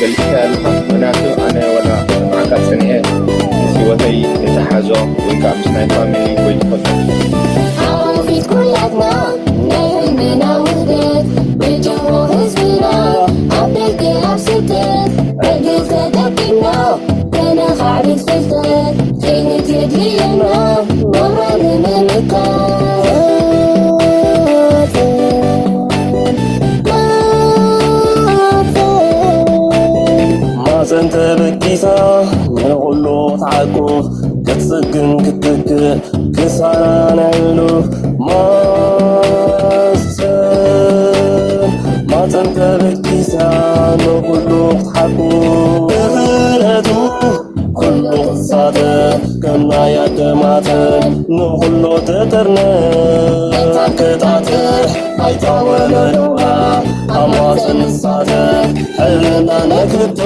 ገሊጽካ ኣለኻ። ምኽንያቱ ኣነ ወላ ንዓካ ጸኒሐ ምስ ህይወተይ ዝተሓዞ ወይ ከዓ ምስ ናይ ፋሚሊ ወይ ትፈልጦ ሓፊት ኩላትና ናይ ህልምና ውህደት ብጀሞ ህዝብና ኣብ ደገ ኣብ ስደት ዕድል ተጠቂምና ተነኻዕብት ፍልጠት ከይንት የድልየና ናብራ ንምምካት ማፀን ተበጊሳ ንኹሉ ትዓቁፍ ክትፅግን ክትተክእ ክሳራ ናይ ህሉፍ ማሰብ ማፀን ተበጊሳ ንኹሉ ክትሓቁ ብኽእለቱ ኩሉ ክሳተፍ ከም ናይ ኣደማተን ንኹሉ ትጥርነፍ ክጣጥሕ ኣይታ ወለዶና ኣብ ማፀን ንሳተፍ ሕልና ነክብቶ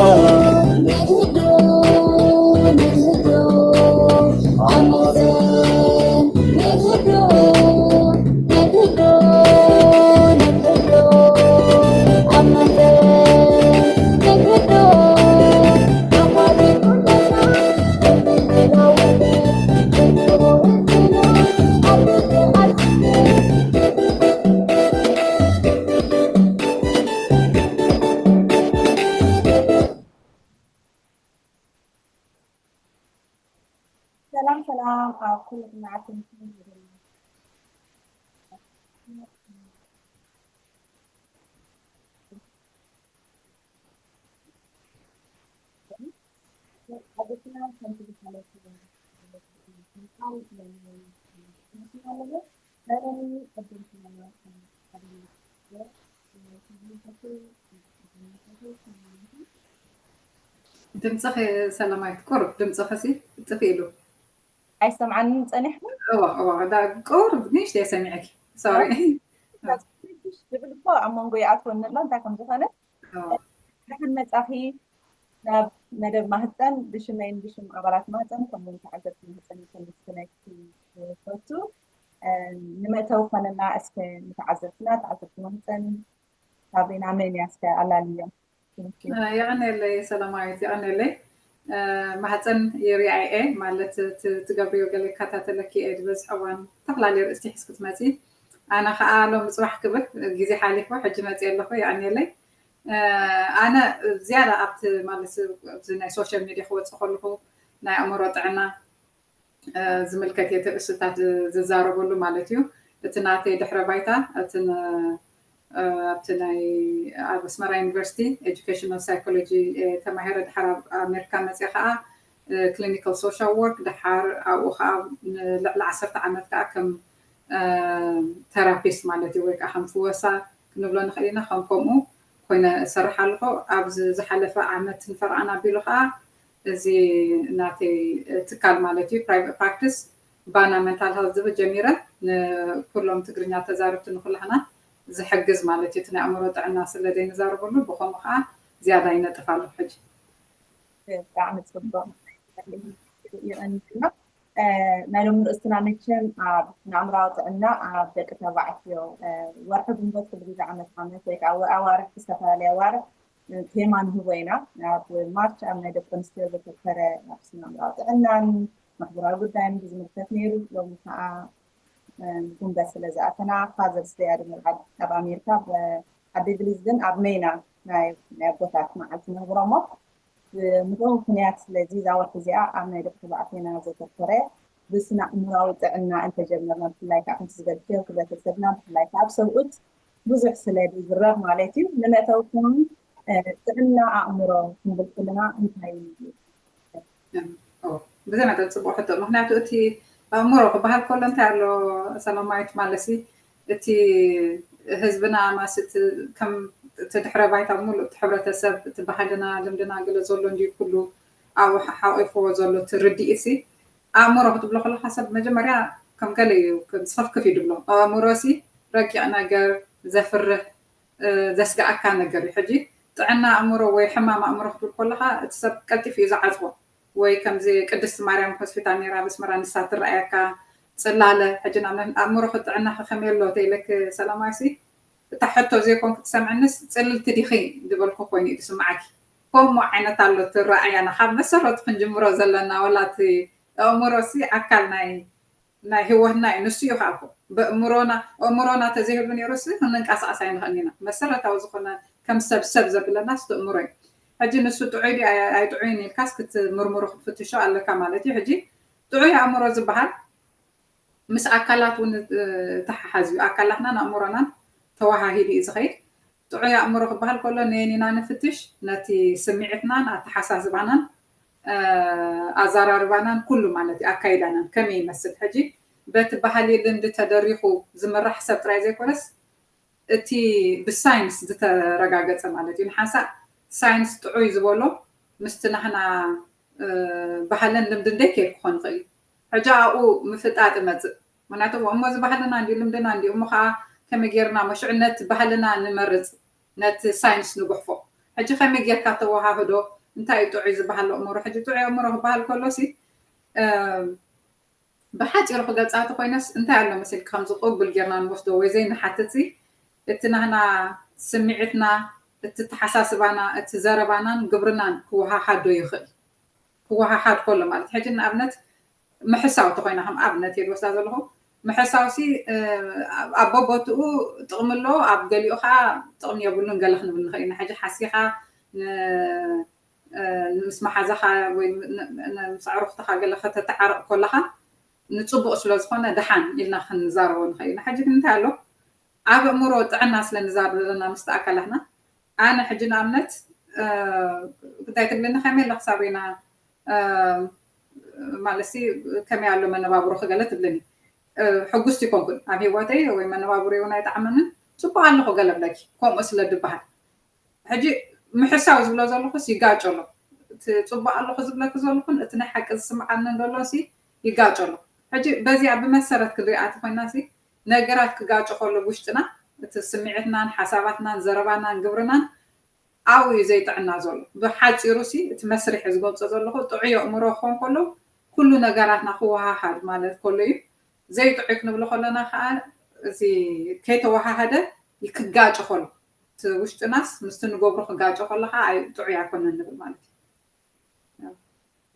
ሰላም ሰላም ኣብ ኩሉ ኩናትን ድምፅኺ ሰላማዊት ቁሩብ ድምፅኺ ሲ ጥፍ ኢሉ ኣይሰምዓንን ጸኒሕኩ እዋ እዋ ዳ ቁሩብ ንእሽተይ ሰሚዐኪ ሶሪ ዝብል እኮ ኣብ መንጎ ይኣትወኒ ኣሎ እንታይ ከም ዝኾነ ደሓን መጻኺ ናብ መደብ ማህፀን ብሽመይን ብሽም ኣባላት ማህፀን ከምኡውን ተዓዘብቲ ማህፀን ከመስግነኪ ይፈቱ። ንመእተዊ ኮነና እስከ ንተዓዘብትና ተዓዘብቲ ማህፀን ሳብሪና መን እያ እስከ ኣላልዮ። የቐንየለይ ሰላማዊት የቐንየለይ። ማህፀን ይሪኣ እየ ማለት ትገብርዮ ገለ ይከታተለኪ እየ ዝበዝሕ እዋን ዝተፈላለዩ ርእስቲ ሒዝ ክትመፂ ኣነ ከዓ ሎም ፅባሕ ክብል ግዜ ሓሊፉ ሕጂ መፂ ኣለኹ የቐንየለይ። ኣነ ዝያዳ ኣብቲ ማለት ኣብዚ ናይ ሶሻል ሚድያ ክወፅእ ከለኹ ናይ ኣእምሮ ጥዕና ዝምልከት እየ ርእስታት ዝዛረበሉ ማለት እዩ። እቲ ናተይ ድሕረ ባይታ እቲ ኣብቲ ናይ ኣብ ኣስመራ ዩኒቨርሲቲ ኤጁኬሽናል ሳይኮሎጂ ተማሂረ ድሓር ኣብ ኣሜሪካ መፅየ ከዓ ክሊኒካል ሶሻል ወርክ ድሓር ኣብኡ ከዓ ንልዕሊ ዓሰርተ ዓመት ከዓ ከም ተራፒስት ማለት እዩ ወይ ከዓ ከም ፍወሳ ክንብሎ ንኽእል ኢና ከም ከምኡ ኮይነ እሰርሕ ኣለኹ ኣብዚ ዝሓለፈ ዓመት ንፈርቓን ኣቢሉ ከዓ እዚ ናተይ ትካል ማለት እዩ ፕራይቨት ፕራክቲስ ባና መንታል ሄልት ዝብል ጀሚረ ንኩሎም ትግርኛ ተዛረብቲ ንኩላህና ዝሕግዝ ማለት እዩ እቲ ናይ ኣእምሮ ጥዕና ስለ ዘይንዛረበሉ ብከምኡ ከዓ ዝያዳ ይነጥፍ ኣለኩ ሕጂ ብጣዕሚ ፅቡቅ ይቀንልና ናይ ሎም ንርእስትና መቸም ኣብ ንኣእምራዊ ጥዕና ኣብ ደቂ ተባዕትዮ ወርሒ ግንቦት ኩሉ ግዜ ዓመት ዓመት ወይ ከዓ ኣዋርሕ ዝተፈላለየ ኣዋርሕ ቴማ ንህቦ ኢና ኣብ ማርች ኣብ ናይ ደቂ ኣንስትዮ ዘተኮረ ኣብ ስነ ኣእምራዊ ጥዕናን ማሕበራዊ ጉዳይን ብዝምልከት ነይሩ ሎሚ ከዓ ጉንበት ስለ ዝኣተና ፋዘርስ ደይ ኣድምር ኣብ ኣሜሪካ ኣደ እንግሊዝ ግን ኣብ ሜና ናይ ኣቦታት መዓልቲ ነኽብሮ እሞ ብምኽኡ ምክንያት ስለዚ እዛ ወርሒ እዚኣ ኣብ ናይ ደቂ ተባዕትዮና ዘተኮረ ብስነ ኣእምራዊ ጥዕና እንተጀመርና ብፍላይ ከዓ ከምቲ ዝበልክዮ ሕብረተሰብና ብፍላይ ከዓ ኣብ ሰብኡት ብዙሕ ስለ ዝዝረብ ማለት እዩ ንመእተዊ ከውን ጥዕና ኣእምሮ ክንብል ከለና እንታይ እዩ ብዘመጠን ፅቡቅ ሕቶ ምክንያቱ እቲ ኣእምሮ ክበሃል ከሎ እንታይ ኣሎ ሰላማዊት ማለሲ እቲ ህዝብና ማስት ከም እቲ ድሕረ ባይታ ሙሉእ እቲ ሕብረተሰብ እቲ ባህልና ልምድና ገለ ዘሎ እንዲ ኩሉ ኣብኡ ሓቂፍዎ ዘሎ እቲ ርድኢት ሲ ኣእምሮ ክትብሎ ከለካ ሰብ መጀመርያ ከም ገለ እዩ ዝኸፍክፍ እዩ ድብሎ ኣእምሮ ሲ ረቂቕ ነገር ዘፍርህ ዘስግኣካ ነገር እዩ ሕጂ ጥዕና ኣእምሮ ወይ ሕማም ኣእምሮ ክትብል ከለካ እቲ ሰብ ቀልጢፍ እዩ ዝዓፅቦ ወይ ከምዚ ቅድስቲ ማርያም ሆስፒታል ነራ በስመራ ንሳ ትረኣየካ ፅላለ ሕጂ ንኣብነት ኣእምሮኺ ጥዕናኺ ከመይ ኣሎ ተኢለኪ ሰላማዊሲ እታ ሕቶ ዘይኮንኪ ትሰምዕንስ ፅልልቲ ዲኺ ዝበልኩ ኮይኑ እዩ ዝስምዓኪ ከምኡ ዓይነት ኣሎ እቲ ረኣያና። ካብ መሰረቱ ክንጅምሮ ዘለና፣ ዋላ እቲ ኣእምሮሲ ኣካል ናይ ናይ ህይወትና እዩ። ንሱ እዩ ከዓ እኮ። በእምሮና፣ ኣእምሮና ተዘይህሉ ነይሩሲ ክንንቀሳቐስ ኣይንኽእልን ኢና። መሰረታዊ ዝኾነ ከም ሰብ ሰብ ዘብለናስ እቲ ኣእምሮ እዩ። ሕጂ ንሱ ጥዑይ ድዩ ኣይ-፣ ኣይጥዑይን ኢልካስ ክትምርምሮ ክትፍትሾ ኣለካ ማለት እዩ። ሕጂ ጥዑይ ኣእምሮ ዝበሃል ምስ ኣካላት እውን፣ እ፣ ተሓሓዝ እዩ። ኣካላትናን ኣእምሮናን ተወሃሂዱ እዩ ዝኸይድ። ጥዑይ ኣእምሮ ክበሃል ከሎ ነየኒና ንፍትሽ፣ ነቲ ስምዒትናን ኣተሓሳስባናን፣ እ፣ ኣዘራርባናን ኩሉ ማለት እዩ፣ ኣካይዳናን ከመይ ይመስል። ሕጂ በቲ ባህሊ ልምዲ ተደሪኹ ዝምራሕ ሰብ ጥራይ ዘይኮነስ እቲ ብሳይንስ ዝተረጋገጸ ማለት እዩ። ንሓንሳእ ሳይንስ ጥዑይ ዝበሎ ምስቲ ናህና፣ እ፣ ባህልን ልምድን ደይ ከይድ ክኾን ይኽእል እዩ። ሕጂ ኣብኡ ምፍጣጥ ይመጽእ። ምኽንያቱ እሞ እዚ ባህልና እንዲ ልምድና እንዲ እሞ ከዓ ከመይ ጌርና መሽዑ ነቲ ባህልና ንመርጽ፣ ነቲ ሳይንስ ንጉሕፎ። ሕጂ ከመይ ጌርካ ተወሃህዶ፣ እንታይ እዩ ጥዑይ ዝበሃል ኣእምሮ? ሕጂ ጥዑይ ኣእምሮ ክበሃል ከሎሲ፣ እ፣ ብሓፂሩ ክገልፃ እንተኮይነስ እንታይ ኣሎ መሲልካ ከምዚ ቅቡል ጌርና ንወስዶ ወይ ዘይንሓትት ሲ፣ እቲ ናህና ስምዒትና፣ እቲ ተሓሳስባና፣ እቲ ዘረባናን ግብርናን ክወሃሃዶ ይኽእል። ክወሃሃድ ከሎ ማለት ሕጂ ንኣብነት ምሕሳው እንተኮይና ከም ኣብነት እየ ዝወስዳ ዘለኹ። ምሕሳው ሲ፣ እ፣ ኣብ በቦትኡ ጥቕሚ ኣለዎ፣ ኣብ ገሊኡ ከዓ ጥቕሚ የብሉን ገለ ክንብል ንኽእል ኢና። ሕጂ ሓሲኻ ን-፣ እ፣ ምስ መሓዛኻ ወይ ን-፣ ን-፣ ምስ ኣዕሩኽትኻ ገለ ከተተዓርቕ ከለኻ ንጽቡቕ ስለ ዝኾነ ደሓን ኢልና ክንዛረቦ ንኽእል ኢና። ሕጂ ግን እንታይ ኣሎ? ኣብ ኣእምሮ ጥዕና ስለ ንዛረብ ዘለና ምስቲ ኣካላትና፣ ኣነ ሕጂ ንኣብነት፣ እ፣ እንታይ ትብልኒ ከመይ ኣለኺ ሳብሪና፣ እ፣ ማለትሲ ከመይ ኣሎ መነባብሮኺ ገለ ትብልኒ። እ፣ ሕጉስቲ ይኮንኩን ኣብ ህይወተይ ወይ መነባብሮይ እውን ኣይጠዓመንን፣ ጽቡቕ ኣለኹ ገለ ብለኪ፣ ከምኡ ስለ ድበሃል። ሕጂ ምሕሳው ዝብሎ ዘለኹስ ይጋጮ ኣሎ። እቲ ጽቡቕ ኣለኹ ዝብለኪ ዘለኹን እቲ ናይ ሓቂ ዝስምዓኒ ዘሎሲ ይጋጮ ኣሎ። ሕጂ በዚኣ ብመሰረት ክንሪኣ እንተኾይናሲ ነገራት ክጋጮ ከሎ ውሽጥና እቲ ስምዒትናን ሓሳባትናን ዘረባናን ግብርናን ኣብኡ እዩ ዘይጥዕና ዘሎ። ብሓጺሩሲ እቲ መስርሒ ዝገልጾ ዘለኹ ጥዑይ ኣእምሮ ክኾን ከሎ ኩሉ ነገራትና ክወሃሃድ ማለት ከሎ እዩ። ዘይጥዑይ ክንብሎ ከለና ከዓ እዚ ከይተወሃሃደ ክጋጮ ከሎ እቲ ውሽጥናስ ምስቲ ንገብሮ ክጋጮ ከሎ ከዓ ኣይ-፣ ጥዑይ ኣይኮነን ንብል ማለት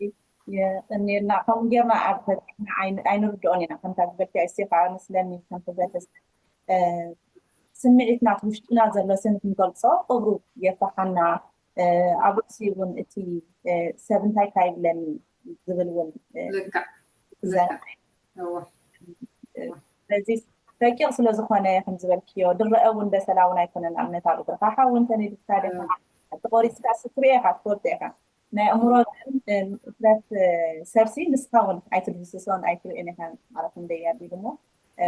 እዩ። የቐንየልና። ከምኡ ጌርና ኣብ ፈተና ኣይን-፣ ኣይንርድኦን ኢና። ከምታ ዝበልክያ እስቲ ከዓ መስለኒ ከም ሕብረተሰብ፣ እ፣ ስምዒትና እቲ ውሽጥና ዘሎ ስኒ ክንገልጾ ቅብሩ የፍርሓና። እ፣ ኣብ ርእሲ እውን እቲ፣ እ፣ ሰብ እንታይ እንታይ ይብለኒ ዝብል እውን፣ እ፣ ልክዕ። ዘርእ እወ። ስለዚ ረቂቕ ስለ ዝኾነ ከም ዝበልክዮ ድረአ እውን በሰላ እውን ኣይኮነን። ኣብነት ኣብ እግርኻ ሓዊ እንተነዲድካ ደኻ ተቆሪፅካ ስትሪኦ ኢኻ ትፈልጦ ኢኻ። ናይ ኣእምሮ ግን፣ እ፣ ንጥፈት፣ እ፣ ሰብሲ ንስኻ እውን ኣይትድህስሶን ኣይትርእዮን ኢኻ ማለት እንደይ ኣቢሉ እሞ፣ እ፣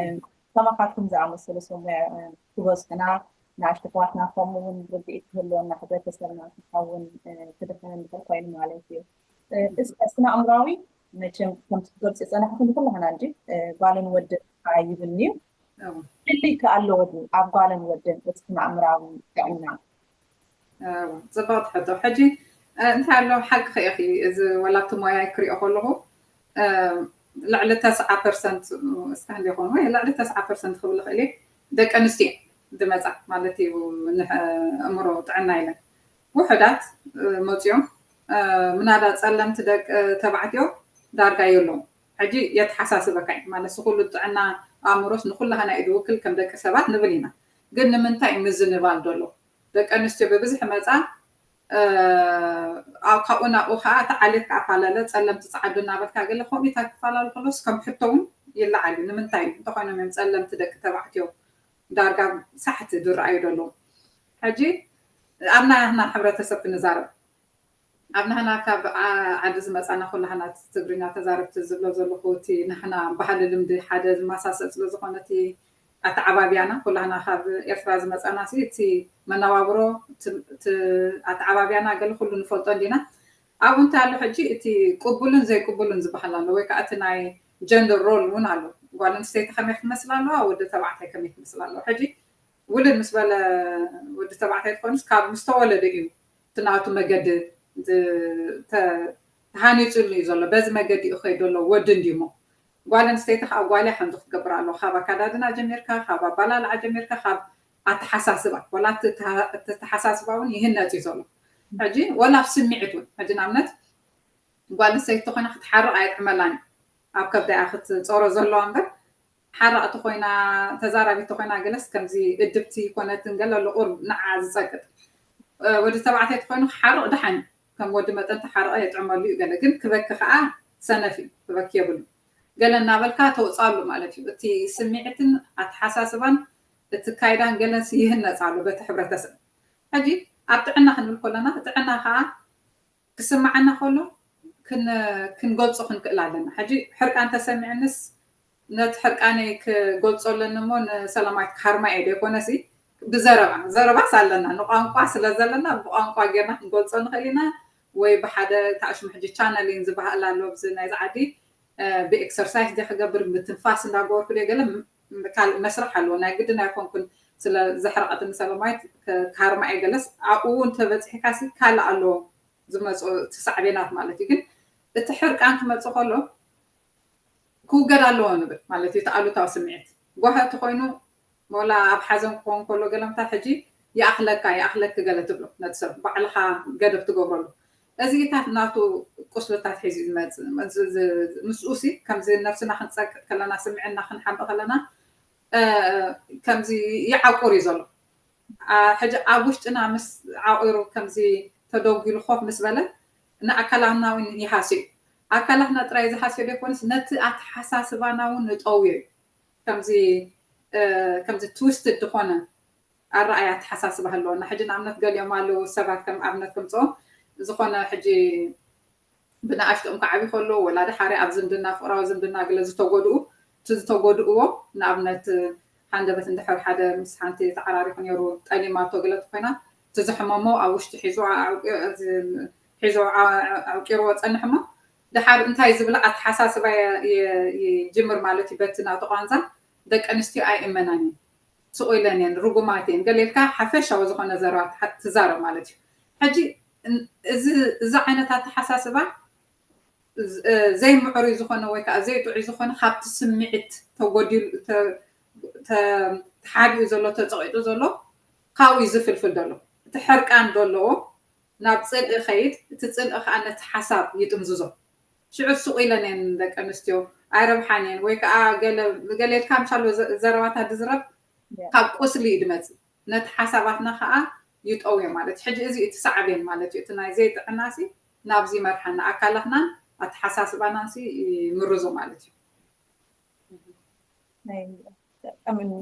ከማኻትኩም ዝኣመሰሉ ሰብ ሞያ፣ እ፣ ክበፅሑና ንኣሽቱ ኣሕዋትና ከምኡ እውን ርድኢት ክህልወና ሕብረተሰብና ክኸውን፣ እ፣ ክድሕን እንድሕር ኮይኑ ማለት እዩ። እ፣ እስከ ስነ ኣእምራዊ መቸም ከምቲ ትገልፂ ፀናሕኩም ኩላህና እንጂ፣ እ፣ ጓልን ወድን ከዓ ይብል እዩ። እወ። ፍልይ ከ ኣለዎ ድዩ ኣብ ጓልን ወድን እቲ ስነ ኣእምራዊ ጥዕና? እወ፣ ፅብቕቲ ሕቶ። ሕጂ፣ እ፣ እንታይ ኣሎ ሓቂ ኢኺ፣ እዚ ዋላ ኣብቲ ሞያይ ክሪኦ ከለኹ፣ እ፣ ልዕሊ ተስዓ ፐርሰንት፣ እስካ ክንደይ ይኾኑ? ወይ ልዕሊ ተስዓ ፐርሰንት ክብል እኽእል እየ፣ ደቂ ኣንስትዮ ዝመፃ ማለት እዩ፣ ንሕ-፣ ኣእምሮ ጥዕና ኢለን። ውሑዳት፣ እ፣ መፅዮም፣ እ፣ ምናዳ ፀለምቲ ደቂ ተባዕትዮ ዳርጋ የለውም። ሕጂ የተሓሳስበካ እዩ ማለት፣ እዚ ኩሉ ጥዕና ኣእምሮስ ንኩላህና እዩ ዝውክል ከም ደቂ ሰባት ንብል ኢና። ግን ንምንታይ እዩ ምዝንባል ዘሎ? ደቂ ኣንስትዮ ብብዝሒ መፃ፣ እ፣ ኣብ ካብኡ ናብኡ ከዓ እቲ ዓሌት ከዓ ፈላለ፣ ፀለምቲ ፀዓዱ እናበልካ ገለ ከምኡ ኢልካ ክፈላለ ከሎስ ከም ሕቶ እውን ይለዓል እዩ። ንምንታይ እዩ? እንተኾይኖም እዮም ፀለምቲ ደቂ ተባዕትዮ ዳርጋ ሳሕቲ ዝረኣዩ ዘለዉ? ሕጂ ኣብ ናህና ሕብረተሰብ ክንዛረብ፣ ኣብ ናህና ካብ ዓ-፣ ዓዲ ዝመፃና ኩላህና ትግርኛ ተዛረብቲ ዝብሎ ዘለኹ፣ እቲ ናህና ባህሊ ልምዲ ሓደ ዝመሳሰል ስለ ዝኾነ፣ እቲ ኣተዓባብያና ኩላህና ካብ ኤርትራ ዝመፃና ሲ፣ እቲ መነባብሮ፣ እቲ፣ እቲ ኣተዓባብያና ገለ ኩሉ ንፈልጦ እንዲና። ኣብኡ እንታይ ኣሎ ሕጂ፣ እቲ ቅቡልን ዘይቅቡልን ዝበሃል ኣሎ፣ ወይ ከዓ እቲ ናይ ጀንደር ሮል እውን ኣሎ። ጓል ኣንስተይቲ ከመይ ክትመስል ኣለዋ፣ ወዲ ተባዕታይ ከመይ ክትመስል ኣለዋ። ሕጂ ውልድ ምስ በለ፣ ወዲ ተባዕታይ ትኾንስ ካብ ምስ ተወለደ እዩ እቲ ናቱ መገዲ ዝ-፣ ተ-፣ ተሃኒፁሉ እዩ ዘሎ። በዚ መገዲ እዩ ከይድ ዘሎ ወዲ እንዲሞ። ጓል ኣንስተይቲ ከዓ ጓል እያ ሓንቲ ክትገብር ኣለዋ። ካብ ኣካዳድና ጀሚርካ፣ ካብ ኣባላልዓ ጀሚርካ፣ ካብ ኣተሓሳስባ፣ ዋላ እቲ ተሃ-፣ እቲ ኣተሓሳስባ እውን ይህነፅ እዩ ዘሎ። ሕጂ ወላ ኣብ ስምዒት እውን ሕጂ ንኣብነት ጓል ኣንስተይቲ ኮይና ክትሓርቕ ኣይጥዕመላን እዩ። ኣብ ከብዳ እያ ክትፀሮ ዘለዋ እምበር ሓራቕቲ ኮይና ተዛራቢት ኮይና ገለስ ከምዚ እድብቲ ኮነትን ገለ ኣሎ ቁርብ ንዓ ዝፀቅጥ ወዲ ተባዕታይ ተኮይኑ ክሓርቕ ደሓን ከም ወዲ መጠን ተሓርቐ የጥዕመሉ እዩ ገለ ግን ክበኪ ከዓ ሰነፍ እዩ ክበኪ የብሉ ገለ እናበልካ ተውፃሉ ማለት እዩ እቲ ስምዒትን ኣተሓሳስባን እቲ ካይዳን ገለስ ይህነፅ ኣሎ በቲ ሕብረተሰብ ሕጂ ኣብ ጥዕና ክንብል ከለና ጥዕና ከዓ ክስምዓና ከሎ ክንገልፆ ክንክእል ኣለና ሕጂ ሕርቃን ተሰሚዕንስ ነቲ ሕርቃነይ ክገልፆ ኣለኒ እሞ ንሰላማዊት ክሃርማ እየ ዘይኮነሲ ብዘረባ ዘረባስ ኣለና ንቋንቋ ስለ ዘለና ብቋንቋ ጌርና ክንገልፆ ንኽእል ኢና ወይ ብሓደ ታሽሙ ሕጂ ቻነሊን ዝበሃል ኣሎ ኣብዚ ናይዚ ዓዲ ብኤክሰርሳይስ ደ ክገብር ምትንፋስ እንዳገበርኩ ደ ገለ ካልእ መስርሕ ኣለዎ ናይ ግድን ኣይኮንኩን ስለ ዘሕረቐትኒ ሰላማዊት ክሃርማ እየ ገለስ ኣብኡ እውን ተበፂሕካሲ ካልእ ኣለዎ ዝመፁ እቲ ሳዕቤናት ማለት እዩ ግን እቲ ሕርቃን ክመፅእ ከሎ ክውገድ ኣለዎ ንብል ማለት እዩ እቲ ኣሉታዊ ስምዒት ጓሂ እቲ ኮይኑ ሞላ ኣብ ሓዘን ክኸውን ከሎ ገለምታ ሕጂ ይኣኽለካ ይኣኽለኪ ገለ ትብሎ ነቲ ሰብ ባዕልኻ ገደብ ትገብረሉ እዚታት ናቱ ቁስልታት ሒዙ ዝመፅእ ምስኡሲ ከምዚ ነብስና ክንፀቅጥ ከለና ስምዕና ክንሓምእ ከለና ከምዚ ይዓቁር እዩ ዘሎ ሕጂ ኣብ ውሽጥና ምስ ዓቂሩ ከምዚ ተደጒሉ ኮፍ ምስ በለ ንኣካላትና እውን ይሃስዩ ኣካላትና ጥራይ ዝሃስዮ ዘይኮነስ ነቲ ኣተሓሳስባና እውን ንጠውዮ እዩ ከምዚ ከምዚ ትውስትድ ዝኾነ ኣረኣያ ኣተሓሳስባ ኣለዎ እና ሕጂ ንኣብነት ገሊኦም ኣለዉ ሰባት ከም ኣብነት ከምፅኦም ዝኾነ ሕጂ ብንኣሽትኦም ክዓብዩ ከለዉ ወላ ድሓሪ ኣብ ዝምድና ፍቅራዊ ዝምድና ግለ ዝተጎድኡ እቲ ዝተጎድእዎ ንኣብነት ሃንደበት እንድሕር ሓደ ምስ ሓንቲ ተዓራሪኹ ነይሩ ጠሊማቶ ግለ ተኮይና እቲ ዝሕመሞ ኣብ ውሽጢ ሒዙ ሒዙ ኣዕቂርዎ ፀንሕ እሞ ድሓር እንታይ ዝብል ኣተሓሳስባ ይጅምር ማለት እዩ በቲ ናቱ ቋንዛ ደቂ ኣንስትዮ ኣይእመናን እዩ ስቕ ኢለን እየን ርጉማት እየን ገሌልካ ሓፈሻዊ ዝኾነ ዘረባ ትዛረብ ማለት እዩ ሕጂ እዚ ዓይነት ኣተሓሳስባ ዘይምዕሩይ ዝኾነ ወይ ከዓ ዘይጥዑይ ዝኾነ ካብቲ ስምዒት ተጎዲሉ ተሓቢኡ ዘሎ ተፀቂጡ ዘሎ ካብኡ እዩ ዝፍልፍል ዘሎ እቲ ሕርቃን ዘለዎ ናብ ፅልኢ ከይድ እቲ ፅልኢ ከዓ ነቲ ሓሳብ ይጥምዝዞ ሽዑ ሱቕ ኢለን እየን ደቂ ኣንስትዮ ኣይረብሓን እየን ወይ ከዓ ገሌልካ ምሻሎ ዘረባታት ዝዝረብ ካብ ቁስሊ እዩ ድመፅእ ነቲ ሓሳባትና ከዓ ይጠውዮ ማለት ሕጂ እዚ እቲ ሳዕቤን ማለት እዩ እቲ ናይ ዘይጥዕና ሲ ናብዚ መርሓና ኣካላትናን ኣተሓሳስባናን ሲ ምርዞ ማለት እዩ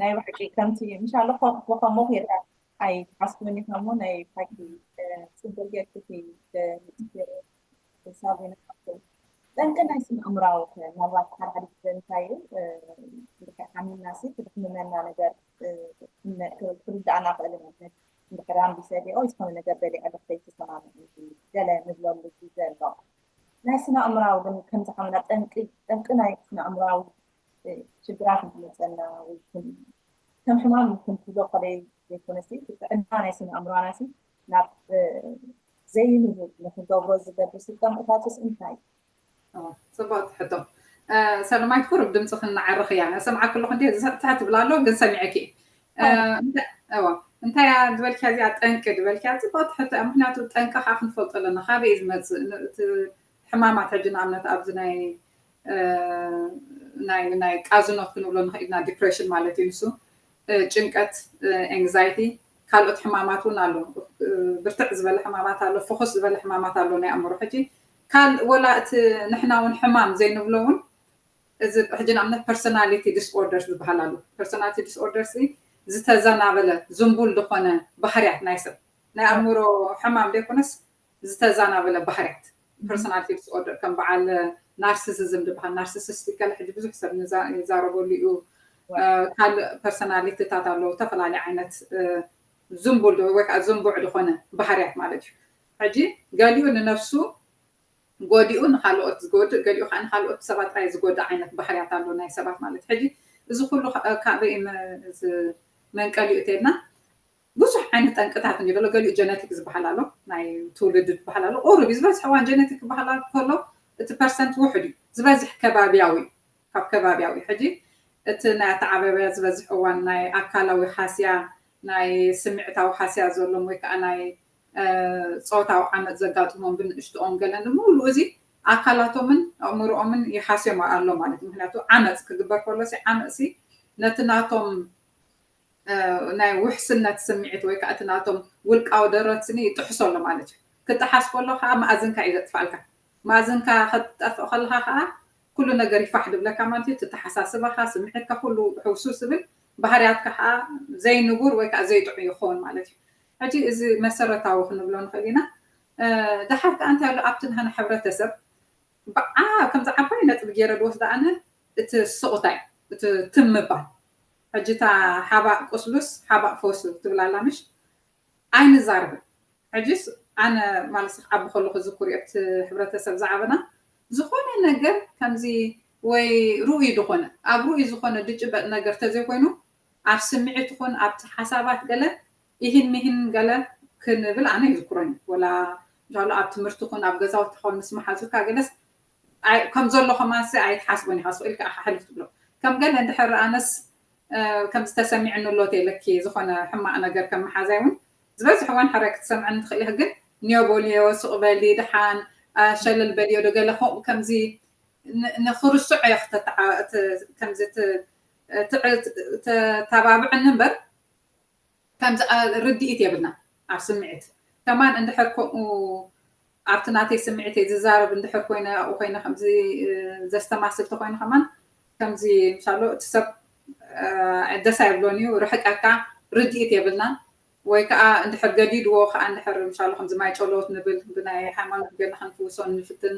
ናይ ብሓቂ ከምቲ ምሻሎ ኮፍ ኮፍ ሞክ ኢልካ ኣይትሓስብን ኢኻ እሞ ናይ ብሓቂ ፅቡቅ ጌርክቲ ሳቢና ጠንቂ ናይ ስነ ኣእምራዊ ምናልባት ሓደ ሓደ ግዜ እንታይ እዩ ሓሚምና ሲ ክድሕምመና ነገር ክርዳእና ክእል ማለት እንድሕር ኣንቢሰ ዲኦ ዝኾነ ነገር በሊዐ ዶ ከይተሰማምዕ ገለ ንብለሉ ግዜ ኣሎ ናይ ስነ ኣእምራዊ ግን ከምዚ ሓመና ጠንቂ ጠንቂ ናይ ስነ ኣእምራዊ ሽግራት ንክመፀና ወይ ከም ሕማም ክንትብሎ ከለይ ዘይኮነሲ ጥዕና ናይ ስነ ኣእምሮና ሲ ናብ ዘይንቡር ንክንገብሮ ዝገብር ስልጠምእታትስ እንታይ ፅቡቅ ትሕቶ ሰለማይት ቁሩብ ድምፂ ክናዓርኽ እያ ሰምዓ ከለኹ እንዲ ዝስዕትሐ ትብላ ኣሎ ግን ሰሚዐኪ እንታይ እያ ዝበልክያ እዚኣ ጠንቂ ዝበልክያ ፅቡቅ ትሕቶ እያ ምክንያቱ ጠንቂ ከዓ ክንፈልጦ ኣለና ካበይ ዝመፅእ እቲ ሕማማት ሕጂ ንኣብነት ኣብዚ ናይ ናይ ናይ ቃዝኖት ክንብሎ ንኽእልና ዲፕሬሽን ማለት እዩ ንሱ ጭንቀት ኤንግዛይቲ ካልኦት ሕማማት እውን ኣሎ ብርትዕ ዝበለ ሕማማት ኣሎ ፍኹስ ዝበለ ሕማማት ኣሎ ናይ ኣእምሮ ሕጂ ካል ወላ እቲ ንሕና እውን ሕማም ዘይንብሎ እውን እዚ ሕጂ ንኣብነት ፐርሶናሊቲ ዲስኦርደርስ ዝበሃል ኣሎ ፐርሶናሊቲ ዲስኦርደርስ ዝተዘናበለ ዝንቡል ዝኾነ ባህርያት ናይ ሰብ ናይ ኣእምሮ ሕማም ዘይኮነስ ዝተዛናበለ ባህርያት ፐርሶናሊቲ ዲስኦርደር ከም በዓል ናርሲሲዝም ዝበሃል ናርሲሲስቲክ ገለ ሕጂ ብዙሕ ሰብ ይዛረበሉ እዩ ካልእ ፐርሶናሊቲታት ኣለዉ ዝተፈላለዩ ዓይነት ዝንቡል ወይ ከዓ ዝንቡዕ ዝኾነ ባህርያት ማለት እዩ ሕጂ ገሊኡ ንነፍሱ ጎዲኡ ንካልኦት ዝጎድእ ገሊኡ ከዓ ንካልኦት ሰባት ጥራይ ዝጎድእ ዓይነት ባህርያት ኣሎ ናይ ሰባት ማለት ሕጂ እዚ ኩሉ ካበይ መንቀሊኡ ተልና ብዙሕ ዓይነት ጠንቅታት እንዲ ዘሎ ገሊኡ ጀነቲክ ዝበሃል ኣሎ ናይ ትውልዲ ዝበሃል ኣሎ ቁሩብ እዩ ዝበዝሕ እዋን ጀነቲክ ዝበሃል ከሎ እቲ ፐርሰንት ውሕድ እዩ ዝበዝሕ ከባብያዊ ካብ ከባብያዊ ሕጂ እቲ ናይ ኣተዓባብያ ዝበዝሕ እዋን ናይ ኣካላዊ ሃስያ ናይ ስምዕታዊ ሃስያ ዘሎም ወይ ከዓ ናይ እ፣ ፆታዊ ዓመፅ ዘጋጥሞም ብንእሽትኦም ገለን፣ ሙሉእ እዚ ኣካላቶምን ኣእምሮኦምን ይሃስዮም ኣሎ ማለት እዩ። ምክንያቱ ዓመፅ ክግበር ከሎ ሲ፣ ዓመፅ ሲ ነቲ ናቶም፣ እ፣ ናይ ውሕስነት ስምዒት ወይ ከዓ እቲ ናቶም ውልቃዊ ደረት ስኒ ይጥሕሶ ኣሎ ማለት እዩ። ክጠሓስ ከሎ ከዓ መኣዝንካ እዩ ዘጥፋልካ። መኣዝንካ ክትጠፍእ ከለካ ከዓ ኩሉ ነገር ይፋሕ ድብለካ ማለት እዩ። እቲ ተሓሳስባኻ፣ ስምዒትካ ኩሉ ሕውስውስ ዝብል፣ ባህርያትካ ከዓ ዘይንቡር ወይ ከዓ ዘይጥዑይ ይኸውን ማለት እዩ። ሕጂ እዚ መሰረታዊ ክንብሎ ንኽእል ኢና። እ፣ ደሓር ከዓ እንታይ ኣሎ ኣብቲ ናህና ሕብረተሰብ ብዓ-፣ ከምዚ ዓባይ ነጥቢ ገይረ ዝወስዳ ኣነ እቲ ስቕታ እዩ፣ እቲ ትም ምባል። ሕጂ እታ ሓባእ ቁስሉስ ሓባእ ፈውሱ ትብል ኣላ ምሽ? ኣይንዛረብን። ሕጂስ ኣነ ማለት ዓቢ ከለኹ ዝክር ኣብቲ ሕብረተሰብ ዝዓበና ዝኾነ ነገር ከምዚ ወይ ርኡይ ዝኾነ፣ ኣብ ርኡይ ዝኾነ ድጭበጥ ነገር ተዘይኮይኑ ኣብ ስምዒት ይኹን ኣብቲ ሓሳባት ገለ ይህን ምሂን ገለ ክንብል ኣነ ይዝክሮን እዩ። ወላ እንሻሎ ኣብ ትምህርቲ ይኹን ኣብ ገዛውቲ ኾን ምስ መሓዙካ ገለስ ኣይ-፣ ከም ዘሎ ከማንሲ ኣይትሓስቦን ኢኻ፣ ስቕ ኢልካ ኢኻ ሕልፍ ትብሎ። ከም ገለ እንድሕር ኣነስ፣ እ፣ ከምዚ ተሰሚዕኒ ኣሎ ተይለኪ፣ ዝኾነ ሕማቕ ነገር ከም መሓዛይ እውን ዝበዝሕ እዋን ሕራይ ክትሰምዕኒ ትኽእል ኢኺ፣ ግን ኒዮ በልዮ፣ ስቕ በሊ፣ ደሓን፣ እ፣ ሸለል በልዮ ዶ ገለ ከምኡ ከምዚ ን-፣ ንኽርስዖ እየ ክተተዓ-፣ እቲ-፣ ከምዚ ት-፣ ትዕ-፣ ተተባብዕኒ እምበር፣ ከምዚ ኣ-፣ ርድኢት የብልና ኣብ ስምዒት። ከማን እንድሕር ከምኡ ኣብቲ ናተይ ስምዒት እየ ዝዛረብ እንድሕር ኮይነ፣ ኣብኡ ኮይነ ከምዚ፣ እ፣ ዘስተማስል ተኮይነ ከማን ከምዚ ምሳሎ እቲ ሰብ፣ እ፣ ደስ ኣይብሎን እዩ፣ ርሕቀካ፣ ርድኢት የብልናን። ወይ ከዓ እንድሕር ገዲድዎ ከዓ እንድሕር ምሳሎ ከምዚ ማይ ጨሎት ንብል፣ ብናይ ሃይማኖት ገለ ክንፍውሶ ንፍትን፣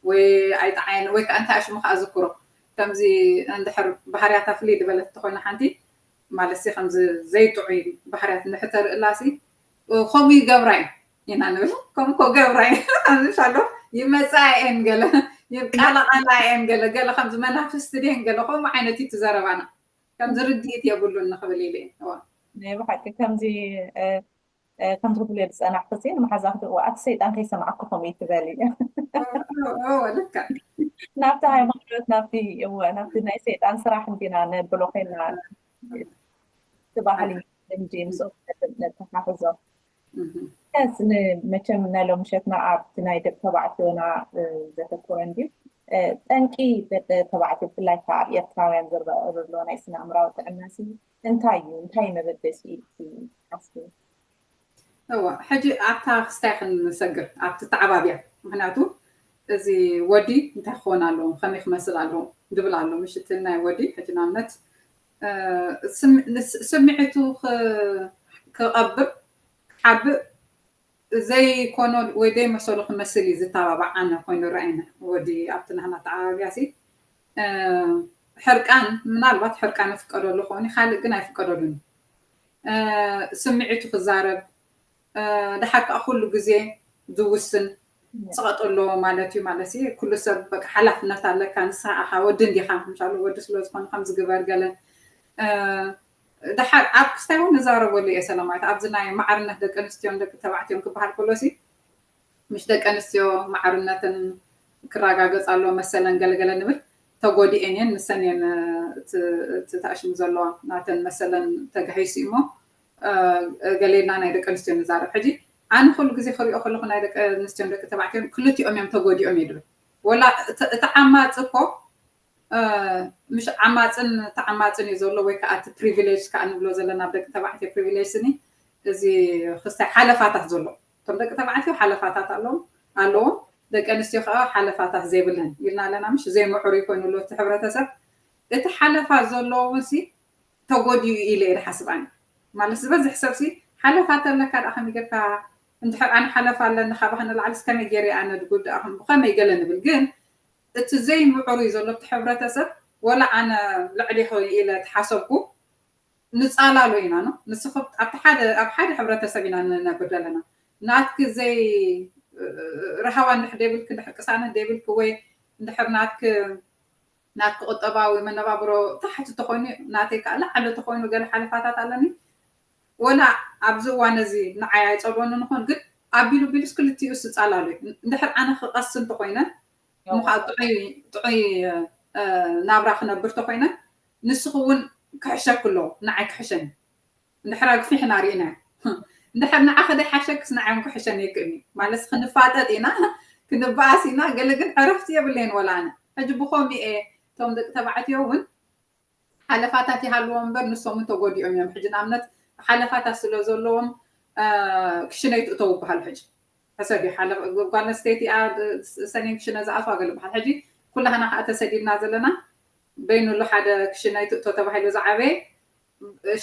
ወይ ኣይጠዓየን፣ ወይ ከዓ እንታይ ሽሙ ከዓ ዝክሮ። ከምዚ እንድሕር ባህርያታ ፍልይ ዝበለት እንተኮይና ሓንቲ፣ ማለት ሲ ከምዚ ዘይጥዑይ ባህርያት እንድሕር ተርእላ ሲ፣ ከምኡ ይገብራ እዩ ኢና ንብል። ከምኡ እኮ ገብራ እዩ። ከምዚ ሻሎ ይመጻ እየን ገለ፣ ይቃላቃላ እየን ገለ፣ ገለ ከምዚ መናፍስቲ ድየን ገለ፣ ከምኡ ዓይነት እዩ እቲ ዘረባና። ከምዚ ርድኢት የብሉን ንኽብል ኢለ እየ። እዋ። ናይ ብሓቂ ከምዚ፣ እ፣ እ፣ ከምዚ ክብልዮ ዝጸናሕኩ ሲ፣ ንመሓዛኺ ሲ፣ እዋ፣ ኣቲ ሰይጣን ከይሰማዕኩ ከምኡ ይትበል እዩ። እዎ፣ እዎ፣ ልክዕ። ናብቲ ሃይማኖት፣ ናብቲ፣ እወ፣ ናብቲ ናይ ሰይጣን ስራሕ እንዲና ነብሎ ኮይና፣ እቲ ባህሊ ልምዲ ምስኡ ነተሓሕዞ። እህ። ከስ ን-፣ መቸም ናይ ሎምሸትና ኣብቲ ናይ ደቂ ተባዕትዮና፣ እ፣ ዘተኮረ እንድዩ። እ፣ ጠንቂ ደቂ ተባዕትዮ ብፍላይ ከዓ ኣብ ኤርትራውያን ዝረኣ ዘሎ ናይ ስነ ኣእምራዊ ጥዕና ሲ እንታይ እዩ? እንታይ መበገሲኡ እዩ ትሓስቡ? እዋ፣ ሕጂ ኣብታ ክስታይ ክንሰግር፣ ኣብቲ ተዓባብያ። ምኽንያቱ እዚ ወዲ እንታይ ክኸውን ኣለዎ፣ ከመይ ክመስል ኣለዎ ድብል ኣሎ። ምሽ እቲ ናይ ወዲ፣ ሕጂ ንኣብነት፣ እ፣ ስም-፣ ንስ-፣ ስምዒቱ ክ-፣ ክቐብእ፣ ክሓብእ ዘይኮኖ ወይ ዘይመሰሉ ክመስል እዩ ዝተባባዕ ኣነ ኮይኑ ረኣይና። ወዲ ኣብቲ ናህና ተዓባብያ ሲ፣ እ፣ ሕርቃን፣ ምናልባት ሕርቃን ይፍቀደሉ ክኸውን እዩ፣ ካልእ ግን ኣይፍቀደሉን እዩ። እ፣ ስምዒቱ ክዛረብ፣ እ፣ ደሓር ከዓ ኩሉ ግዜ ዝውስን፣ ያ። ዝቐጥ ኣለዎ ማለት እዩ። ማለት እዩ፣ ኩሉ ሰብ በቃ ሓላፍነት ኣለካ፣ ንስኻ ኢኻ ወዲ እንዲኻ፣ ምሻሉ ወዲ ስለ ዝኾነ ከም ዝግበር ገለ፣ እ፣ ደሓር ኣብ ክስታይ እውን ንዛረበሉ እየ ሰላማዊት። ኣብዚ ናይ ማዕርነት ደቂ ኣንስትዮን ደቂ ተባዕትዮን ክበሃል ከሎ ሲ፣ ምሽ ደቂ ኣንስትዮ ማዕርነትን ክረጋገጽ ኣለዎ መሰለን ገለገለ ንብል፣ ተጎዲኤን እየን፣ ንሰን እየን፣ እ፣ እቲ፣ እቲ ተኣሽሙ ዘለዋ ናተን መሰለን ተጋሂሱ እዩ እሞ፣ እ፣ ገሌና ናይ ደቂ ኣንስትዮ ንዛረብ። ሕጂ ኣነ ኩሉ ግዜ ክሪኦ ከለኹ ናይ ደቂ ኣንስትዮን ደቂ ተባዕትዮን ክልቲኦም እዮም ተጎዲኦም እየ ድብል። ወላ እቲ፣ እቲ ዓማጺ እኮ፣ እ፣ ምሽ ዓማጽን ተዓማጽን እዩ ዘሎ፣ ወይ ከዓ እቲ ፕሪቪሌጅ ከዓ ንብሎ ዘለና ኣብ ደቂ ተባዕትዮ ፕሪቪሌጅ ስኒ፣ እዚ ክስታይ ሓለፋታት ዘሎ። እቶም ደቂ ተባዕትዮ ሓለፋታት ኣለዎም፣ ኣለዎም፣ ደቂ ኣንስትዮ ከዓ ሓለፋታት ዘይብለን ኢልና ኣለና። ምሽ ዘይምዕሩይ ኮይኑ ኣሎ እቲ ሕብረተሰብ። እቲ ሓለፋ ዘለዎ እውን ሲ ተጎዲኡ ኢለ እየ ዝሓስብ ኣነ። ማለት ዝበዝሕ ሰብ ሲ ሓለፋ ተለካ ደኣ ከመይ ጌርካ፣ እንድሕር ኣነ ሓለፋ ኣለኒ ካባኻ ንላዕሊስ ከመይ ገይረ ኣነ ዝጉዳእ፣ ከም ብኸመይ ገለ ንብል። ግን እቲ ዘይምዕሩይ ዘሎ እቲ ሕብረተሰብ፣ ወላ ኣነ ልዕሌኺ ኢለ ተሓሰብኩ፣ ንጻላሎ ኢና፣ ኖ? ንስኺ ኣብቲ ሓደ፣ ኣብ ሓደ ሕብረተሰብ ኢና ንነብር ዘለና። ናትኪ ዘይ-፣ ረሃዋ እንድሕር ደይብልኪ፣ እንድሕር ቅሳነት ደይብልኪ፣ ወይ እንድሕር ናትኪ፣ ናትኪ ቁጠባዊ መነባብሮ ታሕቲ ተኾይኑ፣ ናተይ ከኣ ላዕሊ ተኾይኑ፣ ገለ ሓለፋታት ኣለኒ። ወላ ኣብዚ እዋን እዚ ንዓይ ኣይጸልወንን ይኾን፣ ግን ኣቢሉ ቢሉስ ክልቲኡ ዝጻላሎ እዩ። እንድሕር ኣነ ክቐሲ እንተኾይነ፣ እሞ ከዓ ጥዑይ፣ ጥዑይ፣ እ፣ ናብራ ክነብር ተኾይነ፣ ንስኺ እውን ክሕሸኪ ኣለዎ፣ ንዓይ ክሕሸኒ። እንድሕር ኣግፊሕና ርኢናዮ። እንድሕር ንዓኺ ደይሓሸክስ ንዓዮም ክሕሸን ይክእልኒ ማለት ክንፋጠጥ ኢና፣ ክንበኣስ ኢና። ገለ ግን ዕረፍቲ የብለይን ወላ ኣነ። ሕጂ ብኸምኡ እየ እቶም ደቂ ተባዕትዮ እውን ሓለፋታት ይሃልዎም እምበር ንሶም እውን ተጎዲኦም እዮም። ሕጂ ንኣብነት ሓለፋታት ስለ ዘለዎም ክሽነይ ትእተው ይበሃል። ሕጂ ሕሰብ እዩ ሓለፍ ጓል ኣንስተይቲ እያ፣ ሰኔን ክሽነ ዝኣትዋ ገለ በሃል። ሕጂ ኩላህና ከዓ ተሰዲድና ዘለና በይኑሉ ሓደ ክሽነይ ትእቶ ተባሂሉ ዝዓበየ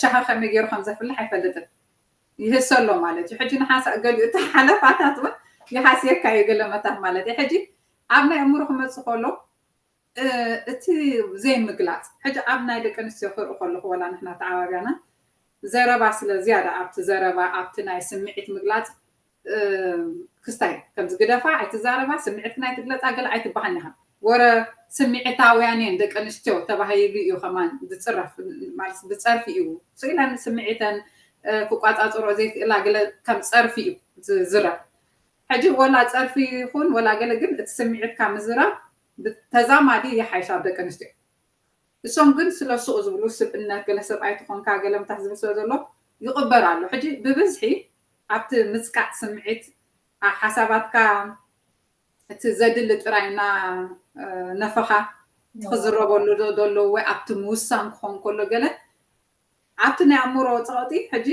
ሻሂ ከመይ ገይሩ ከም ዘፍልሕ ኣይፈልጥን። ይህሰሎ ማለት እዩ። ሕጂ ንሓንሳእ ገሊኡ እቲ ሓለፋታት እውን ይሃስየካ እዩ ገለ መታት ማለት እዩ። ሕጂ ኣብ ናይ እምሮ ክመፅእ ከሎ እቲ ዘይምግላፅ ሕጂ ኣብ ናይ ደቂ ኣንስትዮ ክርኢ ከለኹ ወላ ንሕና ተዓባቢያና ዘረባ ስለ ዝያዳ ኣብቲ ዘረባ ኣብቲ ናይ ስምዒት ምግላፅ ክስታይ ከምዚ ግደፋ ኣይትዛረባ ስምዒትክን ኣይትግለፃ ገለ ኣይትበሃን ኢኻ። ወረ ስምዒታውያን እየን ደቂ ኣንስትዮ ተባሂሉ እዩ ከማን ዝፅረፍ ማለት ዝፀርፊ እዩ። ስኢለን ስምዒተን ክቋፃፅሮ ዘይክእላ ገለ ከም ፀርፊ እዩ ዝዝረብ። ሕጂ ወላ ፀርፊ ይኹን ወላ ገለ ግን እቲ ስምዒትካ ምዝራብ ተዛማዲ ይሓይሽ ኣብ ደቂ ኣንስትዮ። እሶም ግን ስለ ሱቕ ዝብሉ ስብእነት ገለ ሰብኣይ ትኾንካ ገለ ምታት ዝብል ስለ ዘሎ ይቕበር ኣሎ። ሕጂ ብብዝሒ ኣብቲ ምፅቃዕ ስምዒት ሓሳባትካ እቲ ዘድሊ ጥራይ እና ነፈኻ ትኽዝረበሉ ዘሎ ወይ ኣብቲ ምውሳን ክኾን ከሎ ገለ ኣብቲ ናይ ኣእምሮ ፀቕጢ ሕጂ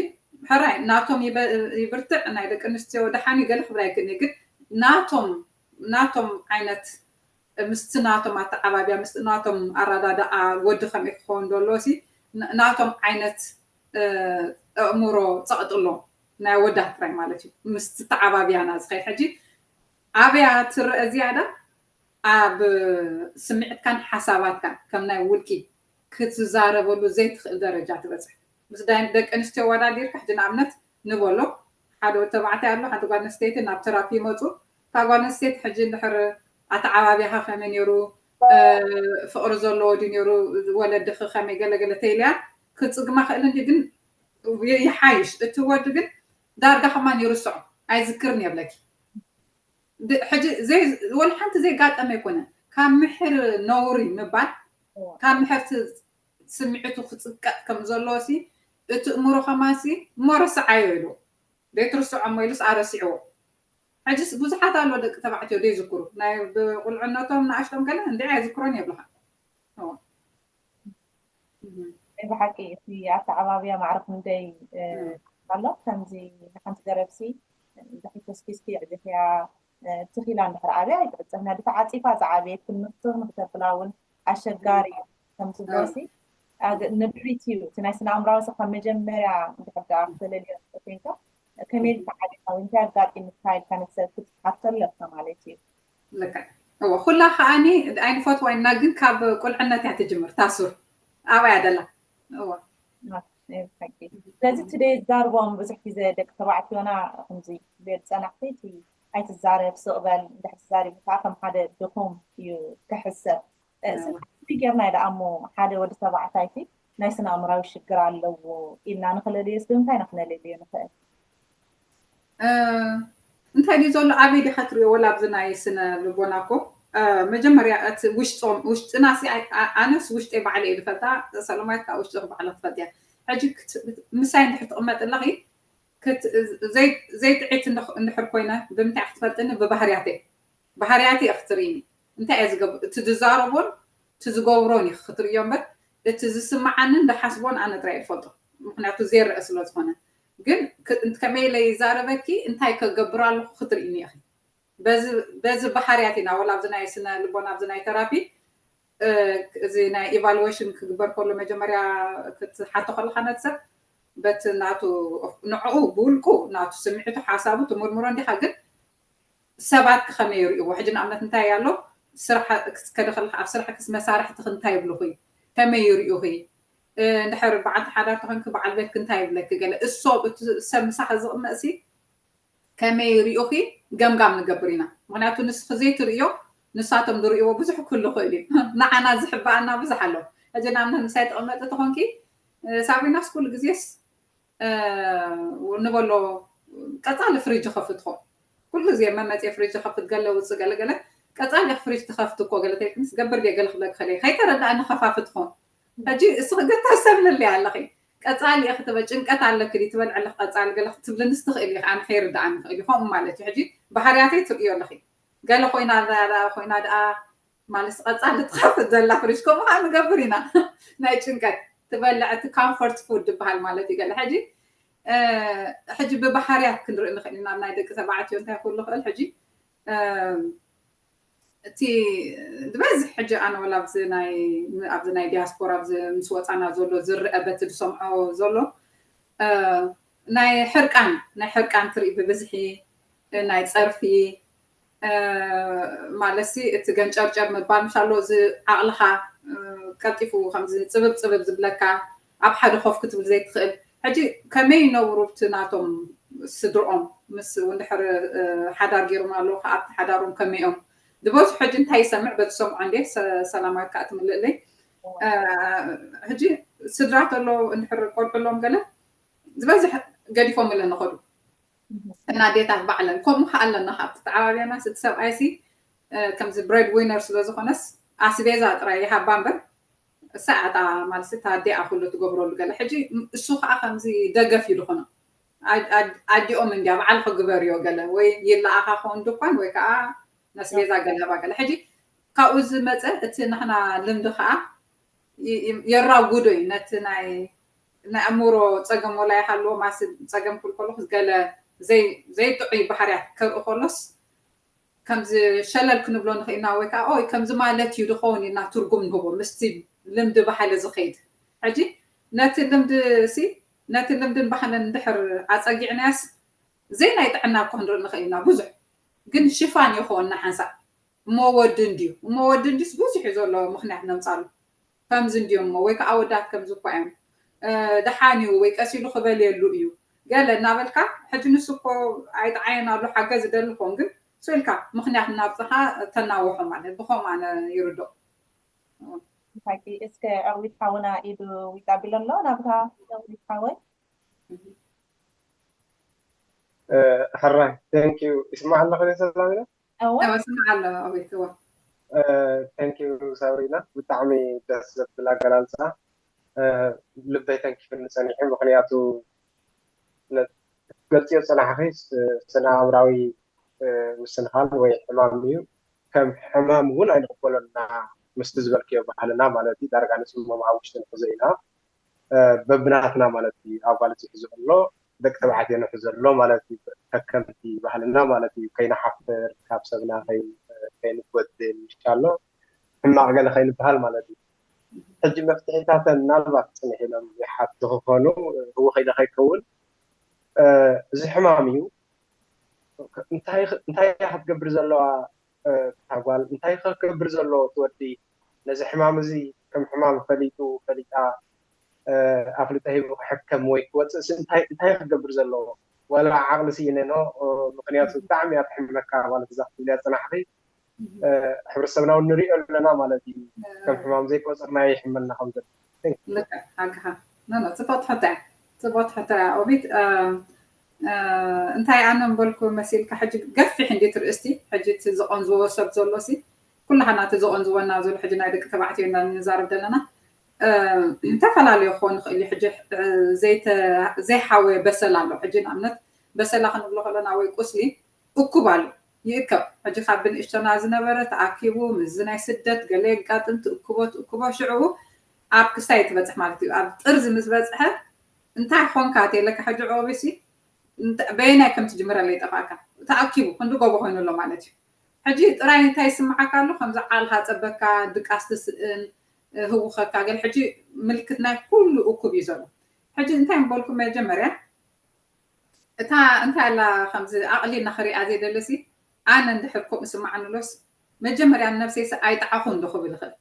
ሕራይ ናቶም ይበ- ይብርትዕ ናይ ደቂ ኣንስትዮ ደሓን እዩ ገለ ክብል ኣይክእልን ግን ናቶም ናቶም ዓይነት ምስቲ ናቶም ኣተዓባብያ ምስቲ ናቶም ኣረዳድኣ ወዲ ከመይ ክኸውን ደሎ ሲ ን- ናቶም ዓይነት እ፣ ኣእምሮ ፀቕጢ ኣሎ ናይ ወዳት ጥራይ ማለት እዩ ምስቲ ተዓባብያና ዝኸይድ ሕጂ ኣብያ ትረአ ዝያዳ ኣብ ስምዒትካን ሓሳባትካን ከም ናይ ውልቂ ክትዛረበሉ ዘይትኽእል ደረጃ ትበፅሕ። ምስ ዳይ- ደቂ ኣንስትዮ ኣወዳዲርካ ሕጂ ንኣብነት ንበሎ ሓደ ወዲ ተባዕታይ ኣሎ፣ ሓንቲ ጓል ኣንስተይቲ ናብ ተራፒ ይመፁ። እታ ጓል ኣንስተይቲ ሕጂ እንድሕር ኣተዓባቢያኻ ከመይ ነይሩ፣ እ፣ ፍቕሪ ዘለዎ ድዩ ነይሩ፣ ወለድኺ ከመይ ገለገለ ተይልያ ክፅግማ ክእል እንዲ ግን ይ- ይሓይሽ። እቲ ወዲ ግን ዳርጋ ከማን ይርስዖ ኣይዝክርን የብለኪ። ድ- ሕጂ ዘይ- ወላ ሓንቲ ዘይጋጠመ ኣይኮነን ካብ ምሕር ነውሪ ምባል ካብ ምሕርቲ ስምዒቱ ክፅቀጥ ከም ዘለዎ ሲ እቲ እምሮ ከማሲ እሞ ረስዓዮ ኢሉ ዘይትርስዖ እሞ ኢሉስ ኣረሲዕዎ። ሕጂስ ብዙሓት ኣሎ ደቂ ተባዕትዮ ዘይዝክሩ ናይ ብቁልዕነቶም ንኣሽቶም ገለ እንዲ ኣይዝክሮን የብልኻ። እዎ። እህ። ናይ ብሓቂ እቲ ኣተዓባብያ ማዕረ ክንደይ እ፣ እህ። ኣሎ ከምዚ ንሓንቲ ገረብሲ እንድሕር ተስኪስኪ ኣዕቢኽያ እ፣ ትኺላ እንድሕር ኣብያ ኣይትዕፀፍና ድካ ዓፂፋ ዝዓበየት ክንፍትኽ ንክተብላ እውን ኣሸጋሪ እዩ ከም ዝብሎሲ ኣግ- ንድሪት እዩ እቲ ናይ ስነ ኣእምራዊ ሰብ ካብ መጀመርያ እንድሕር ደኣ ክተለልዮ ኮይንካ ከመይ ኢልካ ዓሊኻ ወይ እንታይ ኣጋጢምካ ኢልካ ነቲ ሰብ ክትሓቶ ኣለካ ማለት እዩ። ልክዕ። እዎ፣ ኩላ ከዓኒ ኣይንፈትዋ ኢና፣ ግን ካብ ቁልዕነት እያ ትጅምር፣ ታሱር ኣብያ ደላ። እዎ። እ፣ ሓቂ። ስለዚ እቲ ደይ ዝዛርቦም ብዙሕ ግዜ ደቂ ተባዕትዮና ከምዚ ክብል ዝጸናሕቲ፣ እቲ ኣይትዛረብ፣ ስቕ በል፣ እንድሕር ትዛሪቡ ከዓ ከም ሓደ ድኹም እዩ ክሕሰብ። እ፣ እዎ። ስለዚ ከመይ ጌርና ኢና ደኣ እሞ ሓደ ወዲ ተባዕታይ እቲ ናይ ስነ ኣእምራዊ ሽግር ኣለዎ ኢልና ንኽለልዮስ ብምንታይ ኢና ክነለልዮ ንኽእል? እ፣ እንታይ ድዩ ዘሎ ኣበይ ዲኻ ትሪኦ ወላ ኣብዚ ናይ ስነ ልቦና እኮ እ፣ መጀመርያ እቲ ውሽጦም ውሽጥና ሲ ኣይ- ኣ- ኣነስ ውሽጠይ ባዕለ እየ ዝፈልጣ። ሰለማዊት ከዓ ውሽጥኺ ባዕላ ትፈልጥያ። ሕጂ ክት- ምሳይ እንድሕር ትቕመጥ ኣለኺ ክት- ዘይ- ዘይጥዒት እንድኽ- እንድሕር ኮይነ ብምንታይ ክትፈልጥኒ ብባህርያተይ ባህርያት እየ ክትርእኒ። እንታይ እየ ዝገብር እቲ ዝዛረቦን እቲ ዝገብሮን እዩ ክትርእዮ እምበር እቲ ዝስምዓንን ዝሓስቦን ኣነ ጥራይ እየ ዝፈልጦ። ምክንያቱ ዘይረአ ስለ ዝኾነ ግን ክ- ከመይ ኢለ ይዛረበኪ እንታይ ከገብር ኣለኩ ክትርእኒ ኢኺ። በዚ በዚ ባህርያት ኢና ወላ ኣብዚ ናይ ስነ ልቦና ኣብዚ ናይ ተራፒ እ፣ እዚ ናይ ኢቫሉዌሽን ክግበር ከሎ መጀመርያ ክትሓቶ ከለካ ነቲ ሰብ በቲ ናቱ ንዕኡ ብውልቁ ናቱ ስምዒቱ ሓሳቡ ትምርምሮ እንዲካ ግን ሰባት ከመይ ይርእዎ? ሕጂ ንኣብነት እንታይ ኣሎ ስራሕ ክትከደ ከለካ ኣብ ስራሕ ክስ መሳርሕትክ እንታይ ይብልኩ ከመይ ይርእዩኺ? እ፣ እንድሕር በዓልቲ ሓዳር ተኮንኪ በዓል ቤትክ እንታይ ይብለኪ? ገለ እሶ እቲ ሰብ ምሳኺ ዝቕመጥሲ ከመይ ይርእዩኺ ገምጋም ንገብር ኢና። ምክንያቱ ንስኺ ዘይትርእዮ ንሳቶም ዝርእይዎ ብዙሕ ክህሉ ይኽእል እዩ። ንዓና ዝሕብኣና ብዙሕ ኣሎ። ሕጂ ንኣብነት ምሳይ ተቐመጢ ተኾንኪ እ፣ ሳብሪናስ ኩሉ ግዜስ እ፣ ንበሎ ቀፃሊ ፍሪጅ ይኸፍት ኾ ኩሉ ግዜ መመፅየ ፍሪጅ ይኸፍት ገለ ውፅእ ገለገለ ቀፃሊ ፍሪጅ ትኸፍት እኮ ገለ ተይክንስ ገብር ድየ ገለ ክብለክ ከለ ከይተረዳእኒ ከፋፍት ኾ ሕጂ እስኺ ግን ተሰብልለይ ኣለኺ ቀጻሊ ኢኺ ትበ-፣ ጭንቀት ኣለኪ ድዩ ትበልዕለኺ ቀጻሊ ገለ ክትብልንስ ትኽእሊ ኢኺ፣ ኣነ ከይርድኣኒ ይኽእል እዩ። ከምኡ ማለት እዩ። ሕጂ ባህርያተይ ትርእዮ ኣለኺ። ገለ ኮይና ደኣ፣ ኮይና ደኣ ማለት ቀጻሊ ትኸፍት ዘላ ፍሪጅ፣ ከምኡ ከዓ ንገብር ኢና። ናይ ጭንቀት ትበልዕ፣ እቲ ኮምፎርት ፉድ ዝበሃል ማለት እዩ። ገለ ሕጂ፣ እ፣ ሕጂ ብባህርያት ክንርኢ ንኽእል ኢና። ኣብ ናይ ደቂ ተባዕትዮ እንታይ ክህሉ ይኽእል ሕጂ፣ እ፣ እቲ ዝበዝሕ ሕጂ ኣነ ወላ ኣብዚ ናይ፣ ኣብዚ ናይ ዲያስፖራ ኣብዚ ምስ ወፃና ዘሎ ዝረአ በቲ ዝሰምዖ ዘሎ፣ እ፣ ናይ ሕርቃን፣ ናይ ሕርቃን ትርኢ ብብዝሒ፣ እ፣ ናይ ፀርፊ፣ እ፣ ማለትሲ እቲ ገንጨርጨር ምባል ምሻሎ እዚ ዓቕልኻ፣ እ፣ ቀልጢፉ ከምዚ ፅብብ ፅብብ ዝብለካ ኣብ ሓደ ኮፍ ክትብል ዘይትኽእል። ሕጂ ከመይ ይነብሩ እቲ ናቶም ስድርኦም ምስ እንድሕር፣ እ፣ ሓዳር ገይሮም ኣለዉ፣ ከኣ ኣብቲ ሓዳሮም ከመይ እዮም ዝበዝሑ? ሕጂ እንታይ ይሰምዕ በቲ ሰምዖ እንዴ ሰ-፣ ሰላማዊት ከኣ ትምልእለይ። እ፣ ሕጂ ስድራ ተሎ እንድሕር ቆልዑ ኣለዎም ገለ ዝበዝሕ ገዲፎም እለን ንኸዱ። እና ኣዴታት ባዕለን ከምኡ ከኣ ኣለና ካብቲ ተዓባቢያና እቲ ሰብኣይሲ፣ እ፣ ከምዚ ብሬድ ዊነር ስለ ዝኾነስ ኣስቤዛ ጥራይ ይሃባ እምበር እሳ እያ እታ ማለት እታ ኣዴኣ ኩሉ ትገብረሉ ገለ። ሕጂ እሱ ከኣ ከምዚ ደገፍ እዩ ዝኾኖ። ኣድ-፣ ኣድ-፣ ኣዲኦም እንድያ ባዕልኺ ግበርዮ ገለ ወይ ይለኣኻ ክኸውን ድኳን ወይ ከኣ ነስቤዛ ገለ ሃባ ገለ። ሕጂ ካብኡ ዝመጸ እቲ ንሕና ልምዲ ከኣ ይ-፣ ይ-፣ የራጉዶ እዩ ነቲ ናይ፣ ናይ ኣእምሮ ጸገም ወላ ይሃልዎ ማስ ጸገም ክብል ከለኹ ገለ ዘይ-፣ ዘይጥዑይ ባህርያት ከርኢ ከሎስ ከምዚ ሸለል ክንብሎ ንኽእል ኢና ወይ ከኣ ኦይ ከምዚ ማለት እዩ ድኸውን ኢልና ትርጉም ንህቦ ምስቲ ልምዲ ባህሊ ዝኸይድ። ሕጂ ነቲ ልምዲ ሲ ነቲ ልምድን ባህልን እንድሕር ኣጸጊዕናያስ ዘይናይ ጥዕና እኮ ክንርኢ ንኽእል ኢና ብዙሕ ግን ሽፋን ይኾንና ሓንሳእ እሞ ወዲ እንድዩ እሞ ወዲ እንድዩስ ብዙሕ እዩ ዘሎ ምኽንያት ነምጻሉ ከምዚ እንድዮም እሞ ወይ ከዓ ወዳት ከምዚ እኳ እዮም ደሓን እዩ ወይ ቀሲሉ ክበልየሉ እዩ ገለ እናበልካ ሕጂ ንሱ እኮ ኣይጠዓየን ኣሎ ሓገዝ ይደሊ ክኾን ግን ስእልካ ምኽንያት እናብፅኻ ተናውሖ ማለት ብኸምኡ ኣነ ይርድኦ። ሓቂ እስከ ዕዊት ሓውና ኢዱ ይጣቢሎ ኣሎ ናብታ ዕዊት ሓወይ ሕራይ thank you ይስማዕ ኣለኹ ሰላም ኢለ እወ ስምዓ ኣሎ ኣቤት እወ thank you ሳብሪና ብጣዕሚ ደስ ዘብል ኣገላልፃ ልበይ ተንኪፍኒ ፀኒሑ ምክንያቱ ገልፅዮ ፅናሕኺ ስነ ኣእምራዊ ምስንኻል ወይ ሕማም እዩ ከም ሕማም እውን ኣይንቕበሎና ምስቲ ዝበልክዮ ባህልና ማለት እዩ ዳርጋ ንፅመም ኣብ ውሽጢ ንሕዞ ኢና በብናትና ማለት እዩ ኣባል ዝሕዞ ኣሎ ደቂ ተባዕትዮ ንሕዞ ኣሎ ማለት እዩ ከከምቲ ባህልና ማለት እዩ ከይንሓፍር ካብ ሰብና ከይንጎድል ይሻሎ ሕማቕ ገለ ከይንበሃል ማለት እዩ ሕጂ መፍትሒታተን ምናልባት ፅንሕ ኢሎም ይሓቱ ክኾኑ ህወኸ ኢለ ከይከውን እዚ ሕማም እዩ እንታይ እያ ክትገብር ዘለዋ እታ ጓል እንታይ ከ ክገብር ዘለዎ እቲ ወዲ ነዚ ሕማም እዚ ከም ሕማም ፈሊጡ ፈሊጣ ኣፍልጦ ሂቡ ክሕከም ወይ ክወፅእ እንታይ እንታይ ክገብር ዘለዎ ዋላ ዓቕሊ ስኢነ ኖ ምክንያቱ ብጣዕሚ እያ ትሕመካ ማለት እዛ ክትብልያ ፅናሕኺ ሕብረተሰብና እውን ንሪኦ ኣለና ማለት እዩ ከም ሕማም ዘይቆፀርና ይሕመልና ከም ዘሎ ልክዕ ሓቅኻ ኖ ጽብቕቲ ሕቶ እያ ጽብቕቲ ሕቶ እያ ኦቢት እንታይ ኣነ ምበልኩ መሲልካ ሕጂ ገፊሕ እንዴት ርእስቲ ሕጂ እቲ ዝቐንዝዎ ሰብ ዘሎ ሲ ኩላህና እቲ ዝቐንዝወና ዘሎ ሕጂ ናይ ደቂ ተባዕትዮ ኢና ንዛረብ ዘለና ዝተፈላለዩ ክኾን ይኽእል እዩ ሕጂ ዘይሓወየ በሰል ኣሎ ሕጂ ንኣብነት በሰላ ክንብሎ ከለና ወይ ቁስሊ እኩብ ኣሎ ይእከብ ሕጂ ካብ ብንእሽቶና ዝነበረ ተኣኪቡ ምስዚ ናይ ስደት ገለ የጋጥም ትእክቦ ትእክቦ ሽዕኡ ኣብ ክስታይ ትበፅሕ ማለት እዩ ኣብ ጥርዚ ምስ በፅሐ እንታይ ኾንካ ተለካ ሕጂ ኦቢሲ በየናይ ከም ትጅምረለ ይጠፋእካ ተኣኪቡ ክንዲ ጎቦ ኮይኑ ኣሎ ማለት እዩ ሕጂ ጥራይ እንታይ ይስምዓካ ኣሎ ከምዚ ዓል ሃፀበካ ድቃስ ትስእን ህውኸካ ገለ ሕጂ ምልክት ናይ ኩሉ እኩብ እዩ ዘሎ ሕጂ እንታይ ምበልኩ መጀመርያ እታ እንታይ ኣላ ከምዚ ኣቕሊልና ክሪኣ ዘይደለሲ ኣነ እንድሕር ከምኡ ስማዓንሎስ መጀመርያ ንነብሰይሲ ኣይጠዓኹን ዶ ክብል ይኽእል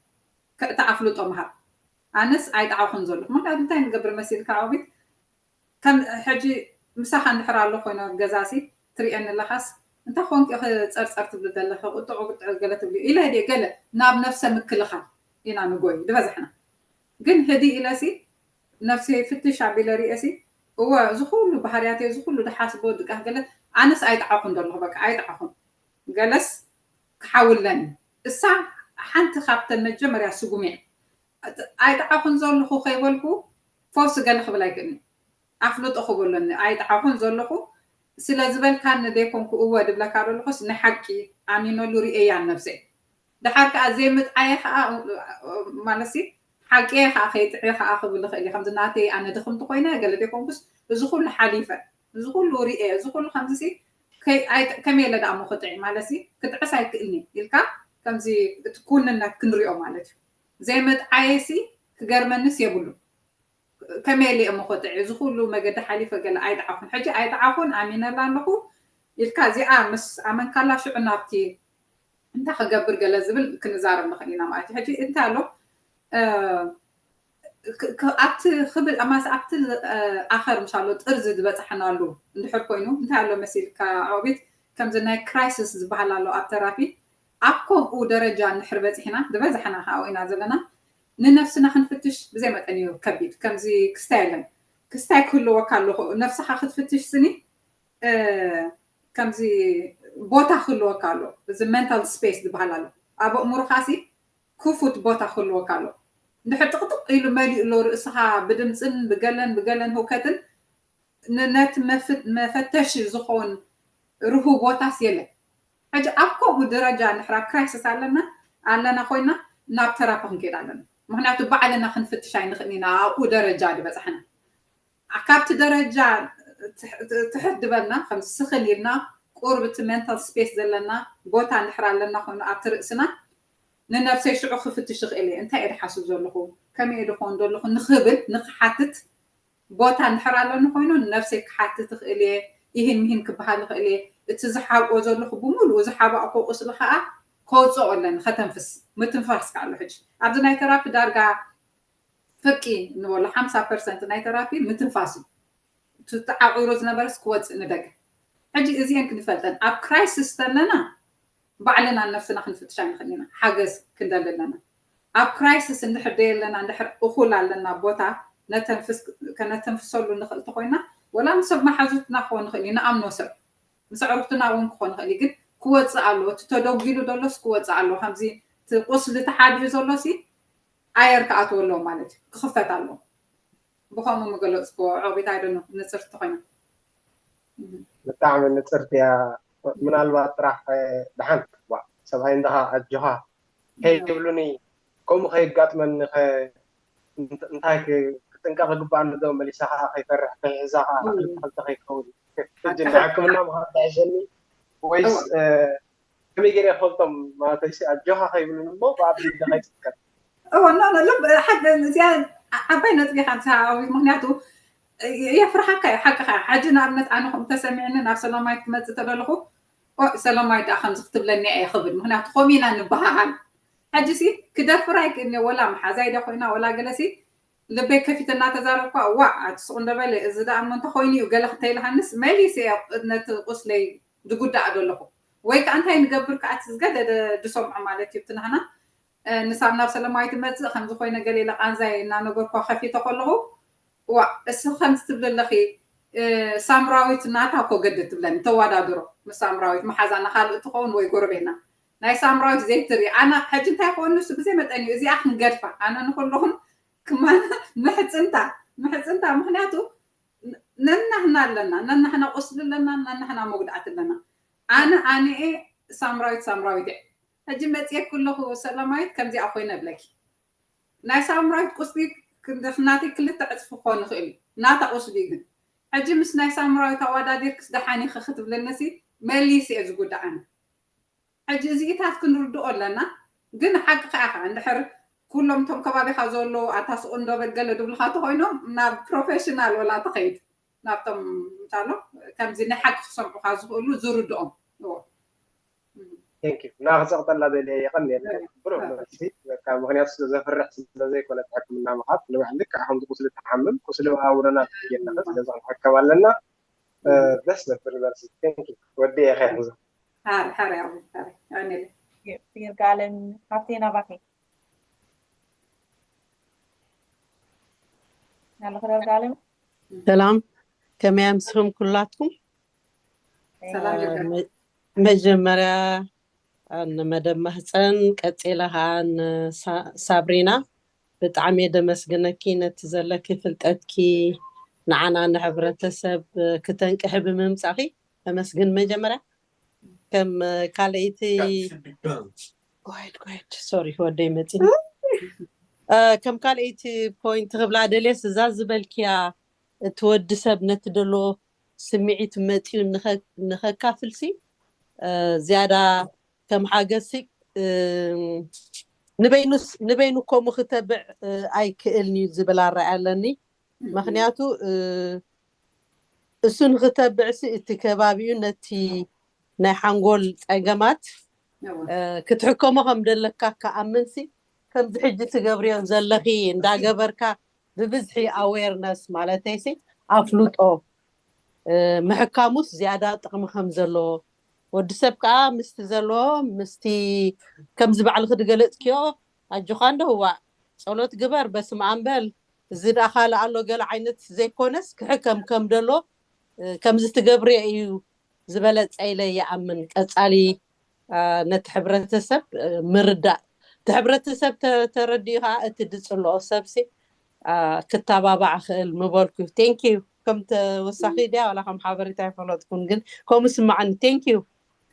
ክእቲ ኣፍልጦ ምሃብ ኣነስ ኣይጠዓኹን ዘለኹ ምክንያቱ እንታይ ንገብር መሲልካ ኦቢት ከም ሕጂ ምሳኻ እንድሕር ኣሎ ኮይነ ገዛሲ ትሪእየኒ ኣለኻስ እንታይ ኮንኪ ኢኺ ፀርፀር ትብሊ ዘለኺ ቁጥዑ ቁጥዑ ገለ ትብሊ ኢለ ድየ ገለ ናብ ነብሰ ምክልኻል ኢና ንጎይ ዝበዝሕና ግን ህዲ ኢለሲ ነፍሰይ ፍትሽ ኣቢለ ሪኤሲ እወ እዚ ኩሉ ባህርያተይ እዚ ኩሉ ድሓስቦ ድቃስ ገለ ኣነስ ኣይጠዓኹን ዘለኹ በቃ ኣይጠዓኹን ገለስ ክሓውለኒ እሳ ሓንቲ ካብተን መጀመርያ ስጉሜ ኣይጠዓኹን ዘለኹ ከይበልኩ ፈውሲ ገለ ክብል ኣይክእልን። ኣፍልጦ ክበሎኒ ኣይጠዓኹን ዘለኹ ስለ ዝበልካኒ ደይኮንኩ እወ ድብለካ ዘለኹስ ንሓቂ ኣሚነሉ ርእየያ ነብሰይ። ድሓር ከዓ ዘይምጥዓየ ከዓ ማለትሲ ሓቂ እየ ከዓ ከይጥዕየ ከዓ ክብል ይኽእል እየ። ከምዚ ናተይ ኣነ ድኽምቲ ኮይነ ገለ ደይኮንኩስ እዚ ኩሉ ሓሊፈ እዚ ኩሉ ርእየ እዚ ኩሉ ከምዚሲ ከመይ ኢለ ደኣ እሞ ክጥዒ ማለትሲ ክጥዕስ ኣይክእልኒ ኢልካ ከምዚ እቲ ኩንነት ክንሪኦ ማለት እዩ። ዘይምጥዓየሲ ክገርመንስ የብሉ። ከመይ ኢለ እሞ ክጥዒ እዚ ኩሉ መገዲ ሓሊፈ ገለ ኣይጠዓኹን ሕጂ ኣይጠዓኹን ኣሚነላ ኣለኹ ኢልካ እዚኣ ምስ ኣመንካላ ሽዑ ናብቲ እንታይ ክገብር ገለ ዝብል ክንዛረብ ንኽእል ኢና ማለት እዩ። ሕጂ እንታይ ኣሎ ኣብቲ ክብል ኣማስ ኣብቲ ኣኸር ምሻሎ ጥርዚ ዝበፅሐናሉ እንድሕር ኮይኑ እንታይ ኣሎ መሲልካ ዓውቢት ከምዚ ናይ ክራይሲስ ዝበሃል ኣሎ ኣብ ተራፒ ኣብ ከምኡ ደረጃ እንድሕር በፂሕና ዝበዝሐና ከዓ ኢና ዘለና ንነፍስና ክንፍትሽ ብዘይ መጠን እዩ ከቢድ ከምዚ ክስታይ የለን ክስታይ ክህልወካ ኣለኹ ነፍስኻ ክትፍትሽ ስኒ ከምዚ ቦታ ክህልወካ ኣሎ እዚ ሜንታል ስፔስ ዝበሃል ኣሎ ኣብ ኣእምሮኻሲ ክፉት ቦታ ክህልወካ ኣሎ እንድሕር ጥቕጥቕ ኢሉ መሊኡ ኣሎ ርእስኻ ብድምፅን ብገለን ብገለን ህውከትን ነቲ መፈተሺ ዝኸውን ርሁ ቦታስ የለን ሕጂ ኣብ ከምኡ ደረጃ ንሕራ ክራይስስ ኣለና ኣለና ኮይና ናብ ተራፒ ክንከይድ ኣለና ምክንያቱ ባዕልና ክንፍትሽ ኣይንኽእል ኢና ኣብኡ ደረጃ ዝበፅሐና ካብቲ ደረጃ ትሕት ዝበልና ከም ስኽን ኢልና ቁርብ እቲ ሜንታል ስፔስ ዘለና ቦታ እንድሕር ኣለና ኮይኑ ኣብቲ ርእስና ንነብሰይ ሽዑ ክፍትሽ ይኽእል እየ እንታይ እየ ድሓስብ ዘለኹ ከመይ እየ ድኾን ዘለኹ ንኽብል ንክሓትት ቦታ እንድሕር ኣለኒ ኮይኑ ንነብሰይ ክሓትት ይኽእል እየ ይህን ምሂን ክበሃል ይኽእል እየ እቲ ዝሓብኦ ዘለኹ ብምሉኡ ዝሓባእኮ ቁስሊ ከዓ ከውፅኦ ኣለኒ ከተንፍስ ምትንፋስ ከዓ ኣሎ ሕጂ ኣብዚ ናይ ተራፒ ዳርጋ ፍርቂ ንበሎ ሓምሳ ፐርሰንት ናይ ተራፒ ምትንፋስ እዩ። እቲ ተዓቑሩ ዝነበረስ ክወፅእ ንደገ። ሕጂ እዚአን ክንፈልጠን ኣብ ክራይሲስ ተለና ባዕልና ነፍስና ክንፍትሻ ንኽእል ኢና። ሓገዝ ክንደሊ ኣለና። ኣብ ክራይሲስ እንድሕር ደየለና እንድሕር እኹል ኣለና ቦታ ነተንፍስ ከነተንፍሰሉ ንኽእል ተኾይና ወላ ንሰብ መሓዙትና ክኾን ንኽእል እዩ ንኣምኖ ሰብ ምስ ኣዕሩኽትና እውን ክኾን ይኽእል እዩ ግን ክወፅእ ኣለዎ እቲ ተደጒሉ ዘሎስ ክወፅእ ኣለዎ ከምዚ እቲ ቁስሊ ተሓቢኡ ዘሎሲ ኣየር ክኣትዎ ኣለዎ ማለት እዩ ክኽፈት ኣለዎ ብኸምኡ ምገለፅክዎ ዖቢት ኣይደኖ ንፅርቲ ኮይና ብጣዕሚ ንፅርቲ እያ ምናልባት ጥራሕ ድሓን ሰብኣይ እንድኻ ኣጆኻ ከይብሉኒ ከምኡ ከየጋጥመኒ እንታይ ክጥንቀቕ ይግባኣኒ ዶ መሊሳ ከዓ ከይፈርሕ ከይሕዛ ከዓ ክልተ ክልተ ከይከውን ሕጂ ናይ ሕክምና ምዃን ትሕሸኒ ወይስ ከመይ ገይረ ክፈልጦም ማለተይሲ ኣጆኻ ከይብሉኒ እሞ ብኣብ ኢደ ከይፅቀጥ እወ ኖ ኖ ሉብ ሓደ እዚኣ ዓባይ ነጥቢ ኢኻ ንስኻ ምክንያቱ የፍርሓካ እዩ ሓቅኻ ሕጂ ንኣብነት ኣነ ከምኡ ተሰሚዕኒ ናብ ሰላማዊት ክመፅእ ተደለኹ ሰላማዊት ደኣ ከምዚ ክትብለኒ እየ ክብል ምክንያቱ ከምኡ ኢና ንበሃሃል ሕጂ ሲ ክደፍር ኣይክእልኒ ወላ መሓዛይ ደ ኮይና ወላ ገለሲ ልበይ ከፊተ እናተዛረብኳ ዋዕ ኣትስቕ እንደበለ እዚ ደኣ እሞ እንተኮይኑ እዩ ገለ ክተይልሃንስ መሊስ እየ ነቲ ቁስለይ ዝጉዳእ ዘለኹ ወይ ከዓ እንታይ ንገብር ከዓ እቲ ዝገደደ ዝሰምዖ ማለት እዩ እቲ ናህና ንሳብ ናብ ሰለማዊት መፅእ ከምዚ ኮይነ ገለ ኢለ ቃንዛይ እናነገርኳ ከፊተ ከለኹ ዋ እስ ከምዚ ትብል ኣለኺ ሳምራዊት ናታ እኮ ገደ ትብለኒ ተዋዳድሮ ምስ ሳምራዊት መሓዛና ካልእ ትኸውን ወይ ጎረቤትና ናይ ሳምራዊት ዘይትርኢ ኣነ ሕጂ እንታይ ክኾን ንሱ ብዘይ መጠን እዩ እዚኣ ክንገድፋ ኣነ ንኩልኹም ክማን ምሕፅንታ ምሕፅንታ ምክንያቱ ነናህና ኣለና ነናህና ቁስሊ ኣለና ነናህና መጉዳእቲ ኣለና ኣነ ኣነኤ ሳምራዊት ሳምራዊት እየ ሕጂ መፅየ ኩለኹ ሰላማዊት ከምዚኣ ኮይነ እብለኪ ናይ ሳምራዊት ቁስሊ ክንደፍናተይ ክልተ ዕፅፊ ክኾን ይኽእል እዩ ናታ ቁስሊ ግን ሕጂ ምስ ናይ ሳምራዊት ኣዋዳዲርክስ ደሓን ኢኺ ክትብለነሲ መሊስ እየ ዝጉዳኣኒ ሕጂ እዚኢታት ክንርድኦ ኣለና ግን ሓቂ ከዓ ከዓ እንድሕር ኩሎም እቶም ከባቢኻ ዘሎ ኣታ ስቕ እንዶ በል ገለ ድብልኻ ተኮይኖም ናብ ፕሮፌሽናል ወላ ተኸይድ ናብቶም እንታሎ ከምዚ ናይ ሓቂ ክሰምዑኻ ዝኽእሉ ዝርድኦም ና ክፀቕጠላ ደልየ የቐን ብሩህ መልሲ ምክንያቱ ስለዘፍርሕ ስለዘይኮነ ሕክምና ምኻድ ንባዕሊ ከዓ ከምዚ ቁስሊ ትሓምም ቁስሊ ኣውረና ትየለኸ ስለዚ ክንሕከም ኣለና ደስ ዘብል መልሲ ወዲ ኢኻ ይሕዞ ይርጋለም ሃብቴ ናባኺ ኣለኹ ይርጋለም ሰላም ከመይ ኣምስኹም ኩላትኩም መጀመርያ ንመደብ ማህፀን ቀፂለ ከዓ ንሳብሪና ብጣዕሚ እየ ደመስግነኪ ነቲ ዘለኪ ፍልጠትኪ ንዓና ንሕብረተሰብ ክተንቅሒ ብምምጻኺ። ተመስግን። መጀመርያ ከም ካልኣይቲ፣ go ahead, go ahead. ሶሪ፣ ወደይ መጺ። ከም ካልኣይቲ ፖይንት ክብላ ደልየስ፣ እዛ ዝበልክያ፣ እቲ ወዲ ሰብ ነቲ ደሎ ስምዒት መጺኡ ንኸካፍልሲ ዝያዳ ከም ሓገዝሲ፣ ንበይኑ ከምኡ ክተብዕ ኣይክእልን እዩ ዝብል ኣረኣያ ኣለኒ። ምክንያቱ እሱ ንክተብዕሲ እቲ ከባቢኡ ነቲ ናይ ሓንጎል ጸገማት ክትሕከሞ ከም ደለካ ከኣምንሲ፣ ከምዚ ሕጂ ትገብርዮ ዘለኺ እንዳገበርካ ብብዝሒ ኣዌርነስ ማለተይሲ ኣፍልጦ ምሕካሙስ ዝያዳ ጥቕሚ ከም ዘለዎ፣ ወዲ ሰብ ከዓ ምስቲ ዘለዎ ምስቲ ከምዚ ባዕልኺ ዝገለጽክዮ ኣጆኻ እንዶ ህዋእ ጸሎት ግበር በስመ ኣም በል፣ እዚ ደኣ ካልእ ኣሎ ገለ ዓይነት ዘይኮነስ ክሕከም ከም ደሎ ከምዚ ትገብርዮ እዩ ዝበለጸ ኢለ ይኣምን። ቀጻሊ ነቲ ሕብረተሰብ ምርዳእ፣ እቲ ሕብረተሰብ ተረዲኡ ከዓ እቲ ዝጽልኦ ሰብሲ ክተባባዕ ክእል ምበልኩ። ቴንኪዩ። ከም ተወሳኺ ድያ ዋላ ከም ሓበሬታ ኣይፈለጥኩን፣ ግን ከምኡ ስማዓኒ። ቴንኪዩ።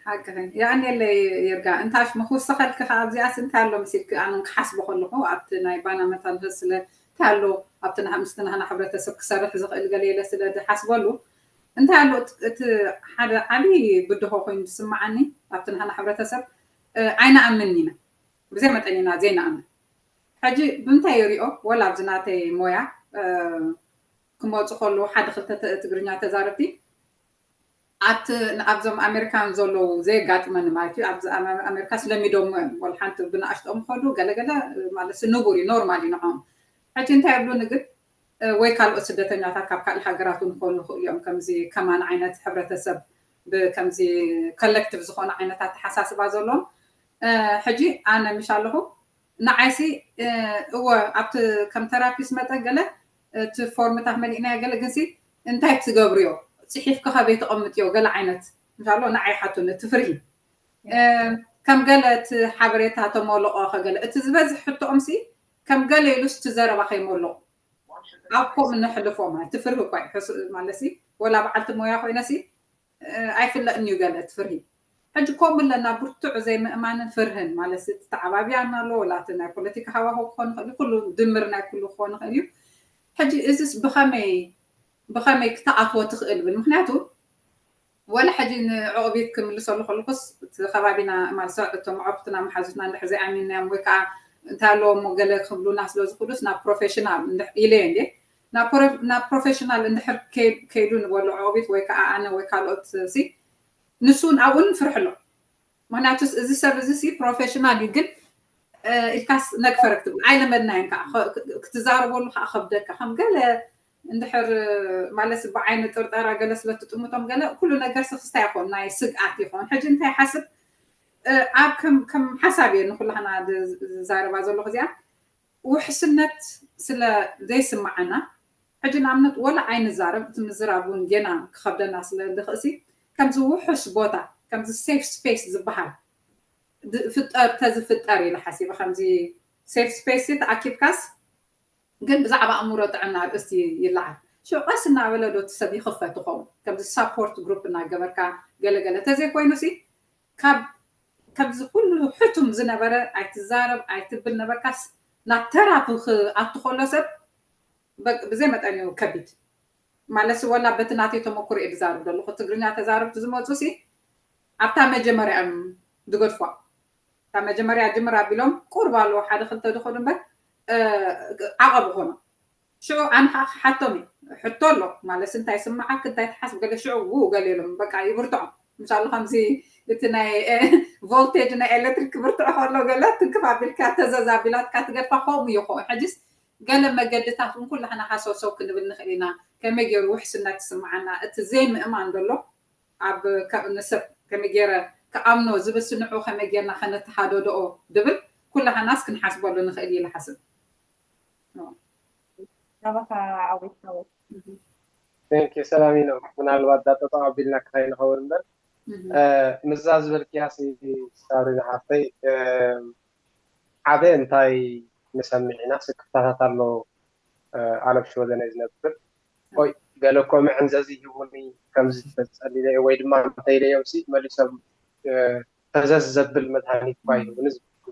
ሓቅኺ። የቐንየለይ ይርጋ። እንታሽ ምክውስኸልኪ ከዓ ኣብዚኣስ እንታይ ኣሎ መሲልኪ? ኣነ ክሓስቦ ከለኹ ኣብቲ ናይ ባና መታን ስለ እንታይ ኣሎ ኣብቲ ናህ-፣ ምስቲ ናህና ሕብረተሰብ ክሰርሕ ዝኽእል ገለ ኢለ ስለ ዝሓስበሉ እንታይ ኣሎ እቲ፣ እቲ ሓደ ዓብዪ ብድሆ ኮይኑ ዝስምዓኒ ኣብቲ ናህና ሕብረተሰብ፣ እ፣ ኣይንኣምን ኢና። ብዘይ መጠን ኢና ዘይንኣምን። ሕጂ ብምንታይ ይሪኦ? ወላ ኣብዚ ናተይ ሞያ፣ እ፣ ክመፁ ከለዉ ሓደ ክልተ ተ-፣ ትግርኛ ተዛረብቲ ኣብቲ፣ ኣብዞም ኣሜሪካን ዘለዉ ዘየጋጥመኒ ማለት እዩ። ኣብዚ ኣመ-፣ ኣሜሪካ ስለሚዶሞ እዮም። ወላ ሓንቲ ብንኣሽቶኦም ከዱ ገለገለ ማለት ንቡር እዩ፣ ኖርማል እዩ ንዕኦም። ሕጂ እንታይ ይብሉኒ ግን፣ እ፣ ወይ ካልኦት ስደተኛታት ካብ ካልእ ሃገራት እውን ክኾኑ ይኽእሉ እዮም። ከምዚ ከማን ዓይነት ሕብረተሰብ ብከምዚ ኮሌክቲቭ ዝኾነ ዓይነት ኣተሓሳስባ ዘለዎም። እ፣ ሕጂ ኣነ ምሽ ኣለኹ ንዓይሲ፣ እ፣ እወ ኣብቲ ከም ተራፒስት መጠን ገለ እቲ ፎርምታት መሊእናዮ ገለ ግንሲ እንታይ ትገብርዮ? ጽሒፍኪ ከበይ ተቐምጥዮ? ገለ ዓይነት ምሽ ኣሎ ንዓይ ሓቱኒ እቲ ፍርሂ። እ፣ ከም ገለ እቲ ሓበሬታ ተመልኦ ከገለ እቲ ዝበዝሕ ሕቶኦምሲ ከም ገለ ኢሉስ እቲ ዘረባ ከይመልኦ ኣብ ከምኡ ነሕልፎ ማለት እቲ ፍርሂ እኳ እዩ። ሕስ-፣ ማለትሲ ወላ በዓልቲ ሞያ ኮይነሲ፣ እ፣ ኣይፍለጥን እዩ ገለ እቲ ፍርሂ። ሕጂ ከምኡ ኣለና ብርቱዕ ዘይምእማንን ፍርህን ማለትሲ እቲ ተዓባብያና ኣሎ፣ ወላ እቲ ናይ ፖለቲካ ሃዋህው ክኾን ይኽእል እዩ፣ ኩሉ ድምር ናይ ኩሉ ክኾን ይኽእል እዩ። ሕጂ እዚስ ብኸመይ፣ ብኸመይ ክትኣትዎ ትኽእል ብል? ምክንያቱ ወላ ሕጂ ንዕቑቢት ክምልሰሉ ከለኩስ እቲ ከባቢና ማለት ሰብ እቶም ኣዕሩኽትና መሓዙትና እንድሕር ዘይኣሚንናዮም ወይ ከዓ እንታይ ኣለዎ እሞ ገለ ክብሉና ስለ ዝኽእሉስ ናብ ፕሮፌሽናል እንድሕ-፣ ኢለ እየ እንዴ። ናብ ፕሮ-፣ ናብ ፕሮፌሽናል እንድሕር ከይ-፣ ከይዱ ንበሎ ዕቑቢት ወይ ከዓ ኣነ ወይ ካልኦት ሲ ንሱ እውን ኣብኡ ንፍርሕ ኣሎ። ምክንያቱስ እዚ ሰብ እዚ ሲ ፕሮፌሽናል እዩ ግን፣ እ፣ ኢልካስ ነግፈረ ክትብል ኣይለመድናዮን ከዓ። ኸ-፣ ክ-፣ ክትዛረበሉ ከዓ ከብደካ። ከም ገለ እንድሕር ማለት ብዓይኒ ጥርጠራ ገለ ስለ ትጥምቶም ገለ ኩሉ ነገር ሲ ክስታይ ይኾን፣ ናይ ስግኣት ይኾን። ሕጂ እንታይ ሓስብ፣ እ፣ ኣብ ከም፣ ከም ሓሳብ እየ ንኩላህና ዝ-፣ ዝዛረባ ዘለኹ እዚኣ። ውሕስነት ስለ ዘይስምዓና፣ ሕጂ ንኣብነት ወላ ኣይንዛረብ፣ እቲ ምዝራብ እውን ጌና ክኸብደና ስለ ዝኽእሲ፣ ከምዚ ውሑስ ቦታ፣ ከምዚ ሴፍ ስፔስ ዝበሃል ድ-፣ ፍጠር፣ ተዝፍጠር ኢለ ሓሲበ። ከምዚ ሴፍ ስፔስ ተኣኪብካስ፣ ግን ብዛዕባ ኣእምሮ ጥዕና ኣርእስቲ ይለዓል። ሽዑ ቀስ እናበለ ዶ እቲ ሰብ ይኽፈት ይኸውን። ከምዚ ሳፖርት ግሩፕ እናገበርካ ገለገለ። ተዘይኮይኑሲ፣ ካብ፣ ካብዚ ኩሉ ሕቱም ዝነበረ ኣይትዛረብ፣ ኣይትብል ነበርካስ፣ ናብ ተራፒ ክኣቱ ከሎ ሰብ፣ በ-፣ ብዘይ መጠን እዩ ከቢድ። ማለትሲ፣ ወላ በቲ ናተይ ተመኩሮ እየ ዝዛረብ ዘለኹ። ትግርኛ ተዛረብቲ ዝመፁ ሲ፣ ኣብታ መጀመርያ እዮም ዝገድፏ። እታ መጀመርያ ጅምር ኣቢሎም፣ ቁሩብ ኣለዎ፣ ሓደ ክልተ ዝኸዱ እምበር፣ እ፣ ዓቐብ ይኾኖም። ሽዑ ኣነ ከዓ ክሓቶም እየ። ሕቶ ኣሎ፣ ማለትሲ፣ እንታይ ስምዓክ፣ እንታይ ትሓስብ፣ ገለ ሽዑ፣ ው፣ ገለ ኢሎም፣ በቃ፣ ይብርትዖም። ምሳሉ ከምዚ እቲ ናይ፣ እ፣ ቮልቴጅ ናይ ኤሌክትሪክ ክብርትዖ ከሎ፣ ገለ ትንክፍ ኣቢልካ፣ ተዘዝ ኣቢላትካ ትገድፋ፣ ከምኡ ይኸውን። ሕጂስ ገለ መገድታት እውን ኩላህና ሃሰውሰው ክንብል ንኽእል ኢና። ከመይ ገይሩ ውሕስነት ይስምዓና? እቲ ዘይምእማን ዘሎ ኣብ ከ-፣ ንሰብ ከመይ ገይረ ክኣምኖ ዝብል ስንዑ ከመይ ገይርና ከነተሃደድኦ ዝብል ኩላህናስ ክንሓስበሉ ንኽእል ኢለ ሓስብ። ናባኻ ዓወት፣ ዓወት። ቴንክ ዩ ሰላሚኖ። ምናልባት ዳጠጠው ኣቢልና ክኸይንኸውን እምበር፣ እህ። እ፣ ምዛ ዝበልክያሲ ሳብሪና ሓፍተይ፣ እ፣ ሓደ እንታይ ንሰምዕ ኢና። ስክፍታታት ኣሎ። ኣነ ኣብ ሽወደን እየ ዝነብር። ኦይ፣ ገለ እኮ መዐንዘዚ ይህቡኒ፣ ከምዚ ተጸሊለ ወይ ድማ እንተኢለዮም ሲ መሊሶም ፈዘዝ ዘብል መድሃኒት እኳ ይህቡኒ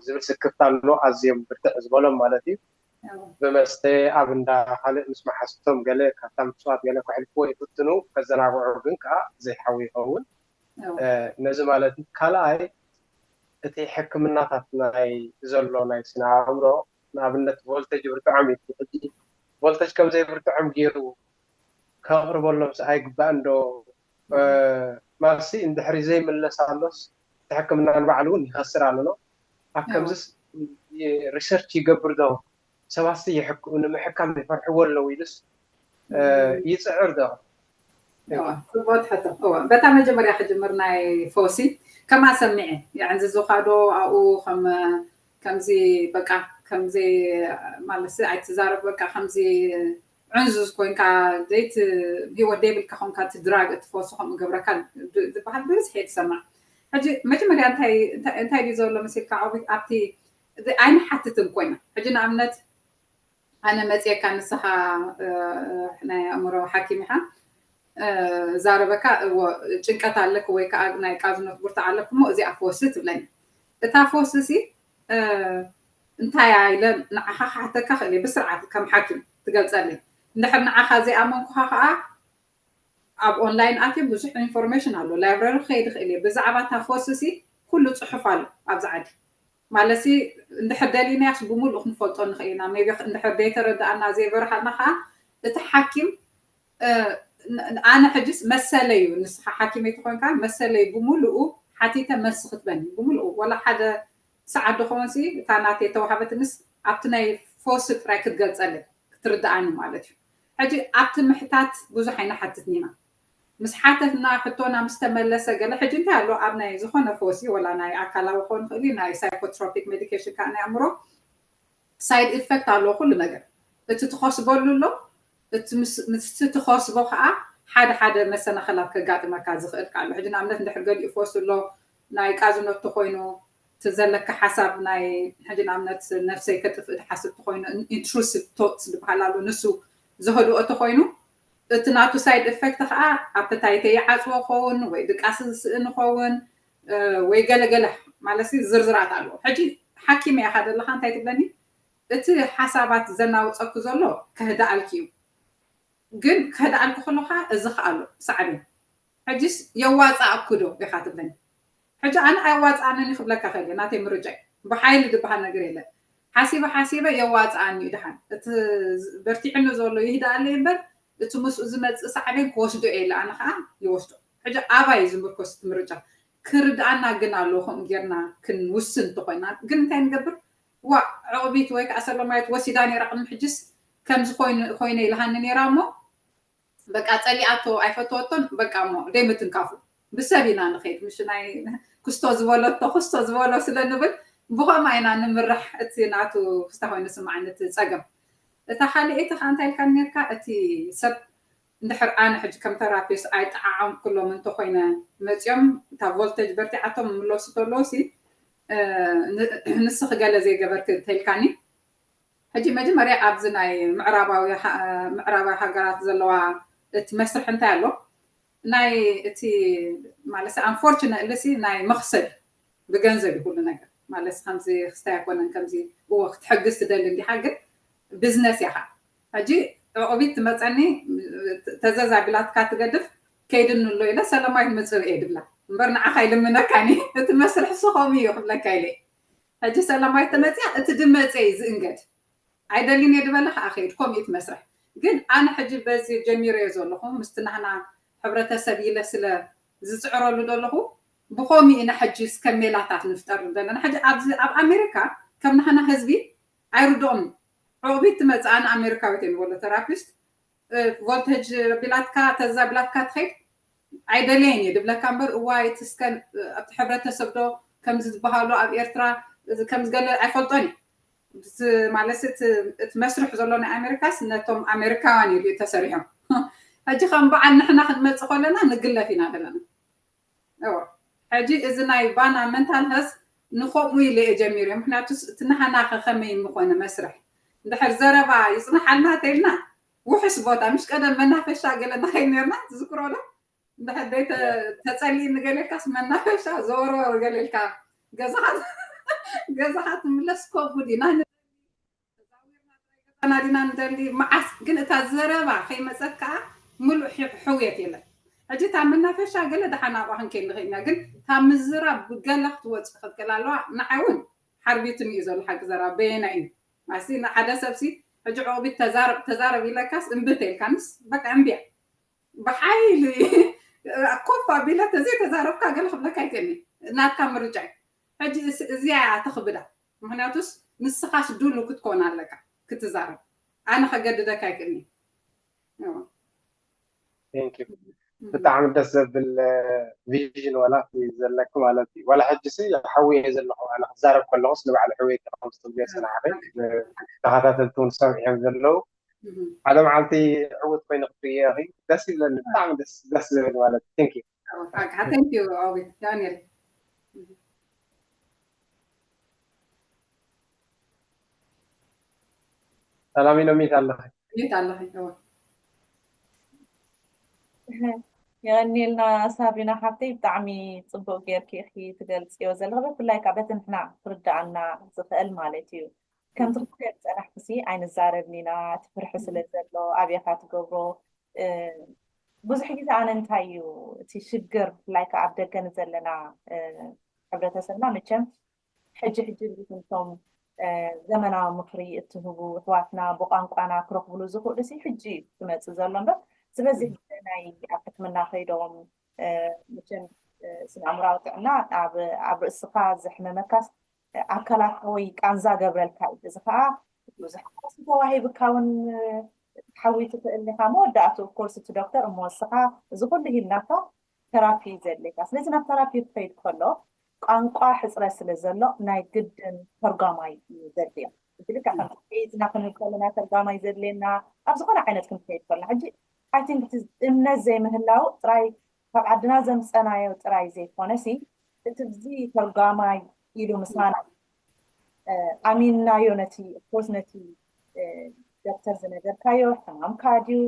ዝብል ስክፍታ ኣሎ። ኣዝዮም ብርትዕ ዝበሎም ማለት እዩ። ብመስተ ኣብ እንዳ ካልእ ምስ መሓዝቶም ገለ ካብታ ምጽዋት ገለ ከሕልፍዎ ይፍትኑ፣ ከዘናግዑ ግን ከኣ ዘይሓዊ ይኸውን። ነዚ ማለት እዩ። ካልኣይ፣ እቲ ሕክምናታት ናይ ዘሎ ናይ ስነ ኣእምሮ፣ ንኣብነት ቮልተጅ ይብርትዖም ኢልኪ፣ ሕጂ ቮልተጅ ከም ዘይብርትዖም ገይሩ ከቕርበሎምስ ኣይግባእን ዶ? ማለትሲ እንድሕሪ ዘይምለስ ኣሎስ እቲ ሕክምና ንባዕሉ እውን ይኸስር ኣሎ። ኣብ ከምዚስ ሪሰርች ይገብር ዶ? ሰባትሲ ንምሕካም ይፈርሕዎ ኣለዉ ኢሉስ ይፅዕር ዶ? ጽቡቅ ሕቶ። በታ መጀመርያ ክጅምር ናይ ፈውሲ ከማ ሰሚዐ የዕንዝዙኻ ዶ ኣብኡ ከም ከምዚ በቃ ከምዚ ማለት ኣይትዛረብ በቃ ከምዚ ዕንዙዝ ኮንካ ዘይት ህይወት ደይብልካ ኮንካ እቲ ድራግ እቲ ፈውሲ ከምኡ ገብረካ ዝበሃል ብብዝሒ እየ ዝሰማዕ። ሕጂ መጀመርያ እንታይ ድዩ ዘሎ መሲልካ ኣብቲ ኣይንሓትትን ኮይና ሕጂ ንኣብነት ኣነ መፅየካ ንስኻ ናይ ኣእምሮ ሓኪም ኢኻ ዛረበካ ጭንቀት ኣለክ ወይ ከዓ ናይ ቃዝኖት ጉርታ ኣለክ እሞ እዚኣ ፈወሲ ትብለኒ። እታ ፈወሲ ሲ እንታይ ኢለ ንዓኻ ክሓተካ ክእል ብስርዓት ከም ሓኪም ትገልፀለይ። እንድሕር ንዓኻ ዘይኣመንኩኻ ከዓ ኣብ ኦንላይን ኣትየ ብዙሕ ኢንፎርሜሽን ኣሎ ላይብረሪ ክኸይድ ክእል እየ ብዛዕባ እታ ፈወሲ ሲ ኩሉ ፅሑፍ ኣሎ ኣብዚ ዓዲ። ማለትሲ እንድሕር ደሊናያስ ብምሉእ ክንፈልጦ ንኽእል ኢና። ሜቢ እንድሕር ዘይተረዳእና ዘይበርሃልና ከዓ እቲ ሓኪም ኣነ ሕጅስ መሰለይ እዩ ንስኻ ሓኪመይ ተኾንካ መሰለይ ብምሉኡ ሓቲተ መልሲ ክትበኒ ብምሉኡ ወላ ሓደ ሰዓት ዝኸውን ሲ እታ ናተይ ተዋሃበትንስ ኣብቲ ናይ ፈውሲ ጥራይ ክትገልፀለይ ክትርድኣኒ ማለት እዩ። ሕጂ ኣብቲ ምሕታት ብዙሕ ኣይንሓትትን ኢና። ምስ ሓተትና ሕቶና ምስ ተመለሰ ገለ ሕጂ እንታይ ኣሎ ኣብ ናይ ዝኾነ ፈውሲ ወላ ናይ ኣካላዊ ክኾን ይኽእል እዩ ናይ ሳይኮትሮፒክ ሜዲኬሽን ከዓ ናይ ኣእምሮ ሳይድ ኢፌክት ኣለዎ ኩሉ ነገር እቲ ትኸስበሉ ኣሎ እቲ ምስቲ ትኸስቦ ከዓ ሓደ ሓደ መሰናኸላት ከጋጥመካ ዝኽእል ከዓ ኣሎ ሕጂ ንኣብነት እንድሕር ገሊኡ ፈውሲ ኣሎ ናይ ቃዝኖት ተኮይኑ እቲ ዘለካ ሓሳብ ናይ ሕጂ ንኣብነት ነፍሰይ ከጥፍእ ዝሓስብ ተኮይኑ ኢንትሩሲቭ ቶትስ ዝበሃል ኣሎ ንሱ ዘህድኦ ተኮይኑ እቲ ናቱ ሳይድ ኢፌክት ከዓ ኣፐታይተይ ይዓፅዎ ይኸውን ወይ ድቃስ ዝስእን ይኸውን ወይ ገለገለ ማለት ዝርዝራት ኣለዎ። ሕጂ ሓኪም ኢኻ ዘለካ እንታይ ትብለኒ እቲ ሓሳባት ዘናውፀኩ ዘሎ ከህድኣልኪ እዩ ግን ከህድኣልኪ ከለካ እዚ ከዓ ኣሎ ሳዕቤን ሕጂስ የዋፅኣኩ ዶ ኢኻ ትብለኒ። ሕጂ ኣነ ኣየዋፅኣንን ክብለካ ከለ ናተይ ምርጫ እዩ። ብሓይሊ ዝበሃል ነገር የለን። ሓሲበ ሓሲበ የዋፅኣኒ እዩ ድሓን እቲ በርቲዕኒ ዘሎ ይህድኣለይ እምበር እቲ ምስኡ ዝመፅእ ሳዕቤን ክወስዶ እየ ኢለ ኣነ ከዓ ይወስዶ። ሕጂ ኣባይ እዩ ዝምርኮስ እቲ ምርጫ። ክርድኣና ግን ኣለዎ ከምኡ ጌርና ክንውስን እንተኮይና ግን እንታይ ንገብር ዋእ ዕቕቢት ወይ ከዓ ሰሎማዊት ወሲዳ ነይራ ቅድሚ ሕጅስ ከምዚ ኮይነ ኢልሃኒ ነይራ እሞ በቃ ፀሊኣቶ ኣይፈተወቶን በቃ እሞ ደይ ምትንካፉ ብሰብ ኢና ንኸይድ ምሽ ናይ ክስቶ ዝበለቶ ክስቶ ዝበሎ ስለ ንብል ብኸምኣ ኢና ንምራሕ እቲ ናቱ ክስታ ኮይኑ ስማዓኒ እቲ ፀገም እታ ካልኤቲ ከዓ እንታይ ኢልካ ነርካ እቲ ሰብ እንድሕር ኣነ ሕጂ ከም ተራፒስት ኣይጠዓዓምኩሎም እንተኮይነ መፅኦም እታ ቮልተጅ በርቲዓቶም ምለሱ ተለውሲ ንስኺ ገለ ዘይገበርክ እንተልካኒ ሕጂ መጀመርያ ኣብዚ ናይ ምዕራባዊ ምዕራባዊ ሃገራት ዘለዋ እቲ መስርሕ እንታይ ኣሎ ናይ እቲ ማለት ኣንፎርችነትሊ ናይ መክሰብ ብገንዘብ እዩ ኩሉ ነገር ማለት ከምዚ ክስታይ ኣይኮነን ከምዚ እዎ ክትሕግዝ ትደሊ እንዲኻ ግን ቢዝነስ ኢኻ ሕጂ ዕቑቢት ትመፀኒ ተዘዛቢላትካ ትገድፍ ከይድኒ ኣሎ ኢለ ሰለማዊት ምፅእ እየ ድብላ እምበር ንዓኻ ይልምነካኒ እቲ መስርሕ ስኸም እዩ ክብለካ ኢለ ሕጂ ሰለማዊት ተመፅያ እቲ ድመፀ እዩ ዝእንገድ ኣይደሊን እየ ድበለ ከዓ ከይድ ኮሚት መስርሕ ግን ኣነ ሕጂ በዚ ጀሚረ እየ ዘለኹ ምስቲ ናህና ሕብረተሰብ ኢለ ስለ ዝፅዕረሉ ዘለኹ ብኸሚ ኢና ሕጂ እስከ ሜላታት ንፍጠር ዘለና ሕጂ ኣብዚ ኣብ ኣሜሪካ ከም ናህና ህዝቢ ኣይርድኦም ዕቑቢት ትመፅእ ኣነ ኣሜሪካዊት እየ ንበሎ ተራፒስት ቮልተጅ ቢላትካ ተዛ ቢላትካ ትኸይድ ኣይደለየን እየ ድብለካ እምበር እዋይ እቲ እስከ ኣብቲ ሕብረተሰብ ዶ ከምዚ ዝበሃሉ ኣብ ኤርትራ ከምዚ ገለ ኣይፈልጦን እዩ ማለት እቲ መስርሕ ዘሎ ናይ ኣሜሪካስ ነቶም ኣሜሪካውያን እዩ ተሰሪሖም ሕጂ ከም በዓል ንሕና ክንመፅእ ከለና ንግለፍ ኢና ዘለና ሕጂ እዚ ናይ ባና መንታል ሀዝ ንኸምኡ ኢለ እየ ጀሚረ። ምክንያቱ እቲ ናህና ከ ከመይ ምኾነ መስርሕ እንድሕር ዘረባ ይፅንሓልና ተይልና ውሕስ ቦታ፣ ምሽ ቀደም መናፈሻ ገለ ንኸይድ ነርና፣ ትዝክሮ ዶ? እንድሕር ደይ ተፀሊእ ንገለልካስ መናፈሻ ዘወርወር ገለልካ ገዛኻ ትምለስ። ከቡድ ኢና። ናዲና ንደሊ መዓስ ግን እታ ዘረባ ከይመፀት ከዓ ምሉእ ሕውየት የለን። ሕጂ እታ መናፈሻ ገለ ደሓን ኣብኣ ክንከይድ ንኽእል ኢና፣ ግን እታ ምዝራብ ብገለ ክትወፅእ ክትክእል ኣለዋ። ንዓይ እውን ሓርቢትኒ እዩ ዘሎ ሓቂ ዘረባ በየና እዩ ማሲ ንሓደ ሰብሲ ሕጂ ዕቑቢት ተዛረብ ተዛረብ ኢለካስ እምቢ ተልካንስ በቃ እምቢያ ብሓይሊ ኮፍ ኣቢለ ተዘይ ተዛረብካ ገለ ክብለካ ይክእልኒ። ናትካ ምርጫ እዩ። ሕጂ እዚኣ ተኽብዳ። ምክንያቱስ ንስኻስ ድሉ ክትኮን ኣለካ ክትዛረብ። ኣነ ከገድደካ ይክእልኒ። ብጣዕሚ ደስ ዘብል ቪዥን ዋላ ዘለክ ማለት እዩ። ዋላ ሕጂ ሲ ሓዊ እየ ዘለኹ ኣነ ክዛረብ ከለኹስ ንባዕሉ ሕውየት ከም ዝትብልዮ ሰናሓሪ ተኸታተልቲ እውን ሰምዕዮም ዘለዉ ሓደ መዓልቲ ዕውት ኮይኑ ክትርእዮ ደስ ይብለኒ። ብጣዕሚ ደስ ዝብል ማለት ቴንክ ዩ። ቴንክ ዩ ዳንኤል። ሰላም ኢኖሚት ኣለኺ? ሚት ኣለኺ። እወ። የቐኒልና ሳብሪና ሓፍተይ፣ ብጣዕሚ ፅቡቅ ጌርኪ ኢኺ ትገልፅዮ ዘለኺ። ብፍላይ ከዓ በቲ ንሕና ክርድኣና ዝኽእል ማለት እዩ። ከምቲ ክትሪኦ ዝፀናሕክሲ ኣይንዛረብን ኢና፣ እቲ ፍርሒ ስለ ዘሎ ኣበይ ኢኻ ትገብሮ። እ፣ ብዙሕ ግዜ ኣነ እንታይ እዩ እቲ ሽግር፣ ብፍላይ ከዓ ኣብ ደገ ንዘለና እ፣ ሕብረተሰብና መቸም ሕጂ ሕጂ ርኢኹም እቶም ዘመናዊ ምኽሪ እትህቡ ኣሕዋትና ብቋንቋና ክረኽብሉ ዝኽእሉ ሲ ሕጂ እዩ ክመፅእ ዘሎ እምበር ዝበዝሕ ግዜ ናይ ኣብ ሕክምና ከይዶም መቸም ስነ ኣእምራዊ ጥዕና ኣብ ርእስኻ ዘሕመመካስ ኣካላታዊ ቃንዛ ገብረልካ እዩ። እዚ ከዓ ብዙሕ ኮርስ ተዋሂብካ እውን ሓዊ ትኽእል ኢኻ። መወዳእቱ ኮርስ እቲ ዶክተር እሞ እስኻ እዚ ኩሉ ሂብናካ ተራፒ እዩ ዘድልየካ። ስለዚ ናብ ተራፒ ክኸይድ ከሎ ቋንቋ ሕፅረት ስለ ዘሎ ናይ ግድን ተርጓማይ እዩ ዘድልዮ። እዚ ልክዕ ከምቲ ኬዝና ክንብል ከለና ተርጓማይ ዘድልየና ኣብ ዝኾነ ዓይነት ክንከይድ ከለና ሕጂ I think እምነት ዘይምህላው ጥራይ ካብ ዓድና ዘምፀናዮ ጥራይ ዘይኮነሲ እቲ ብዚ ተርጓማይ ኢሉ ምሳና ኣሚንናዮ ነቲ ኦፍኮርስ ነቲ ዶክተር ዝነገርካዮ ሕማምካ ድዩ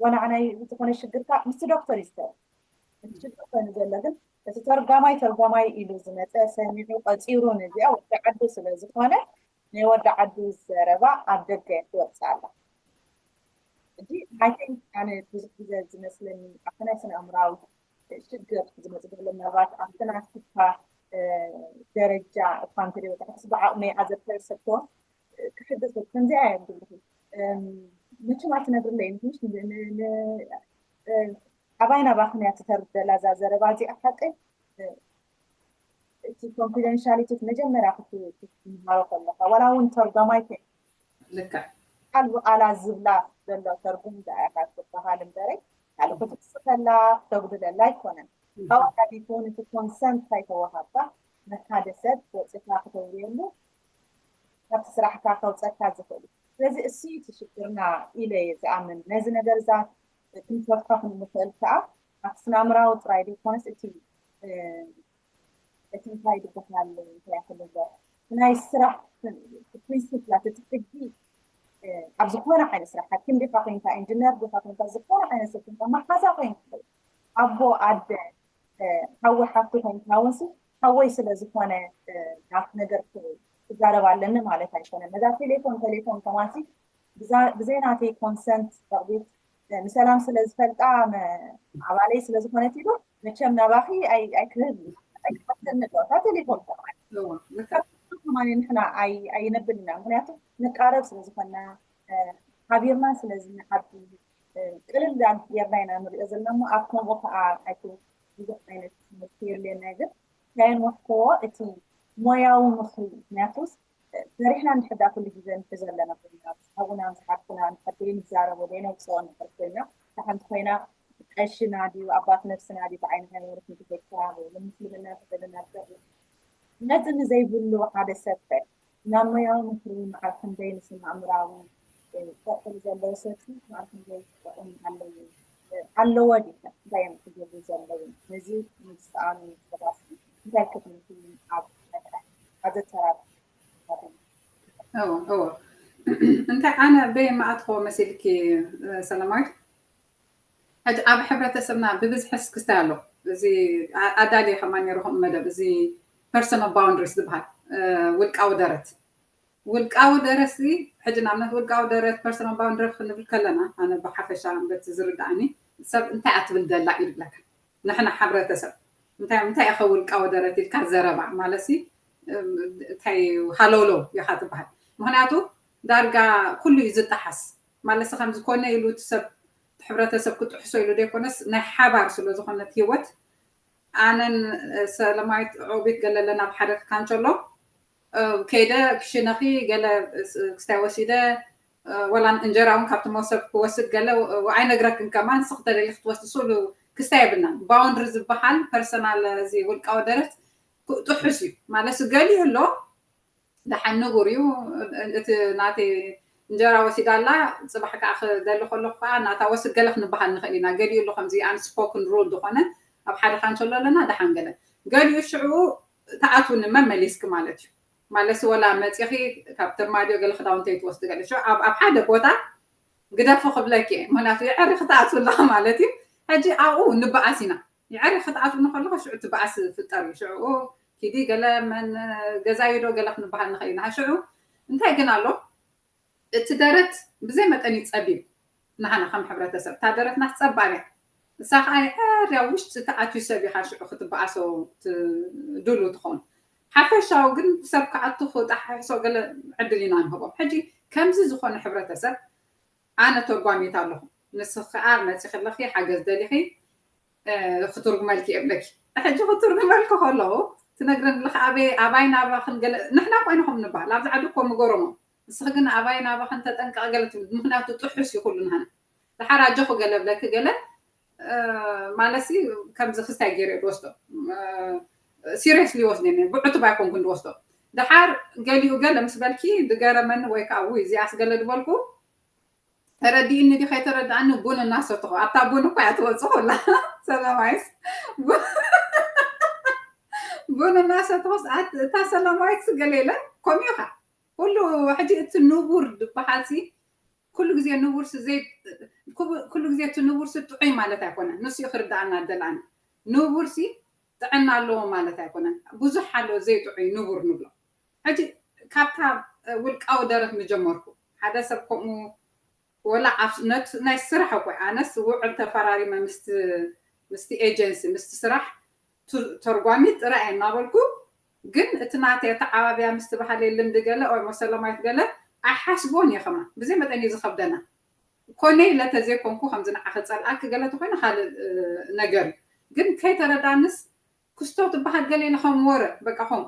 ወናዕናይ ዝኾነ ሽግርካ ምስቲ ዶክተር ይዝተር እቲ ሽግር ኮይኑ ዘሎ ግን እቲ ተርጓማይ ተርጓማይ ኢሉ ዝመፀ ሰሚዑ ቀፂሩ ነዚኣ ወዲ ዓዱ ስለ ዝኾነ ናይ ወዲ ዓዱ ዘረባ ኣብ ደገ ትወፅእ ኣላ። ሕጂ I think ኣነ ብዙሕ ግዜ ዝመስለኒ ኣብቲ ናይ ስነ ኣእምራዊ ሽግር ዝመፅእ ዘሎ ምናልባት ኣብቲ ናትካ ደረጃ እኳ እንተደይበፃሕኩስ ብዓቕመይ ኣዘርተር ሰብቶ ክሕግዝ ከምዚኣ እየ ዝብልኺ መቸም ኣትነግርለይ ምሽ ኣባይ ናባኽን እያ ትተርፍ ዘላ እዛ ዘረባ እዚኣ ሓቀይ እቲ ኮንፊደንሻሊቲ መጀመርያ ክትምሃሮ ከለካ ዋላ እውን ተርጓማይ ልክዕ ቃል ብቓላ ዝብላ ዘሎ ተርጉም ዳኣካ ትበሃል እምበረይ ካልእ ክትስከላ ክተጉድለላ ኣይኮነን። ካብኣ ሓሊፉ ነቲ ኮንሰንት ከይተወሃብካ ንሓደ ሰብ ወፂኻ ክተውርየሉ ካብቲ ስራሕካ ከውፀካ ዝኽእል እዩ። ስለዚ እሱ እቲ ሽግርና ኢለ እየ ዝኣምን። ነዚ ነገር እዛ ክንፈትሖ ክንንኽእል ከዓ ኣብቲ ስናምራዊ ጥራይ ዘይኮነስ እቲ እቲ እንታይ ዝበሃል እንታይ ክልለ ናይ ስራሕ ፕሪንስፕላት እቲ ሕጊ ኣብ ዝኾነ ዓይነት ስራሕ ሓኪም ዲኻ ኮይንካ ኢንጂነር ዲኻ ኮይንካ ዝኾነ ዓይነት ሰብ ኮይንካ መሓዛ ኮይንካ ኣቦ ኣደ ሓዊ ሓፍቲ ኮይንካ እውን ሓወይ ስለ ዝኾነ ናት ነገር ክዛረብ ኣለኒ ማለት ኣይኮነን ነዛ ቴሌፎን ቴሌፎን ከማሲ ብዘይ ናተይ ኮንሰንት ረቕቢት ንሰላም ስለ ዝፈልጣ ኣባለይ ስለ ዝኾነት ኢሉ መቸም ናባኺ ኣይክህብ ኣይክፈተኒ ዶ እታ ቴሌፎን ከማኒ ንሕና ኣይነብል ኢና ምክንያቱ ንቃረብ ስለ ዝኾንና ሓቢርና ስለ ዝንዓቢ ቅልል ጌርና ኢና ንሪኦ ዘለና እሞ ኣብ ከምኡ ከዓ ኣይኩ ብዙሕ ዓይነት ትምህርቲ የድልየና ግን ከየንወሕክዎ እቲ ሞያዊ ምኽሪ ምክንያቱስ ፈሪሕና እንድሕር ደኣ ኩሉ ግዜ ንሕዞ ኣለና ኮይና ምስ ሓውና ምስ ሓፍትና እንድሕር ዘይንዛረቦ ዘይነውፅኦ እንድሕር ኮይና እታ ሓንቲ ኮይና ቀሽና ድዩ ኣባት ነብስና ድዩ ብዓይኒ ሃይማኖት ንትፈካ ወይ ንምስልምና ተኸደና ነዚ ንዘይብሉ ሓደ ሰብ ከ ናብ ሞያዊ ምኽሪ መዓል ክንደይ ንስነ ኣእምራዊ ጥቕሚ ዘለዎ ሰብሲ መዓል ክንደይ ጥቕሚ ኣለዎ ኣለዎ ድዩ እንታይ እዮም ክገብሩ ዘለዎም ነዚ ንዝሰኣኑ ሰባት እንታይ ክትምክን ኣብ እዎ እዎ እንታይ ኣነ በይ መኣትኮ መሲልኪ ሰላማዊት ሕጂ ኣብ ሕብረተሰብና ብብዝሕስ ክስታይ ኣሎ እዚ ኣዳልየ ከማ ነይርኹም መደብ እዚ personal boundaries ዝበሃል ውልቃዊ ደረት ውልቃዊ ደረት ሕጂ ንኣብነት ውልቃዊ ደረት personal boundary ክንብል ከለና ኣነ ብሓፈሻ በቲ ዝርዳእኒ ሰብ እንታይ ኣትብል ደላ ኢሉ ብለካ ንሕና ሕብረተሰብ እንታይ እንታይ ኢኸ ውልቃዊ ደረት ኢልካ ዘረባ ማለት እንታይ ሃለውለው ኢኻ ትበሃል ምክንያቱ ዳርጋ ኩሉ እዩ ዝጠሓስ ማለት ከምዚ ኮነ ኢሉ እቲ ሰብ ሕብረተሰብ ክጥሕሶ ኢሉ ዘይኮነስ ናይ ሓባር ስለ ዝኾነት ህይወት ኣነን ሰለማዊት ዑቤት ገለ ኣለና ኣብ ሓደ ክካንቸሎ ከይደ ክሽነኺ ገለ ክስታይ ወሲደ ወላ እንጀራ እውን ካብቲ መውሰብ ክወስድ ገለ ኣይነግረክን ከማን ንስኺ ተደሊ ክትወስዲ ስእሉ ክስታይ የብልናን boundary ዝበሃል personal እዚ ውልቃዊ ደረት ጥሑስ እዩ ማለት ገሊኡ ኣሎ ደሓን ንቡር እዩ እቲ ናተይ እንጀራ ወሲዳ ኣላ ፅባሕ ከዓ ክደሊ ከለኩ ከዓ ናታ ወስድ ገለ ክንበሃል ንኽእል ኢና ገሊኡ ኣሎ ከምዚ unspoken rule ዝኾነ ኣብ ሓደ ካንቸሎ ኣለና ደሓን ገለ ገሊኡ ሽዑ ተኣትውኒ መመሊስኪ ማለት እዩ ማለትሲ ወላ መፂኺ ካብ ትርማድዮ ገለ ክዳውንተይ ትወስዲ ገለ ሽዑ ኣብ ሓደ ቦታ ግደፎ ክብለኪ እየ ምክንያቱ ይዕሪ ክትኣትው ኣለካ ማለት እዩ ሕጂ ኣብኡ ንበኣስ ኢና ይዕሪ ክትኣትውኒ ከለኩ ሽዑ ትበኣስ ፍጠር እዩ ሽዑ ኪዲ ገለ መን ገዛዩ ዶ ገለ ክንበሃል ንኽእል ኢና ሽዑ እንታይ ግን ኣሎ እቲ ደረት ብዘይ መጠን እዩ ፀቢብ ንሃና ከም ሕብረተሰብ እታ ደረትና ትፀባብ እያ እሳ ከዓ ይዕሪ ኣብ ውሽጢ ተኣትዩ ሰብ ኢካ ሽዑ ክትበኣሶ ድሉ ትኸውን ሓፈሻዊ ግን ሰብ ክኣቱ ክጣሓሕሶ ገለ ዕድል ኢና ንህቦም ሕጂ ከምዚ ዝኾነ ሕብረተሰብ ኣነ ተርጓሚት ኣለኹ ንስኺ ከዓ መፂኺ ኣለኺ ሓገዝ ደሊኺ ክትርጉመልኪ እየ ብለኪ ሕጂ ክትርጉመልኪ ከለኹ ትነግረኒ ኣለኺ ኣበይ ኣባይ ናባኽን ገለ ንሕና ኮይንኹም ንበሃል ኣብዚ ዓዲ እኮ ምገረሞም ንስኺ ግን ኣባይ ናባኽን ተጠንቀቂ ገለ ትብል ምክንያቱ ጥሑስ እዩ ኩሉ ንሃና ድሓር ኣጆኺ ገለ ብለኪ ገለ ማለትሲ ከምዚ ክስታይ ገይረ ዝወስዶ seriously ይወስደኒ ብዕቱብ ኣይኮንኩን ዝወስዶ ድሓር ገሊኡ ገለ ምስ በልኪ ዝገረመኒ ወይ ከዓ ውይ እዚኣስ ገለ ዝበልኩ ተረዲእኒ ዲ ከይተረዳእኒ ቡን እናሰትኹ ኣብታ ቡን እኮ እያ ትወፅእ ኩላ ሰላማይስ ቡን እናሰትኹስ እታ ሰላማዊት ገለ የለን ከምኡ ኢኻ ኩሉ ሕጂ እቲ ንቡር ዝበሃል ሲ ኩሉ ግዜ ንቡር ሲ ዘይ ኩሉ ግዜ እቲ ንቡር ሲ ጥዑይ ማለት ኣይኮነን ንሱ እዩ ክርዳእና ደላኒ ንቡር ሲ ጥዕና ኣለዎ ማለት ኣይኮነን ብዙሕ ኣሎ ዘይጥዑይ ንቡር ንብሎ ሕጂ ካብታ ውልቃዊ ደረት ምጀመርኩ ሓደ ሰብ ከምኡ ወላ ናይ ስራሕ እኮ ኣነስ ውዕል ተፈራሪመ ምስቲ ኤጀንሲ ምስቲ ስራሕ ተርጓሚት ጥራይ እናበልኩ ግን እቲ ናተይ ኣተዓባብያ ምስቲ ባህለይ ልምዲ ገለ ወይ መሰለማየት ገለ ኣይሓስቦን እየ ከማ ብዘይ መጠን እዩ ዝኸብደና ኮነ ኢለ ተዘይኮንኩ ከምዚ ንዓኺ ጸልኣኪ ገለ ተኮይነ ካልእ ነገር እዩ ግን ከይተረዳንስ ክስቶ ትበሃል ገለ ኢለ ከም ወረ በቃ ከም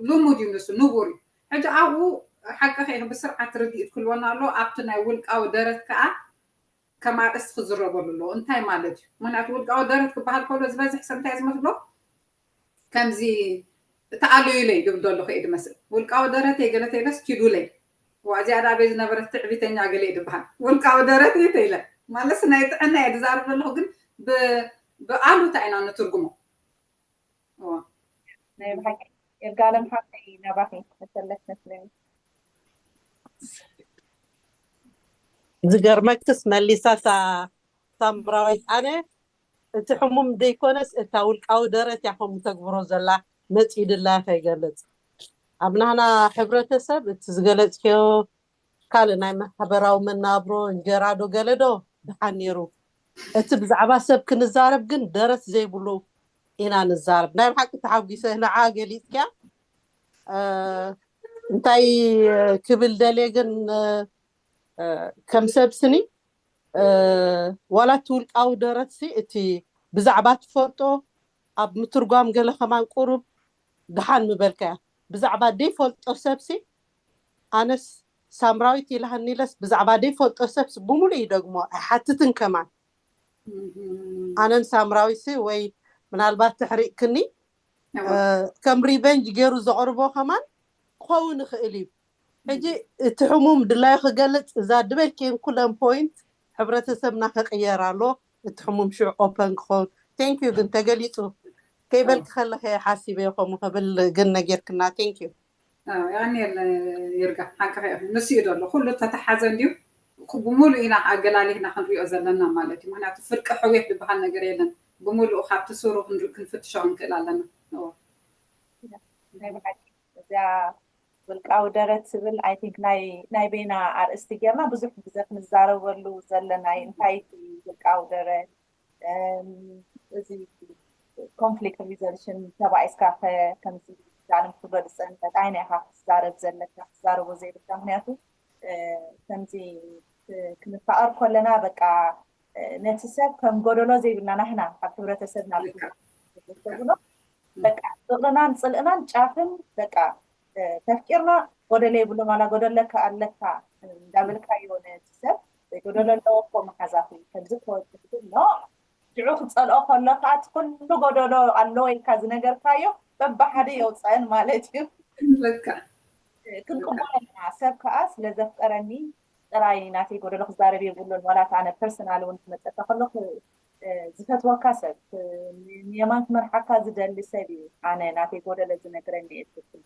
ልሙድ እዩ ንሱ ንቡር እዩ ሕጂ ኣብኡ ሓቂ ከ ብስርዓት ርድኢት ክህልወና ኣሎ ኣብቲ ናይ ውልቃዊ ደረት ከዓ ከም ኣርእስቲ ክዝረበሉ ኣለዎ እንታይ ማለት እዩ ምክንያቱ ውልቃዊ ደረት ክበሃል ከሎ ዝበዝሕ ሰብ እንታይ ዝመስሎ ከምዚ ተኣለዩለይ ድብል ዘሎ ከ ድመስል ውልቃዊ ደረተይ ገለተይለስ ኪዱለይ እዚኣ ዳ ኣበይ ዝነበረት ትዕቢተኛ ገለ ድበሃል ውልቃዊ ደረት ተይለ ማለት ናይ ጥዕና እየ ዝዛረብ ዘለኹ ግን ብኣሉታ ኢና ንትርጉሞ ናይ ብሓቂ ይርጋለም ሓቂ ናባኺ መሰለት መስለኒ ዝገርመክስ መሊሳ እታ ሳምራዊት ኣነ እቲ ሕሙም ዘይኮነስ እታ ውልቃዊ ደረት እያ ከም ተግብሮ ዘላ መፂኡ ድላያ ከይገልፅ ኣብ ናህና ሕብረተሰብ እቲ ዝገለፅክዮ ካልእ ናይ ማሕበራዊ መናብሮ እንጀራ ዶ ገለ ዶ ደሓን ነይሩ እቲ ብዛዕባ ሰብ ክንዛረብ ግን ደረት ዘይብሉ ኢና ንዛረብ ናይ ብሓቂ ተሓጒሰ ንዓ ገሊፅክያ እንታይ ክብል ደልየ ግን ከም ሰብ ስኒ ዋላ እቲ ውልቃዊ ደረት ሲ እቲ ብዛዕባ ትፈልጦ ኣብ ምትርጓም ገለ ከማን ቁሩብ ደሓን ምበልካያ ብዛዕባ ደይፈልጦ ሰብሲ ኣነስ ሳምራዊት ኢልሃኒ ኢለስ ብዛዕባ ደይፈልጦ ሰብሲ ብምሉእ ይደግሞ ኣይሓትትን ከማን ኣነን ሳምራዊሲ ወይ ምናልባት ተሕሪቅክኒ ከም revenge ገይሩ ዘቅርቦ ከማን ክኸውን ይኽእል እዩ ሕጂ እቲ ሕሙም ድላዩ ክገልፅ እዛ ድበልክየን ኩለን point ሕብረተሰብና ክቅየር ኣሎ እቲ ሕሙም ሽዑ open ክኸውን thank you ግን ተገሊፁ ከይበልክ ከለኸ ሓሲበ ከምኡ ክብል ግን ነጌርክና thank you የቐንየልና ይርጋ፣ ሓቅኺ ኢኺ። ንሱ እዩ ዘሎ ኩሉ ተተሓዘ እንድዩ። ብሙሉእ ኢና ኣገላሊህና ክንሪኦ ዘለና ማለት እዩ። ምክንያቱ ፍርቂ ሕውየት ዝበሃል ነገር የለን። ብሙሉእ ካብቲ ስሩ ክንፍትሾ ክንክእል ኣለና። እዚኣ ውልቃዊ ደረት ትብል፣ I think፣ ናይ በይና ኣርእስቲ ጌርና ብዙሕ ግዜ ክንዛረበሉ ዘለና እዩ። እንታይ እቲ ውልቃዊ ደረት፣ እዚ conflict resolution ተባኢስካ ከ ከምዚ ዛዕለም ክትብሎ ዝፀንቀት ኣይና ኢኻ ክትዛረብ ዘለካ፣ ክትዛረቦ ዘይብልካ። ምክንያቱ ከምዚ ክንፋቐር ከለና በቃ ነቲ ሰብ ከም ጎደሎ ዘይብልና ናህና ኣብ ሕብረተሰብና ብሎ በቃ ፍቕርናን ፅልእናን ጫፍን በቃ ተፍቂርና ጎደለ የብሎም ዋላ ጎደለካ ኣለካ እንዳበልካዮ ነቲ ሰብ ወይ ጎደሎ ኣለዎ እኮ መሓዛኺ ከምዚ ክወፅእ ኖ ሽዑ ክፀልኦ ከሎ ከዓ እቲ ኩሉ ጎደሎ ኣለዎ ኢልካ ዝነገርካዮ በብሓደ የውፀአን ማለት እዩ። ልክዕ ክንቅበሎ ኣለና። ሰብ ከዓ ስለዘፍቀረኒ ጥራይ ናተይ ጎደሎ ክዛረብ የብሉን። ዋላ ከዓ ኣነ ፐርሰናል እውን ክመፀካ ከሎ ዝፈትወካ ሰብ ንየማን ክመርሓካ ዝደሊ ሰብ እዩ ኣነ ናተይ ጎደሎ ዝነግረኒ እየ ትብል።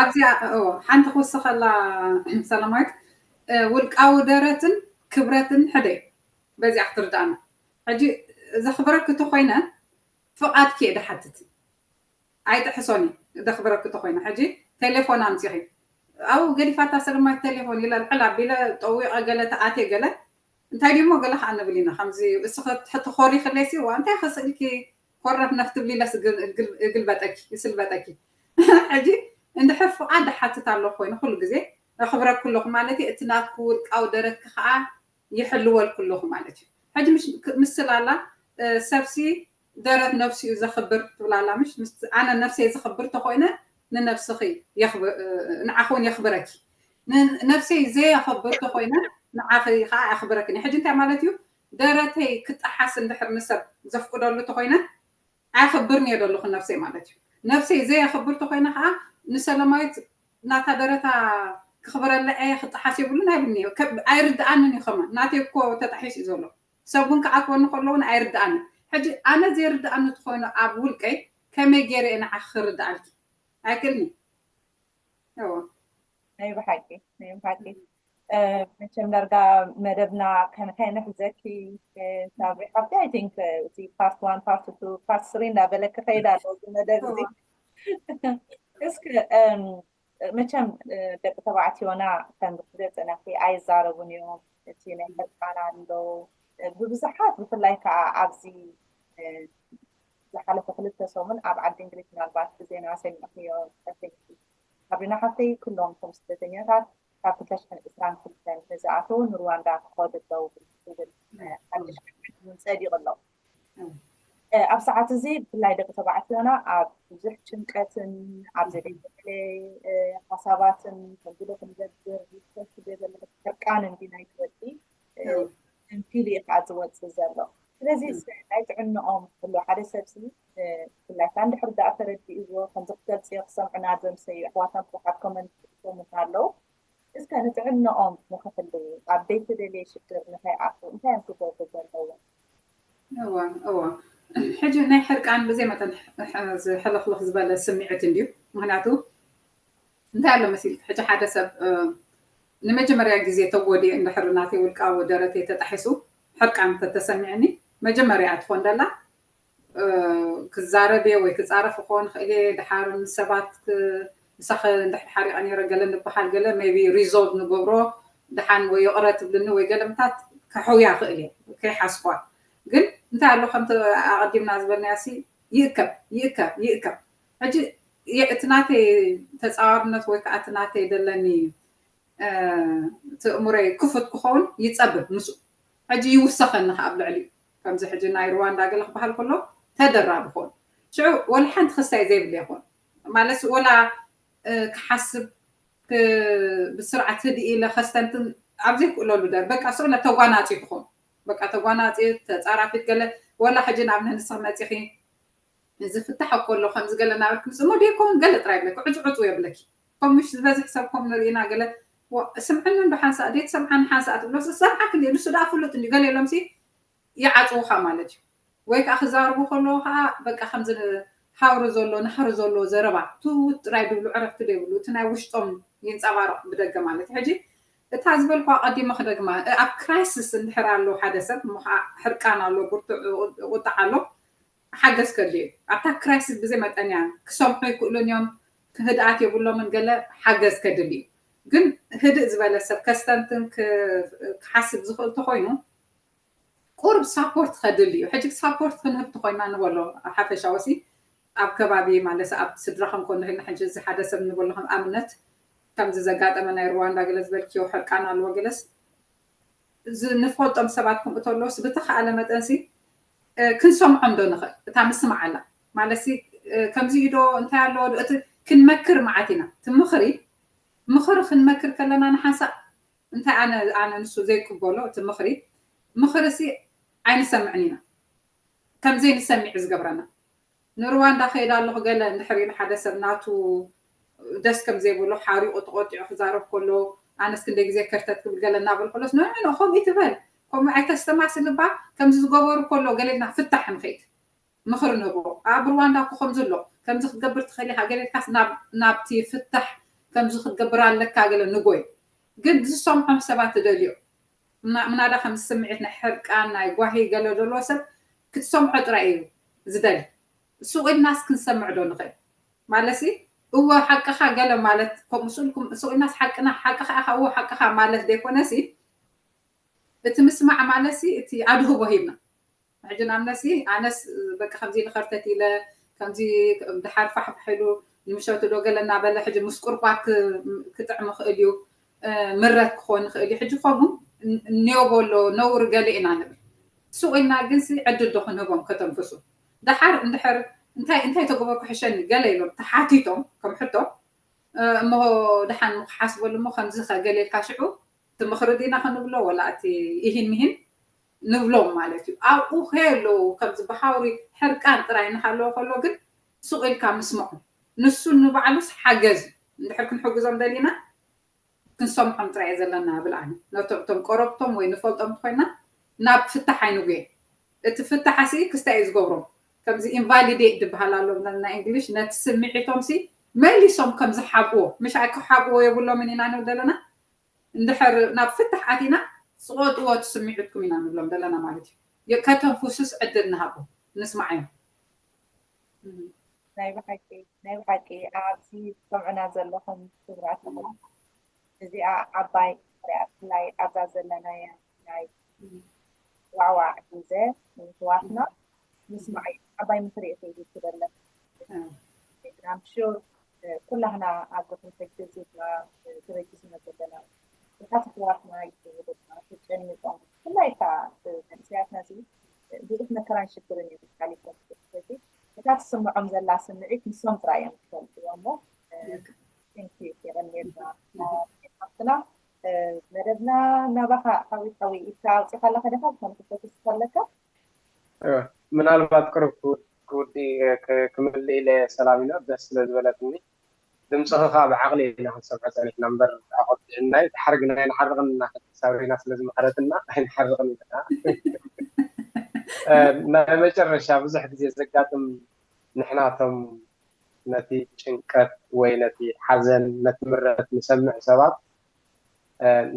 ኣብዚኣ ሓንቲ ክውስኸላ ሰላማዊት፣ ውልቃዊ ደረትን ክብረትን ሕደ በዚኣ ክትርዳእና። ሕጂ ዘኽብረኪ ተኮይነ ፍቓድኪ እየ ድሓትት። ኣይጥሕሶን እዩ ዘኽብረኪ ተኮይነ። ሕጂ ቴሌፎን ኣምፂኺ ኣብኡ ገዲፋታ ሰላማዊት ቴሌፎን ኢለ ልዕል ኣቢለ ጠዊቐ ገለ ተኣትየ ገለ እንታይ ድሞ ገለ ከዓ ንብል ኢና ከምዚ እስኺ ትኾሪክለይ ሲ ዋ እንታይ ከስእልኪ ኮረፍ ነፍ ትብሊ ኢለስ እግልበጠኪ ይስልበጠኪ። ሕጂ እንድሕር ፍቓድ ድሓትት ኣለኹ ኮይኑ ኩሉ ግዜ ኣኽብረኪ ኣለኹ ማለት እዩ። እቲ ናትኪ ውልቃዊ ደረትኪ ከዓ ይሕልወልኪ ኣለኹ ማለት እዩ። ሕጂ ምስል ኣላ ሰብሲ ደረት ነብሲኡ ዘኽብር ትብላ ኣላ ምሽ ኣነ ነብሰይ ዘኽብር ተኮይነ ንነብስኺ ንዓኺ እውን የኽብረኪ። ነብሰይ ዘየኽብር ተኮይነ ንዓኺ ከዓ ኣኽብረክን። ሕጂ እንታይ ማለት እዩ? ደረተይ ክጠሓስ እንድሕር ንሰብ ዘፍቅደሉ ተኮይነ ኣየኽብርን እየ ዘለኹ ነብሰይ ማለት እዩ። ነብሰይ ዘየኽብር ተኮይነ ከዓ ንሰላማዊት ናታ ደረታ ክኽብረላ እየ ክጠሓስ የብሉን ኣይብልኒ። ኣይርድኣንን እዩ ከማን ናተይ እኮ ተጣሒሱ እዩ ዘሎ። ሰብ እውን ክዓትወኒ ከሎ እውን ኣይርድኣንን። ሕጂ ኣነ ዘይርድኣኒ ተኮይኑ ኣብ ውልቀይ ከመይ ገይረ እየ ንዓኺ ክርድኣልኪ? ኣይክእልኒ። ናይ ብሓቂ ናይ ብሓቂ መቸም ዳርጋ መደብና ከነሕዘኪ ሳብሪ ሓብቲ I think እቲ part one part two part three እንዳበለ ክኸይድ ኣሎ እዚ መደብ እዚ። እስኪ መቸም ደቂ ተባዕትዮና ከም ዝፍለጥ ናኺ ኣይዛረቡን እዮም። እቲ ናይ ሕርቃን ኣሎ ብብዙሓት ብፍላይ ከዓ ኣብዚ ዝሓለፈ ክልተ ሰሙን ኣብ ዓዲ እንግሊዝ ምናልባት ብዜና ሰሚዕክዮ ጸፊንኪ ሳብሪና ሓፍተይ ኩሎም እቶም ስደተኛታት ካብ ክልተ ሽሕን ዕስራን ክልተን ንዝኣተው ንሩዋንዳ ክኸዱ ኣለዉ ዝብል ሓድሽ እውን ጸዲቑ ኣሎ። ኣብ ሰዓት እዚ ብፍላይ ደቂ ተባዕትዮና ኣብ ብዙሕ ጭንቀትን ኣብ ዘደለ ሓሳባትን ከምዚ ዶ ክንገብር ሪፖርት ዘይበለ ሕርቃን እንዲ ናይ ትወዲ እንቲሉ እዩ ከዓ ዝወፅእ ዘሎ። ስለዚ ናይ ጥዕንኦም ክህሉ ሓደ ሰብሲ ብፍላይ ከዓ እንድሕር ደኣ ተረዲእዎ ከምዚ ክገልፅዮ ክሰምዑና ዘምሰዩ ኣሕዋትና ብዙሓት ኮመንት ክሰሙና ኣለዉ። እስከ ንጥዕንኦም ንክሕልዉ ኣብ ዘይተደልየ ሽግር ንከይኣትዉ እንታይ እዮም ክገብሩ ዘለዎም? እዋ እዋ ሕጂ ናይ ሕርቃን ብዘይ መጠን ዝሕልኽልኽ ዝበለ ስምዒት እንድዩ። ምክንያቱ እንታይ ኣሎ መሲልኪ ሕጂ ሓደ ሰብ ንመጀመርያ ግዜ ተጎዲኤ እንድሕር ናተይ ውልቃዊ ደረተይ ተጣሒሱ ሕርቃን ተተሰሚዕኒ መጀመርያ ትኾን ደላ ክዛረብ እየ ወይ ክፃረፍ ክኸውን ክእል እየ። ድሓር ንሰባት ምሳኸ እንድሕር ሓሪቐ ነይረ ገለ ንበሃል ገለ maybe resolve ንገብሮ ድሓን ወይ ይቕረ ትብልኒ ወይ ገለምታት ከሕውያ ክእል እየ ከይሓስኳ። ግን እንታይ ኣሎ ከምቲ ኣቐዲምና ዝበልናዮ ሲ ይእከብ ይእከብ ይእከብ። ሕጂ እቲ ናተይ ተፃዋርነት ወይ ከዓ እቲ ናተይ ደለኒ እቲ እሙረይ ክፉት ክኸውን ይፀብብ ምስኡ ሕጂ ይውሰኸኒ ከ ኣብ ልዕሊ ከምዚ ሕጂ ናይ ሩዋንዳ ገለ ክበሃል ከሎ ተደራቢ ክኾን ሽዑ ወላ ሓንቲ ክሳይ ዘይብለ ይኾን ማለት ወላ ክሓስብ ብስርዓት ህድእ ኢለ ከስተንትን ኣብ ዘይክእለሉ ደር በቃ ስእለ ተጓናፂ ክኾን በቃ ተጓናፂ ተፃራፊት ገለ ወላ ሕጂ ናብ ንስኽ መፂኺ እዚ ፍታሕ እኮ ኣሎ ከምዚ ገለ እናበልክ ምፅእ እሞ ደይከውን ገለ ጥራይ ይብለኪ ዕፁ ዕፁ የብለኪ ከም ምሽ ዝበዝሕ ሰብ ከም ንርኢና ገለ ስምዕኒ እንዶ ሓንሳእ ደይትሰምዓኒ ሓንሳእ ትብሎ ዝሰምዓክ እንዲ ንሱ ደኣ ፍሉጥ እንዲ ገለ ኢሎም ሲ ይዓፅውኻ ማለት እዩ። ወይ ከዓ ክዛረቡ ከለዉ ከዓ በቃ ከምዚ ሃውሪ ዘሎ ናህሪ ዘሎ ዘረባ ትውት ጥራይ ድብሉ ዕረፍቲ ዘይብሉ እቲ ናይ ውሽጦም ይንፀባረቕ ብደገ ማለት እዩ። ሕጂ እታ ዝበልኳ ቀዲመ ክደግማ ኣብ ክራይሲስ እንድሕር ኣሎ ሓደ ሰብ እሞ ከዓ ሕርቃን ኣሎ ብርቱዕ ቁጣዕ ኣሎ ሓገዝ ከድልዩ ኣብታ ክራይሲስ ብዘይ መጠን እያ ክሰምዑ ይክእሉን እዮም ክህድኣት የብሎምን ገለ ሓገዝ ከድል እዩ ግን ህድእ ዝበለ ሰብ ከስተንትን ክሓስብ ዝኽእል ተኮይኑ ቁርብ ሳፖርት ከድል እዩ ሕጂ ሳፖርት ክንህብ ተኮይና ንበሎ ሓፈሻ ወሲ ኣብ ከባቢ ማለት ኣብ ስድራ ከም ኮንህልና ሕጂ እዚ ሓደ ሰብ ንበሎ ከም ኣብነት ከምዚ ዘጋጠመ ናይ ሩዋንዳ ገለ ዝበልክዮ ሕርቃን ኣለዎ ገለስ ንፈልጦም ሰባት ከምኡ ተለውስ ብተኸኣለ መጠንሲ ክንሰምዖም ዶ ንኽእል እታ ምስማዕ ኣላ ማለት ከምዚ ዶ እንታይ ኣለዎ እቲ ክንመክር መዓት ኢና እቲ ምኽሪ ምኽሪ ክንመክር ከለና ንሓንሳእ እንታይ ኣነ ኣነ ንሱ ዘይቅበሎ እቲ ምኽሪ ምኽርሲ ኣይንሰምዕን ኢና ከምዘይ ንሰሚዕ ዝገብረና ንሩዋንዳ ከይዳ ኣለኹ ገለ እንድሕር ኢሉ ሓደ ሰብ ናቱ ደስ ከም ዘይብሎ ሓሪቑ ተቆጢዑ ክዛረብ ከሎ ኣነስ ክንደይ ግዜ ከርተት ክብል ገለ እናበል ከሎስ ኖ ኖ ከምኡ ትበል ከምኡ ኣይተስተማስል እባ ከምዚ ዝገበሩ ከሎ ገለ ኢልና ፍታሕ ንኸይድ ምኽሪ ንህቦ ኣብ ሩዋንዳ እኮ ከምዚ ኣሎ ከምዚ ክትገብር ትኽእል ኢኻ ገለ ኢልካስ ናብቲ ፍታሕ ከምዚ ክትገብር ኣለካ ገለ ንጎይ ግን ዝሰምዖም ሰባት ትደልዮ ምናዳ ከም ስምዒት ናይ ሕርቃን ናይ ጓሂ ገለ ዘለዎ ሰብ ክትሰምዖ ጥራይ እዩ ዝደሊ። ሱቕ ኢልናስ ክንሰምዕ ዶ ንኽእል? ማለትሲ እወ ሓቅኻ ገለ ማለት ከምኡ ስእልኩም ሱቕ ኢልናስ ሓቅና ሓቅኻ ኢኻ እወ ሓቅኻ ማለት ዘይኮነሲ እቲ ምስማዕ ማለትሲ እቲ ኣድህቦ ሂብና ሕጂ ንኣብነትሲ ኣነስ በቃ ከምዚ ኢለ ከርተት ኢለ ከምዚ ድሓር ፋሕፋሕ ኢሉ ንምሸቱ ዶ ገለ እናበለ ሕጂ ምስ ቁርቋር ክጥዕም ይኽእል እዩ ምረት ክኾን ይኽእል እዩ ሕጂ ከምኡ እኒኦ በሎ ነውሪ ገለ ኢና ንብል ሱቕ ኢልና ግንሲ ዕድል ዶ ክንህቦም ከተንፍሱ ደሓር እንድሕር እንታይ እንታይ ተገበርኩ ሕሸኒ ገለ ኢሎም ተሓቲቶም ከም ሕቶ እሞ ደሓን ክሓስበሉ እሞ ከምዚ ከገለ ኢልካ ሽዑ እቲ ምኽሪ ዲና ክንብሎ ወላ እቲ ኢሂን ምሂን ንብሎም ማለት እዩ ኣብኡ ከየለዉ ከምዚ ብሃውሪ ሕርቃን ጥራይ እናሃለወ ከሎ ግን ሱቕ ኢልካ ምስምዖም ንሱ ንባዕሉስ ሓገዝ እዩ እንድሕር ክንሕግዞም ደሊና ክንሰምዖም ጥራይ እየ ዘለና ብል ኣነ ነቶም እቶም ቆረብቶም ወይ ንፈልጦም ኮይና ናብ ፍታሕ ኣይንጉየ እቲ ፍታሕ ሲ ክስታይ እዩ ዝገብሮም ከምዚ ኢንቫሊዴት ዝበሃል ኣሎ ናይ እንግሊሽ ነቲ ስምዒቶም ሲ መሊሶም ከም ዝሓብዎ ምሽ ኣይክሓብዎ የብሎምን ኢና ንብል ዘለና እንድሕር ናብ ፍታሕ ኣቲና ስቆጥዎ እቲ ስምዒትኩም ኢና ንብሎም ዘለና ማለት እዩ ከተንፍሱስ ዕድል ንሃቦ ንስማዓዮም ናይ ብሓቂ ናይ ብሓቂ ኣብዚ ትሰምዑና ዘለኹም ክቡራት ተመልካቲ እዚኣ ዓባይ ሪኣ ብፍላይ ኣብዛ ዘለናያ ናይ ዋዕዋዕ ግዜ ንሕዋትና ምስማዕ ዓባይ ምኽሪ እዩ ክህብ ይደለ I'm sure ኩላህና ኣብ ርሑም ሕጂ ዜና ተበጊስና ዘለና እታ ትሕዋትና ይዝውድና ተጨኒቆም ብፍላይ እታ መንእሰያትና እዚ ብዙሕ መከራን ሽግርን እዩ ሓሊፎም ሕጂ እታ ትስምዖም ዘላ ስምዒት ንሶም ጥራይ እዮም ዝፈልጥዎ እሞ ቴንኪዩ የቐንየልና ሓፍትና መደብና ናባኻ ሓዊ ሓዊ ኢልካ ኣውፂኻ ኣለኻ ደኻ ዝኾነ ክፈትስ ከለካ ምናልባት ቅርብ ክውዲ ክምልእ ኢለ ሰላም ኢና ደስ ስለ ዝበለትኒ ድምፅኺ ከዓ ብዓቕሊ ኢና ክንሰምዖ ፀኒሕና እምበር ኣቆጢዕናይ ድሓር ግና ኣይንሓርቕና ሳብሪና ስለ ዝመሓረትና ኣይንሓርቕን ኢና ናይ መጨረሻ ብዙሕ ግዜ ዘጋጥም ንሕናቶም ነቲ ጭንቀት ወይ ነቲ ሓዘን ነቲ ምረት ንሰምዕ ሰባት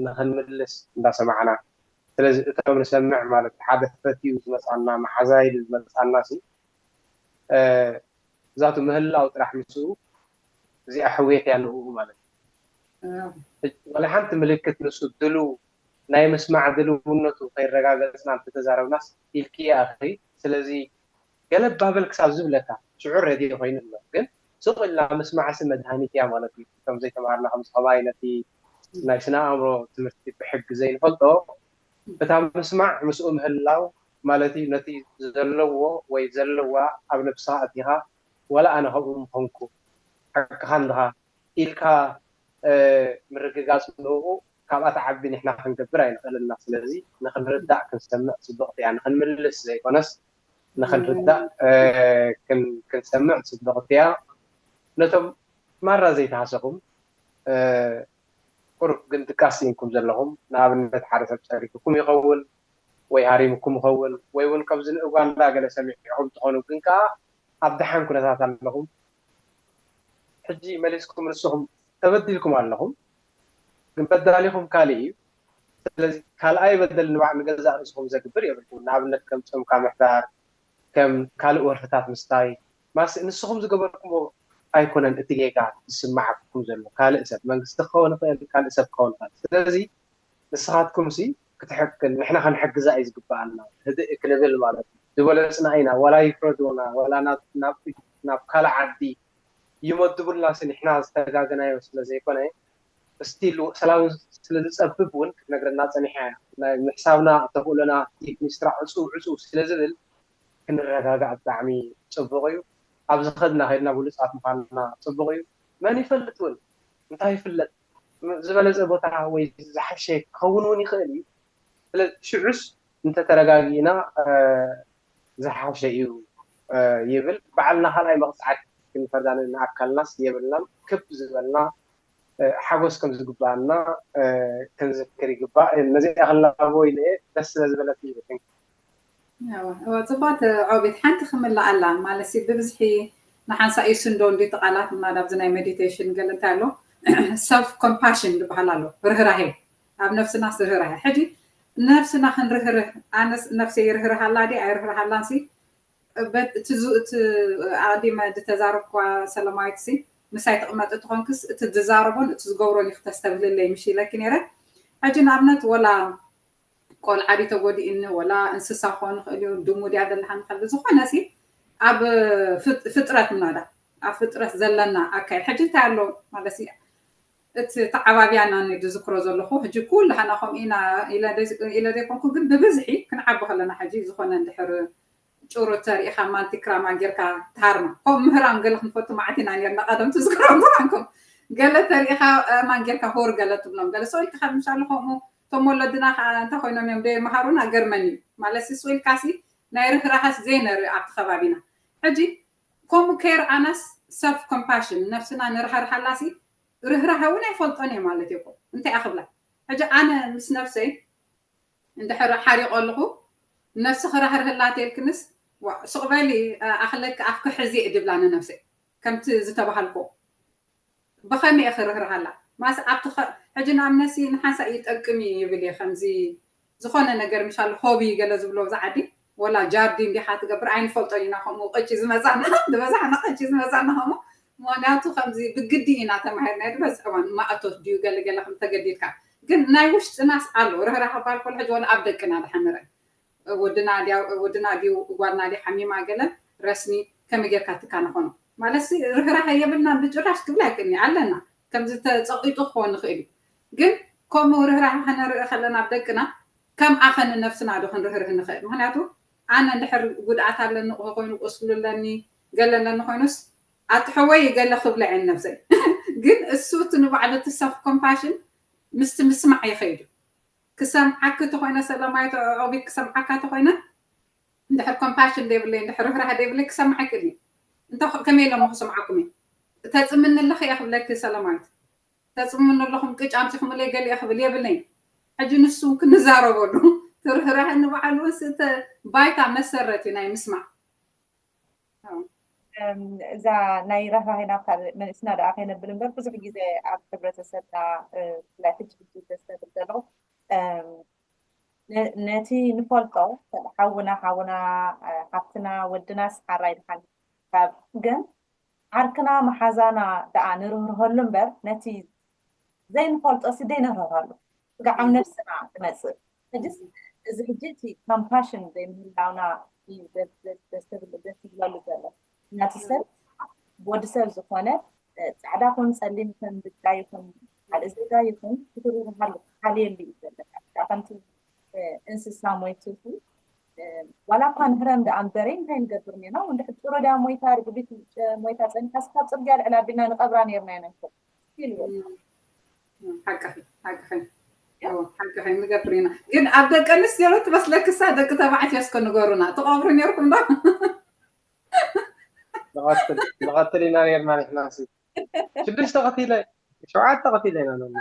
ንኽንምልስ እንዳሰማዕና ስለዚ እቶም ንሰምዕ ማለት ሓደ ፈትዩ ዝመፃና መሓዛ ኢሉ ዝመፃና ሲ እዛቱ ምህላው ጥራሕ ምስኡ እዚኣ ሕውየት እያ ንእኡ ማለት እዩ ወላ ሓንቲ ምልክት ንሱ ድሉ ናይ ምስማዕ ድልውነቱ ከይረጋገፅና እንተተዛረብናስ ኢልክየ ኣኺ ስለዚ ገለ ባበል ክሳብ ዝብለካ ሽዑ ረድዮ ኮይኑ ኣሎ ግን ስቕ ኢልና ምስማዕሲ መድሃኒት እያ ማለት እዩ ከም ዘይተምሃርና ከምዚ ከማይ ነቲ ናይ ስነ ኣእምሮ ትምህርቲ ብሕጊ ዘይንፈልጦ እታ ምስማዕ ምስኡ ምህላው ማለት እዩ ነቲ ዘለዎ ወይ ዘለዋ ኣብ ነብስኻ ኣቲኻ ወላ ኣነ ከምኡ ምኾንኩ ሓቅኻ እንድኻ ኢልካ ምርግጋፅ ንኡ ካብኣ ትዓቢ ንሕና ክንገብር ኣይንኽእልና ስለዚ ንክንርዳእ ክንሰምዕ ፅብቕቲ እያ ንክንምልስ ዘይኮነስ ንክንርዳእ ክንሰምዕ ፅብቕቲ እያ ነቶም ማራ ዘይተሃሰኹም ቁሩብ ግን ድቃስ ኢንኩም ዘለኹም ንኣብነት ሓደ ሰብ ፀሪፍኩም ይኸውን ወይ ሃሪምኩም ይኸውን ወይ እውን ከምዚ ንኡጋንዳ ገለ ሰሚዕኹም ትኾኑ፣ ግን ከዓ ኣብ ደሓን ኩነታት ኣለኹም። ሕጂ መሊስኩም ንስኹም ተበዲልኩም ኣለኹም፣ ግን በዳሊኹም ካልእ እዩ። ስለዚ ካልኣይ በደል ንባዕ ንገዛእ ርእስኹም ዘግብር የብልኩም። ንኣብነት ከም ጾምካ ምሕዳር፣ ከም ካልእ ወርሕታት ምስታይ ማስ ንስኹም ዝገበርኩሞ ኣይኮነን እቲ ጌጋ ዝስማዓኩም ዘሎ፣ ካልእ ሰብ መንግስቲ ክኸውን ይኽእል፣ ካልእ ሰብ ክኸውን ይኽእል። ስለዚ ንስኻትኩም ሲ ክትሕክል ንሕና ክንሕግዛ እዩ ዝግበኣና፣ ህድእ ክንብል ማለት እዩ። ዝበለፅና ኢና ዋላ ይፍረዱና ዋላ ናብ ካልእ ዓዲ ይመድቡልና ሲ ንሕና ዝተጋገናዮ ስለ ዘይኮነ ስቲል ሰላም ስለ ዝፀብብ እውን ክትነግረና ፀኒሓ እያ። ናይ ምሕሳብና ተኽእሎና ቴክኒስትራ ዕፁ ዕፁ ስለ ዝብል ክንረጋጋእ ብጣዕሚ ፅቡቕ እዩ። ኣብ ዝኸድና ከድና ብሉፃት ምዃንና ፅቡቕ እዩ። መን ይፈልጥ እውን እንታይ ይፍለጥ ዝበለፀ ቦታ ወይ ዝሓሸ ክኸውን እውን ይኽእል እዩ። ስለ ሽዑስ እንተተረጋጊእና ዝሓሸ እዩ ይብል። ባዕልና ካልኣይ መቕፃዕቲ ክንፈርዳ ንኣካልናስ የብልናን። ክብ ዝበልና ሓጎስ ከም ዝግባኣና ክንዝክር ይግባእ። ነዚኣ ክላቦ ኢለ እየ ደስ ስለ ዝበለትኒ። ፅቡቅ ዖቢት ሓንቲ ክምልኣላ ማለት ብብዝሒ ንሓንሳ ይስንዶ እንዲ ተቃላት ምናዳ ኣብዚ ናይ ሜዲቴሽን ገለ እንታይ ኣሎ ሰልፍ ኮምፓሽን ዝበሃል ኣሎ ርህራሄ ኣብ ነፍስና ርህራሄ ሕጂ ነፍስና ክንርህርህ ኣነስ ነፍሰ ይርህርሃላ ዲ ኣይርህርሃላን ሲ ኣዲመ ዝተዛረብኳ ሰለማዊት ሲ ምሳይ ተቕመጥ ትኾንክስ እቲ ዝዛረቦን እቲ ዝገብሮን ይክተስተብህልለይ ምሽ ኢለኪ ነረ ሕጂ ንኣብነት ወላ ቆልዓ ድዩ ተጎዲእኒ ወላ እንስሳ ክኾን ይኽእል እዩ ድሙ ድያ ዘለሃ ንኸል ዝኾነ ሲ ኣብ ፍጥረት ምናዳ ኣብ ፍጥረት ዘለና ኣካይድ ሕጂ እንታይ ኣሎ ማለት እቲ ተዓባብያና ዝዝክሮ ዘለኹ ሕጂ ኩላሃና ከምኡ ኢና ኢለ ዘይኮንኩ ግን ብብዝሒ ክንዓቢ ከለና ሕጂ ዝኾነ እንድሕር ጭሩ ተሪኢኻ ማንቲክራማ ጌርካ ትሃርማ ከምኡ ምህራም ገለ ክንፈቱ ማዓት ኢና ኔርና ቀደም ትዝክሮ ምዃንኩም ገለ ተሪኢኻ ማን ጌርካ ሆር ገለ ትብሎም ገለ ሰው ኢልካ ምሻሉ ከምኡ እቶም ወለድና ከዓ እንታይ ኮይኖም እዮም ዘይመሃሩና ገርመኒ ማለት ሲ ስኢልካሲ ናይ ርህራሃስ ዘይነርኢ ኣብቲ ከባቢና ሕጂ ከምኡ ከይር ኣናስ ሰልፍ ኮምፓሽን ነፍስና ንርሃርሃላሲ ርህራሃ እውን ኣይፈልጦን እየ ማለት እኮ እንታይ ኣኽብላ ሕጂ ኣነ ምስ ነፍሰይ እንድሕር ሓሪቆ ኣለኹ ነፍሲ ክራህርህላ ተልክንስ ስቕበሊ ኣኽለክ ኣፍኪ ሕዚ እየ ድብላ ንነፍሰይ ከምቲ ዝተባሃልኮ ብኸመይ እየ ክርህርሃላ ማስ ኣብቲ ሕጂ ንኣብነሲ ንሓንሳ ይጠቅም እዩ ይብል እየ ከምዚ ዝኾነ ነገር ምሻል ሆቢ ገለ ዝብሎ ኣብዚ ዓዲ ወላ ጃርዲን ዲኻ ትገብር ኣይንፈልጦን ኢና ከምኡ ቅጭ ዝመፃና ዝበዛሕና ቅጭ ዝመፃና ከምኡ ምክንያቱ ከምዚ ብግዲ ኢና ተማሂርና ዝበዝሕ እዋን ማእቶት ድዩ ገለገለ ከም ተገዲድካ ግን ናይ ውሽጥናስ ኣሎ ርህራህ ባል ኮል ሕጂ ወላ ኣብ ደቅና ድሓምረ ወድና ድዩ ጓልና ድዩ ሓሚማ ገለ ረስኒ ከመይ ጌርካ ትካነ ኾኖ ማለት ርህራህ የብልና ብጭራሽ ክብል ኣይክእልኒ ኣለና ከምዚ ተፀቂጡ ክኾን ንኽእል እዩ ግን ከምኡ ርህራህ ከነርኢ ከለና ኣብ ደቅና ከም ኣኸ ንነፍስና ዶ ክንርህርህ ንኽእል ምክንያቱ ኣነ እንድሕር ጉድኣት ኣለኒ ኮይኑ ቁስሉ ኣለኒ ገለ ኣለኒ ኮይኑስ ኣቲ ሕወይ ገለ ክብለ እየ ነብሰይ ግን እሱ እቲ ንባዕሉ እቲ ሰልፍ ኮምፓሽን ምስቲ ምስማዕ ይኸይዱ ክሰምዓኪ ተኾይነ ሰለማዊት ኦቢት ክሰምዓካ ተኾይነ እንድሕር ኮምፓሽን ደብለይ እንድሕር ርህራህ ደብለይ ክሰምዓ ይክእል እንተ ከመይ ኢሎሞ ክሰምዓኩም እዩ ተፅምኒ ኣለኺ እየ ክብለኪ ሰለማዊት ተፅምኑ ኣለኹም ቅጭ ኣምፂኹምለይ ገሊኦ ክብል የብለይን ሕጂ ንሱ ክንዛረበሉ ትርህራህ ንባዕሉ እውን ስተ ባይታ መሰረት እዩ ናይ ምስማዕ እዛ ናይ ራህራሄ ናብ ካልእ መልእስና ደኣ ከይነብል እምበር ብዙሕ ግዜ ኣብ ሕብረተሰብና ብፍላይ ሕጂ ሕጂ ዘስተብል ዘለኹ ነቲ ንፈልጦ ሓውና ሓውና ሓፍትና ወድናስ ሓራይ ድሓን ካብ ግን ዓርክና መሓዛና ደኣ ንርህርሀሉ እምበር ነቲ ዘይንፈልጦ ሲ ዘይንርህረሉ ስጋዓዊ ነብስና ትመፅእ ሕጅስ እዚ ሕጂ እቲ ካምፓሽን ዘይምህላውና እዩ ዘስተብለሉ ዘሎ ናቲ ሰብ ወዲ ሰብ ዝኾነ ፃዕዳ ይኹን ፀሊም ይኹን ብጫ ይኹን ካልእ ዜጋ ይኹን ክትርህረሃሉ ክትሓልየሉ እዩ ዘለካ ከምቲ እንስሳ ሞይቱ ዋላ እኳ ንህረም ደኣ እምበረይ እንታይ ንገብር ኔርና እንድሕር ጭሮ ድያ ሞይታ ርግቢት ሞይታ ፀኒሓ ስካብ ፅርግያ ልዕል ኣቢልና ንቐብራ ኔርና ኢና ንኮ ኢልዎ ሓቅኺ ሓቅኺ ሓቅኺ ንገብር ኢና ግን ኣብ ደቂ ኣንስትዮ ትመስለክሳ ደቂ ተባዕትዮ እስከ ንገሩና ትቐብሩ ኔርኩም ዶ ንቐትል ኢና ኔርና ንሕና ሽዱሽተ ቀቲለ ሸውዓተ ቀቲለ ኢና ነና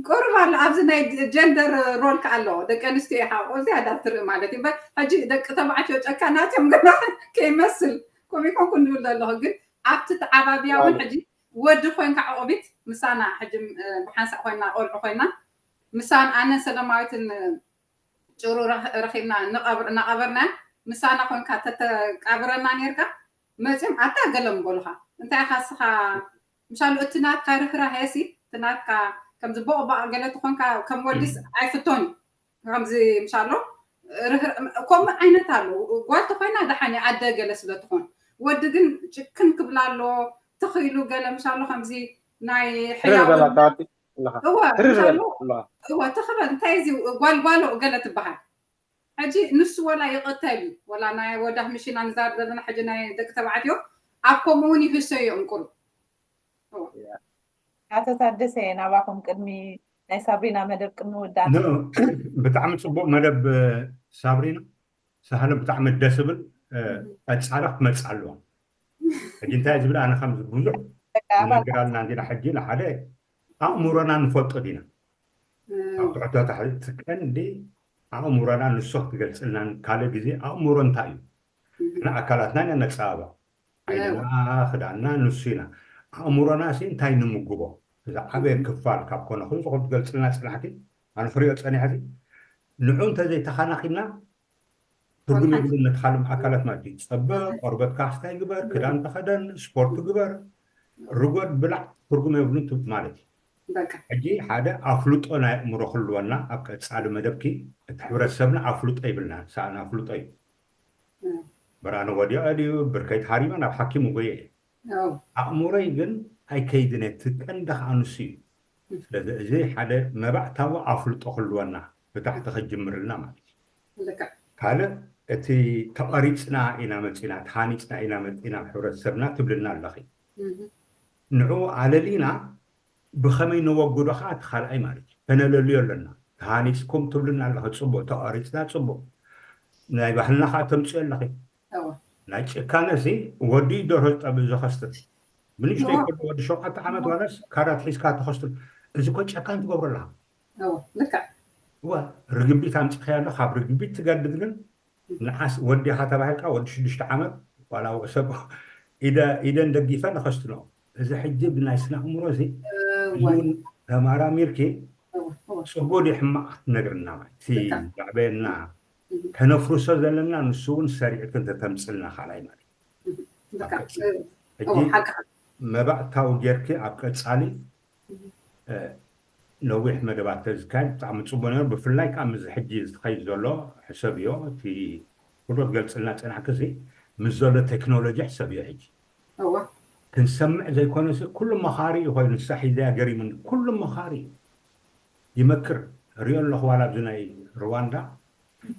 ቁርብ ኣሎ። ኣብዚ ናይ ጀንደር ሮል ከ ኣለዎ። ደቂ ኣንስትዮ ይሓቆ ዝያዳ ትርኢ ማለት እዩ። እምበር ሕጂ ደቂ ተባዕትዮ ጨካናት እዮም ገና ከይመስል። ከምኡ ይኮንኩ ንብል ዘለኹ። ግን ኣብቲ ተዓባብያ እውን ሕጂ ወዲ ኮይንካ ዕቑቢት ምሳና ሕጂ ብሓንሳእ ኮይና ቆልዑ ኮይና ምሳን ኣነን ሰለማዊትን ጭሩ ረኺብና እናቐበርና ምሳና ኮንካ ተተቃብረና ኔርካ መፅም ኣታ ገለ ምበሉኻ እንታይ ኢኻ ስኻ ምሻሉ እቲ ናትካ ርህራሄ ሲ እቲ ናትካ ከምዚ ቦቕባቕ ገለ ትኾንካ ከም ወዲስ ኣይፍቶን እዩ ከምዚ ምሻሎ ከምኡ ዓይነት ኣሎ ጓል ተኮይና ደሓን ኣደ ገለ ስለ ትኾን ወዲ ግን ጭክን ክብላ ኣሎ ተኽኢሉ ገለ ምሻሎ ከምዚ ናይ ሕያው እወ ትኽበል እንታይ እዚ ጓልጓሎ ገለ ትበሃል ሕጂ ንሱ ወላ ይቐተል እዩ ወላ ናይ ወዳህ ምሽና ንዛር ዘለና ሕጂ ናይ ደቂ ተባዕትዮ ኣብ ከምኡ እውን ይህሰ እዮም ቁሩ ኣቶ ታደሰ ናባኹም ቅድሚ ናይ ሳብሪና መደብ ቅድሚ ውዳእ ብጣዕሚ ፅቡቅ መደብ ሳብሪና ሳህለ ብጣዕሚ ደስ ብል ቀፃሊ ክትመፅእ ኣለዋ ሕጂ እንታይ ዝብል ኣነ ከም ብዙሕ ነግራልና እንዲና ሕጂ ንሓደ ኣእምሮና ንፈልጦ ዲና ኣብ ትሕቶ ታሕቲ ቀንዲ ኣእምሮና ንሱ ክትገልፅልናን ካልእ ግዜ ኣእምሮ እንታይ እዩ ንኣካላትና ኢና ነፀባበቕ ዓይንና ክዳንና ንሱ ኢና ኣእምሮና ሲ እንታይ ንምግቦ ዝዓበየ ክፋል ካብ ኮነ ኩሉ ዝኹሉ ትገልፅልና ፅናሕቲ ኣነ ክሪኦ ፀኒሐ ንዑ እንተዘይተኻናኺና ትርጉም የብሉን ነቲ ካልእ ኣካላት ማለት እዩ ፀበ ቆርበትካ ክስታይ ግበር ክዳን ተኸደን ስፖርት ግበር ርጎድ ብላዕ ትርጉም የብሉን ማለት እዩ ሕጂ ሓደ ኣፍልጦ ናይ ኣእምሮ ክህልወና ኣብ ቀፃሊ መደብኪ እቲ ሕብረተሰብና ኣፍልጦ ይብልና ሰኣን ኣፍልጦ እዩ ብርሃነ ወዲቐ ድዩ ብርከይ ተሃሪመ ናብ ሓኪም ጎየ ኣእምሮይ ግን ኣይከይድን እቲ ቀንዲ ከዓ ንሱ እዩ ስለዚ እዚ ሓደ መባእታዊ ኣፍልጦ ክህልወና ብታሕቲ ክጅምርልና ማለት እዩ ካልእ እቲ ተቐሪፅና ኢና መፂና ተሃኒፅና ኢና መፂና ሕብረተሰብና ትብልና ኣለኺ ንዑ ኣለሊና ብኸመይ ነወግዶ ከዓ እቲ ካልኣይ ማለት እዩ ከነለልዮ ኣለና ተሃኒፅኩም ትብልና ኣለኺ ፅቡቅ ተቐሪፅና ፅቡቅ ናይ ባህልና ከዓ ተምፅዮ ኣለኺ ናይ ጭካነ ሲ ወዲ ደርሆ ዝጠብእ ዘኸስትል ብንሽተይ ከሎ ወዲ ሸውዓተ ዓመት ዋላስ ካራት ሒዝካ ተኸስትል እዚ ኮ ጨካን ትገብሮ ኣለካ ልክዕ እወ ርግቢት ኣምፅኸያ ኣሎ ካብ ርግቢት ትገድድ ግን ንዓስ ወዲኻ ተባሂልካ ወዲ ሽዱሽተ ዓመት ዋላ ሰብ ኢደን ደጊፈ ንኸስትኖ እዚ ሕጂ ብናይ ስነ ኣእምሮ እዚ እውን ተማራሚርኪ ፅቡቅ ድዩ ሕማቅ ክትነግርና ማለት ዘዕበየና ከነፍርሶ ዘለና ንሱ እውን ሰሪዕኪ እንተተምፅልና ካልኣይ ማለት ሕጂ መባእታዊ ጌርኪ ኣብ ቀፃሊ ነዊሕ መደባት ተዝካየድ ብጣዕሚ ፅቡቅ ነሩ ብፍላይ ከዓ ምዚ ሕጂ ዝኸይድ ዘሎ ሕሰብ እዮ እቲ ኩሉ ክትገልፅልና ፀናሕክሲ ምስ ዘሎ ቴክኖሎጂ ሕሰብ እዮ ሕጂ ክንሰምዕ ዘይኮነሲ ኩሉ መኻሪ እዩ ኮይኑ ንሳ ሒዘያ ገሪሙኒ ኩሉ መኻሪ እዩ ይመክር ሪኦ ኣለኹ ዋላ ኣብዚ ናይ ሩዋንዳ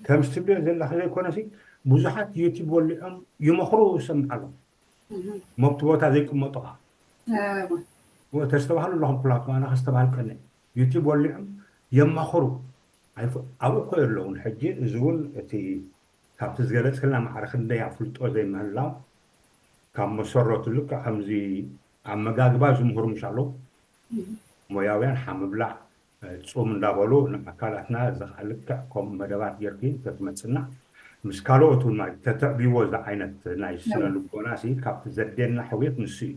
ከምዚ ትብልዮ ዘለኺ ዘይኮነሲ ብዙሓት ዩቲብ ወሊዖም ይመኽሩ ሰምዕ ኣለኹ መብቲ ቦታ ዘይቅመጡ ከዓ ተስተባህሉ ኣለኹም ኩላትኩም ኣነ ከስተባህል ቀኒ ዩቲብ ወሊዖም የማኽሩ ኣብኡ እኮ የለውን ሕጂ እዚ እውን እቲ ካብቲ ዝገለፅክልና ማዕረ ክንደይ ኣፍልጦ ዘይምህላው ካብ መሰረቱ ልክዕ ከምዚ ኣመጋግባ ዝምህሩ ምሽ ኣለዉ ሞያውያን ሓምብላዕ ፁም እንዳበሉ ንኣካላትና ዝኸዓ ልክዕ ከምኡ መደባት ጌርኪ ተትመፅና ምስ ካልኦት እውን ማለት ተተዕብይዎ እዚ ዓይነት ናይ ስነ ልቦና ሲ ካብቲ ዘድልየና ሕውየት ንሱ እዩ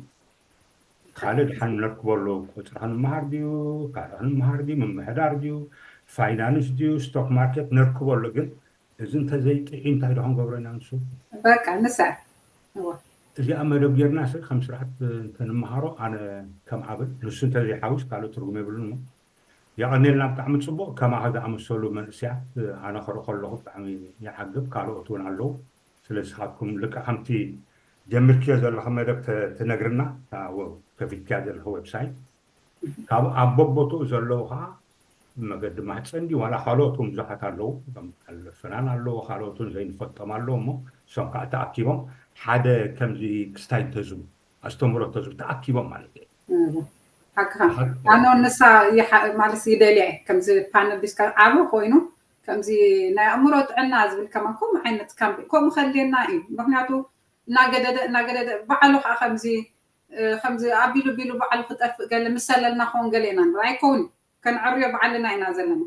ካልእ ድሓን ነርክበሉ ቁፅሪ ክንመሃር ድዩ ካልእ ክንመሃር ድዩ ምምሕዳር ድዩ ፋይናንስ ድዩ ስቶክ ማርኬት ነርክበሉ ግን እዚ እንተዘይጥዒ እንታይ ዶ ክንገብሮ ኢና ንሱ በቃ ንሳ እዚኣ መደብ ጌርና ስ ከም ስርዓት እንተንመሃሮ ኣነ ከም ኣብል ንሱ እንተዘይሓዊስ ካልእ ትርጉም የብሉን እሞ የቐኔልና ብጣዕሚ ፅቡቅ ከማኸ ዝኣመሰሉ መንእስያት ኣነ ክርኢ ከለኹ ብጣዕሚ ይዓግብ ካልኦት እውን ኣለዉ ስለዚ ካብኩም ልክዕ ከምቲ ጀሚርክዮ ዘለኹ መደብ ትነግርና ከፊትክያ ዘለኹ ዌብሳይት ካብ ኣብ በቦትኡ ዘለዉ ከዓ መገዲ ማህፀን ድዩ ዋላ ካልኦት እውን ብዙሓት ኣለዉ ፍናን ኣለዉ ካልኦት እውን ዘይንፈልጦም ኣለዉ እሞ እሶም ከዓ ተኣኪቦም ሓደ ከምዚ ክስታይ እንተዝቡ ኣስተምህሮ እንተዝቡ ተኣኪቦም ማለት እዩ ሓቅኻ ኣነ ንሳ ማለት ይደልያ ከምዚ ፓነል ዲስካ ዓብ ኮይኑ ከምዚ ናይ ኣእምሮ ጥዕና ዝብል ከማን ከምኡ ዓይነት ካምፕ ከምኡ ከልየና እዩ ምክንያቱ እናገደደ እናገደደ ባዕሉ ከዓ ከምዚ ከምዚ ኣቢሉ ቢሉ ባዕሉ ክጠፍእ ገለ ምሰለልና ክኸውን ገለ ኢና ንብል ኣይከውን። ከንዕርዮ ባዕልና ኢና ዘለና።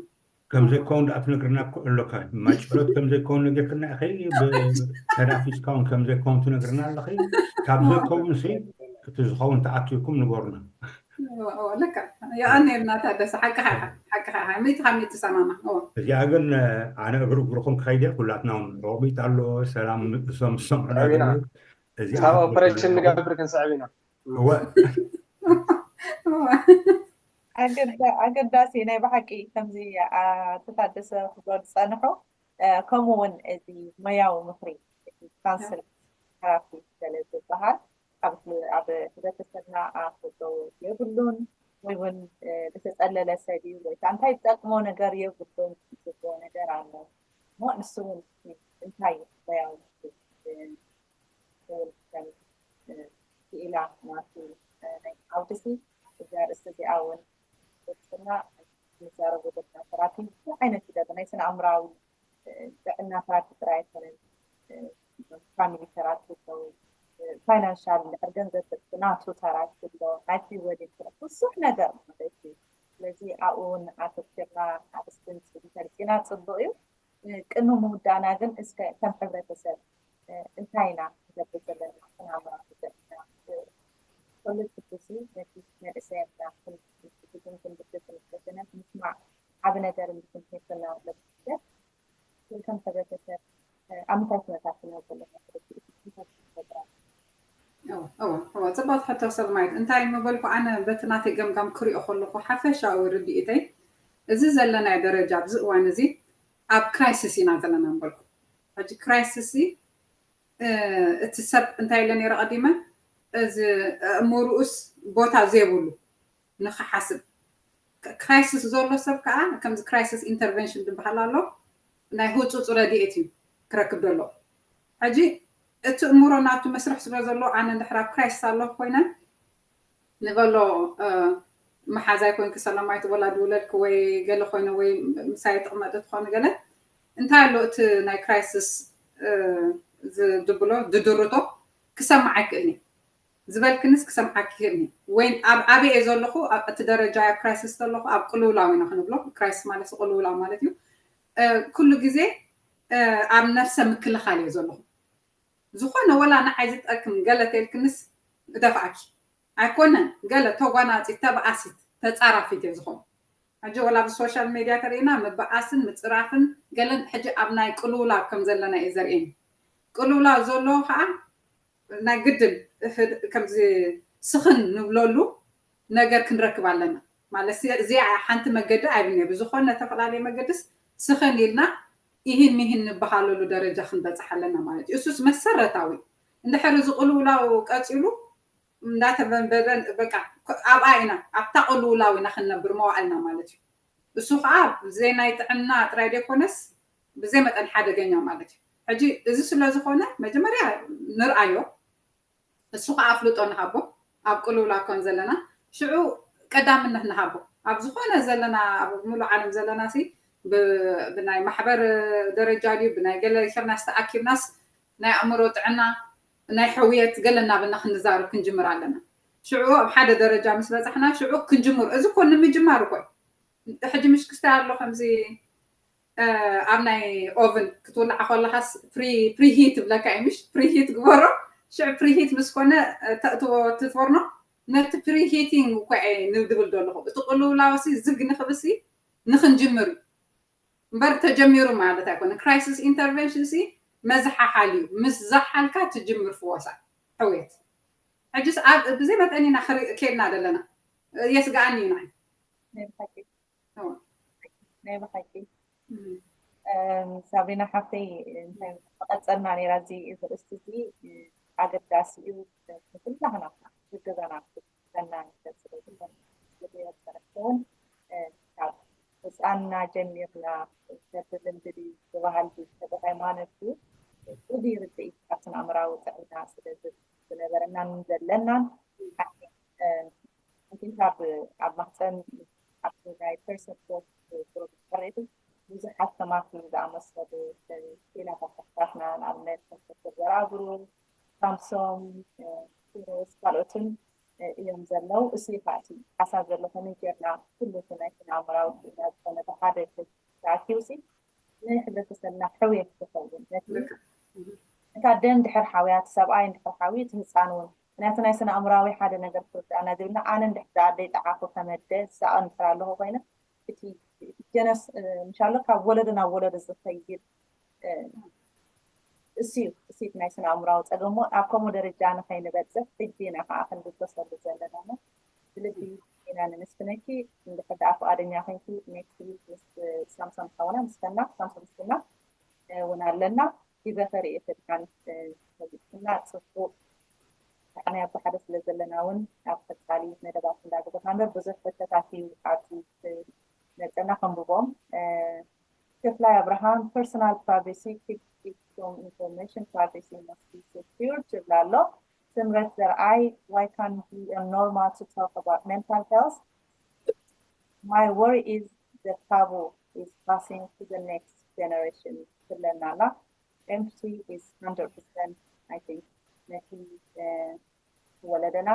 ከምዘይከውን ደኣ ትነግርና እኮ ኣሎካ። ማጭሎት ከምዘይከውን ነጊርክና ኢኺ። ብተናፊስካ እውን ከምዘይከውን ትነግርና ኣለኺ። ካብ ዘይከውን ሲ እቲ ዝኸውን ተኣኪብኩም ንገሩና። ለካ የቐኔልና። ታደሰ ሓቅኻ ኢኻ፣ ሓቅኻ ኢኻ። ሚእቲ ካብ ሚእቲ ሰማማ። እዚኣ ግን ኣነ እግሪ እግርኹም ክኸይድ እየ። ኩላትና እውን ሮቢት ኣሎ፣ ሰላም እሶም ዝሰምዑና ኣሚና። ዘለዉ። እዚኣ ሳብ ኦፕሬሽን ንገብር ክንስዕብ ኢና። እወ ኣገዳ- ኣገዳሲ ናይ ብሓቂ ከምዚ ኣቶ ታደሰ ክብሎ ዝፀንሑ እ፣ ከምኡ እውን እዚ ሞያዊ ምኽሪ ካውንስል ተራፒ ገለ ዝበሃል ኣብ ኣብ ሕብረተሰብና ኣፍልጦ የብሉን ወይ እውን እ፣ ዝተፀለለ ሰብ እዩ ወይ ከዓ እንታይ ዝጠቅሞ ነገር የብሉን ዝብሎ ነገር ኣሎ እሞ ንሱ እውን እንታይ ሞያዊ ምኽሪ እ፣ ክብል ከም እ፣ ክኢላ ናቱ እ፣ ናይ ዓውዲ ሲ እዛ ርእሲ እዚኣ እውን ወፅና ንዛረቡ ዘለና ተራፒ ብዙሕ ዓይነት ይገብር ናይ ስነ ኣእምራዊ ጥዕናታት ጥራይ ኣይኮነን ፋሚሊ ተራት ኣሎ ፋይናንሻል እንድሕር ገንዘብ ናቱ ተራት ኣሎ ናይ ፕሪወዲንግ ተራት ብዙሕ ነገር ማለት እዩ ስለዚ ኣብኡ እውን ኣተኪርና ኣርእስቲ ንፅሊ ተልፂና ፅቡቅ እዩ ቅድሚ ምውዳእና ግን እስከ ከም ሕብረተሰብ እንታይ ኢና ንገብር ዘለና ክናምራ ዘለና ኩሉ ትኩሲ ነቲ መንእሰያትና ክንብትን ክንብትን ንክተሸነፍ ምስማዕ ዓብ ነገር እንድትምሄትና ለብስደት ከም ሕብረተሰብ ኣብ ምንታይ ኩነታት ክነው ዘለና እዋ ጽቡቅ ሕቶ ሰልማይት እንታይ ምበልኩ ኣነ በቲ ናተይ ገምጋም ክሪኦ ከለኩ ሓፈሻዊ ርድኢተይ እዚ ዘለናዮ ደረጃ ኣብዚ እዋን እዚ ኣብ ክራይሲስ ኢና ዘለና ምበልኩ ሕጂ ክራይሲስ እቲ ሰብ እንታይ ኢለ ነረ ቀዲመ እዚ እእምርኡስ ቦታ ዘይብሉ ንክሓስብ ክራይሲስ ዘሎ ሰብ ከዓ ከምዚ ክራይሲስ ኢንተርቨንሽን ዝበሃል ኣሎ ናይ ህፁፅ ረድኤት እዩ ክረክብ ዘሎ ሕጂ እቲ እምሮ ናቱ መስርሕ ስለ ዘሎ ኣነ እንድሕር ኣብ ክራይሲስ ኣለኩ ኮይነ ንበሎ መሓዛይ ኮንኪ ሰላማዊት ወላ ድውለድኪ ወይ ገለ ኮይነ ወይ ምሳይ ትቕመጢ ትኾኒ ገለ እንታይ ኣሎ እቲ ናይ ክራይሲስ ዝድብሎ ድድርቶ ክሰማዕ ኣይክእልኒ ዝበልክንስ ክሰምዓኪ ክእልኒ ወይ ኣብ ኣበይ እየ ዘለኹ እቲ ደረጃ ኣብ ክራይሲስ ዘለኹ ኣብ ቅልውላው ኢና ክንብሎ ክራይሲስ ማለት ቅልውላው ማለት እዩ ኩሉ ግዜ ኣብ ነፍሰ ምክልኻል እየ ዘለኹ ዝኾነ ወላ ንዓይ ዝጠቅም ገለ ተልክንስ እደፍኣኪ ኣይኮነን ገለ ተጓናፂት ተበኣሲት ተፃራፊት እየ ዝኾኑ ሕጂ ወላ ብሶሻል ሜድያ ተርእና ምበኣስን ምፅራፍን ገለን ሕጂ ኣብ ናይ ቅልውላው ከም ዘለና እዩ ዘርእየኒ ቅልውላው ዘሎ ከዓ ናይ ግድን ከምዚ ስኽን ንብለሉ ነገር ክንረክብ ኣለና ማለት እዚኣ ሓንቲ መገዲ ኣይብልኒ ብዝኾነ ዝተፈላለየ መገድስ ስኽን ኢልና ይህን ሚህን ንበሃለሉ ደረጃ ክንበፅሕ ኣለና ማለት እዩ እሱስ መሰረታዊ እንድሕር እዚ ቅልውላው ቀፂሉ እንዳተበንበበን በቃ ኣብኣ ኢና ኣብታ ቅልውላው ኢና ክንነብር መዋዕልና ማለት እዩ እሱ ከዓ ብዘይ ናይ ጥዕና ጥራይ ዘይኮነስ ብዘይ መጠን ሓደገኛ ማለት እዩ ሕጂ እዚ ስለ ዝኾነ መጀመርያ ንርኣዮ እሱ ከዓ ኣፍልጦ ንሃቦ ኣብ ቅልውላ ከም ዘለና ሽዑ ቀዳምነት ንሃቦ ኣብ ዝኾነ ዘለና ኣብ ሙሉእ ዓለም ዘለና ሲ ብናይ ማሕበር ደረጃ ድዩ ብናይ ገለ ሸርናስ ተኣኪብናስ ናይ ኣእምሮ ጥዕና ናይ ሕውየት ገለ እናበልና ክንዛረብ ክንጅምር ኣለና ሽዑ ኣብ ሓደ ደረጃ ምስ በፃሕና ሽዑ ክንጅምር እዚ ኮ ንምጅማር እኮ ሕጂ ምሽ ክስታይ ኣሎ ከምዚ ኣብ ናይ ኦቭን ክትውልዓ ከለካስ ፕሪሂት ትብለካ እዩ ምሽ ፕሪሂት ግበሮ ሽዕ ፕሪሂት ምስ ኮነ ተእትዎ ትትፈርኖ ነቲ ፕሪሂቲንግ እኮ ንድብል ዘለኹ እቲ ቅልውላውሲ ዝግ ንክብሲ ንክንጅምር እዩ እምበር ተጀሚሩ ማለት ኣይኮነ ክራይሲስ ኢንተርቨንሽን ሲ መዝሓሓል እዩ ምስ ዘሓልካ ትጅምር ፍወሳ ሕውየት ሕጅስ ኣብ ብዘይ መጠን ኢና ክርኢ- ከድና ዘለና የስግኣኒ እዩ ንዓይ ናይ ብሓቂ ናይ ብሓቂ ሳብሪና ሓፍተይ እንታይ ተቐፀልና ነራ እዚ እዚ ርእስቲ እዚ ኣገዳሲ እዩ ንኩላህና ዝገዛና ና ዝገፅለውን ካብ ህፃንና ጀሚርና ሰብ ልምዲ ዝበሃል ተበ ሃይማኖት እዩ እዚ ርድኢት ካብትን ኣእምራዊ ጥዕና ስለ ዝነበረናን ዘለናን ሓንቲ ካብ ኣብ ማህፀን ኣብቲ ናይ ፐርሰን ፕሮጀክት ሪኢቱ ብዙሓት ከማቲ ዝኣመሰሉ ሌላታት ኣሕዋትና ንኣብነት ከም ዶክተር ዘርኣብሩ ሳምሶም ሮስ ካልኦትን እዮም ዘለዉ። እሱ እዩ ከዓ እቲ ሓሳብ ዘሎ። ከመይ ጌርና ኩሉ እቲ ናይ ስነ ኣእምራዊ ጥዕና ዝኾነ ብሓደ ተኣኪቡ ሲ ንሕብረተሰብና ሕውየት ዝኸውን ነቲ እታ ኣደ እንድሕር ሓውያ እቲ ሰብኣይ እንድሕር ሓውዩ እቲ ህፃን እውን ምክንያቱ ናይ ስነ ኣእምራዊ ሓደ ነገር ክርዳእና ዝብልና ኣነ እንድሕር ኣደይ ጠዓኹ ከመደ ዝሳቐ እንድሕር ኣለኹ ኮይነ እቲ ጀነስ ምሻሎ ካብ ወለዶ ናብ ወለዶ ዝኸይድ እሱ እዩ እሱ ናይ ስነ ኣእምራዊ ፀገሞ ኣብ ከምኡ ደረጃ ንኸይንበፅሕ ሕጂ ኢና ከዓ ክንብገሰሉ ዘለና እሞ ብልቢ ኢና ነመስግነኪ እንድሕር ደኣ ፍቓደኛ ኮይንኪ ኔክስት ዊክ ምስ ሳምሶን ሓውና ምስፈና ሳምሶን ምስፍና እውን ኣለና ጊዘ ከርኢ ተድሓን ተቢፅና ፅቡቕ ኣነ ኣብ ሓደ ስለ ዘለና እውን ኣብ ቀፃሊ መደባት እንዳገበርና እምበር ብዙሕ ሕቶታት እዩ ኣብዚ መፀና ከንብቦም ክፍላይ ኣብርሃም personal privacy keep keep some information privacy must be secured ትብል ኣሎ ስምረት ዘርኣይ why can't we a normal to talk about mental health my worry is the taboo is passing to the next generation ትብለና ኣላ empty is hundred percent I think ነቲ ወለደና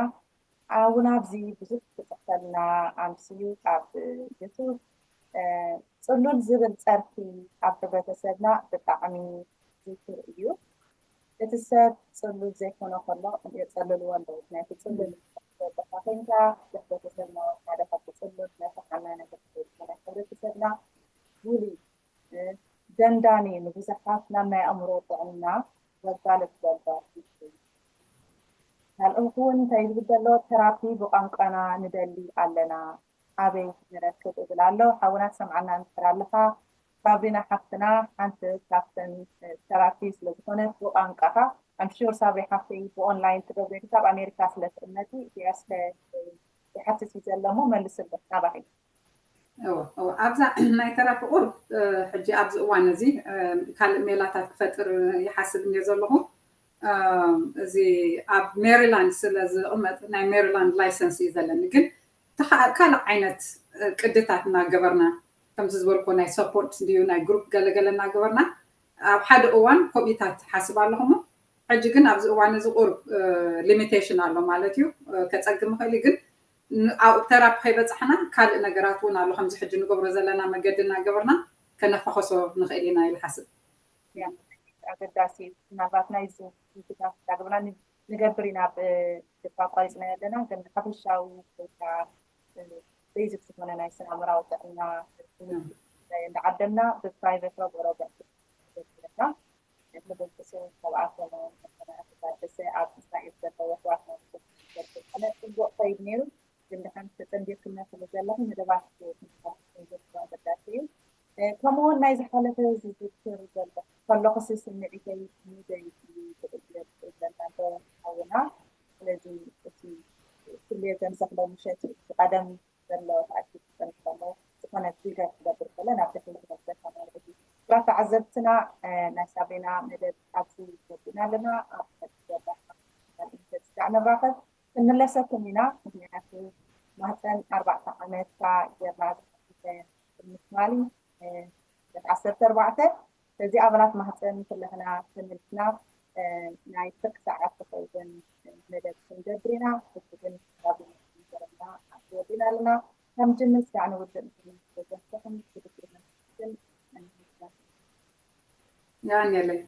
እውን ኣብዚ ብዙሕ ክፅሕፈልና ኣምስዩ ኣብ ዩቱብ ፅሉል ዝብል ፀርፊ ኣብ ሕብረተሰብና ብጣዕሚ ዝክር እዩ እቲ ሰብ ፅሉል ዘይኮነ ከሎ የፀልልዎ ኣለዉ ምክንያቱ ፅሉል ኮይንካ ብሕብረተሰብና ሓደ ካብቲ ፅሉል ናይ ፈሓና ነገር ስለዝኮነ ሕብረተሰብና ውሉይ ደንዳኒ ንብዙሓት ናብ ናይ ኣእምሮ ጥዕና ዘጋልፅ ዘሎ እዩ። ካልኦት እውን እንታይ ዝብል ዘሎ ተራፒ ብቋንቋና ንደሊ ኣለና ኣበይ ንረክብ እብል ኣሎ ሓውና ትሰምዓና እንድሕር ኣለኻ ሳብሪና ሓፍትና ሓንቲ ካብተን ተራፒ ስለዝኮነት ብቋንቋኻ I'm sure ሳብሪ ሓፍተይ ብኦንላይን ትገብሪ ካብ ኣሜሪካ ስለ ትቕመጢ ኢትያስ ይሓትት እዩ ዘሎ እሞ መልስልክ ናባኺ ኣብዛ ናይ ተራፒ ቁርብ ሕጂ ኣብዚ እዋን እዚ ካልእ ሜላታት ክፈጥር ይሓስብ እየ ዘለኹ እዚ ኣብ ሜሪላንድ ስለ ዝቕመጥ ናይ ሜሪላንድ ላይሰንስ እዩ ዘለኒ ግን ካልእ ዓይነት ቅድታት እናገበርና ከምዚ ዝበልኮ ናይ ሰፖርት ድዩ ናይ ግሩፕ ገለገለ እናገበርና ኣብ ሓደ እዋን ከምኡታት ሓስብ ኣለኹ ሕጂ ግን ኣብዚ እዋን እዚ ቁርብ ሊሚቴሽን ኣሎ ማለት እዩ ከፀግም ይኽእል ግን ኣብኡ ተራፒ ከይበፃሕና ካልእ ነገራት እውን ኣሎ ከምዚ ሕጂ ንገብሮ ዘለና መገዲ እናገበርና ከነፋኸሶ ንኽእል ኢና ኢሉ ሓስብ ኣገዳሲ እዩ ምናልባት ናይ ዙም ዳግምና ንገብር ኢና ብቋሪፅና ኣለና ግን ሓፈሻዊ ወይከዓ ቤዚክ ዝኾነ ናይ ስነ ኣእምራዊ ጥዕና እንዳዓደምና ብፕራይቬት ረብኦ ረብዕ ዘለና ንብልቅሱ ካብኣቶም ተጋደሰ ኣብ እስራኤል ዘለዉ ኣሕዋትና ዝኾነ ፅቡቕ ከይድ ነይሩ ግን ድሓን ተፀንቢርክና ስለ ዘለኹ መደባት ኣገዳሲ እዩ ከምኡውን ናይ ዝሓለፈ ዝዝክር ዘሎ ከለኹ ስምዒተይ ሙደይ እዩ ክቕየር ዘለና ሓውና ስለዚ እቲ ኩሉ ዘምሰኽሎ ምሸት ቀደም ዘሎ ተኣኪቡ ክፀንሕ ከሎ ዝኾነ ትሪገር ክገብር ከሎ ናብ ድሕሪት መልሰካ ማለት እዩ። ክቡራት ተዓዘብትና ናይ ሳብሪና መደብ ኣብዚ ገቢና ኣለና። ኣብ ቀፂ ዘላ ኢንተርቪው ንራኸብ። ክንምለሰኩም ኢና ምክንያቱ ማህፀን ኣርባዕተ ዓመትካ ጌርና ዝሓለፈ ምትማሊ ዓሰርተ ኣርባዕተ እዚ ኣባላት ማህፀን ኩላህና ተመልስና ናይ ፍርቂ ሰዓት ዝኸውን መደብ ክንገብር ኢና። ሕጂ ግን ካብ ዘረብና ወዲና ኣለና። ካብ ምጅምር ስጋዕ ንውድእ ንዘንተኹም ብድግሪ ነመስግን። ያኔለይ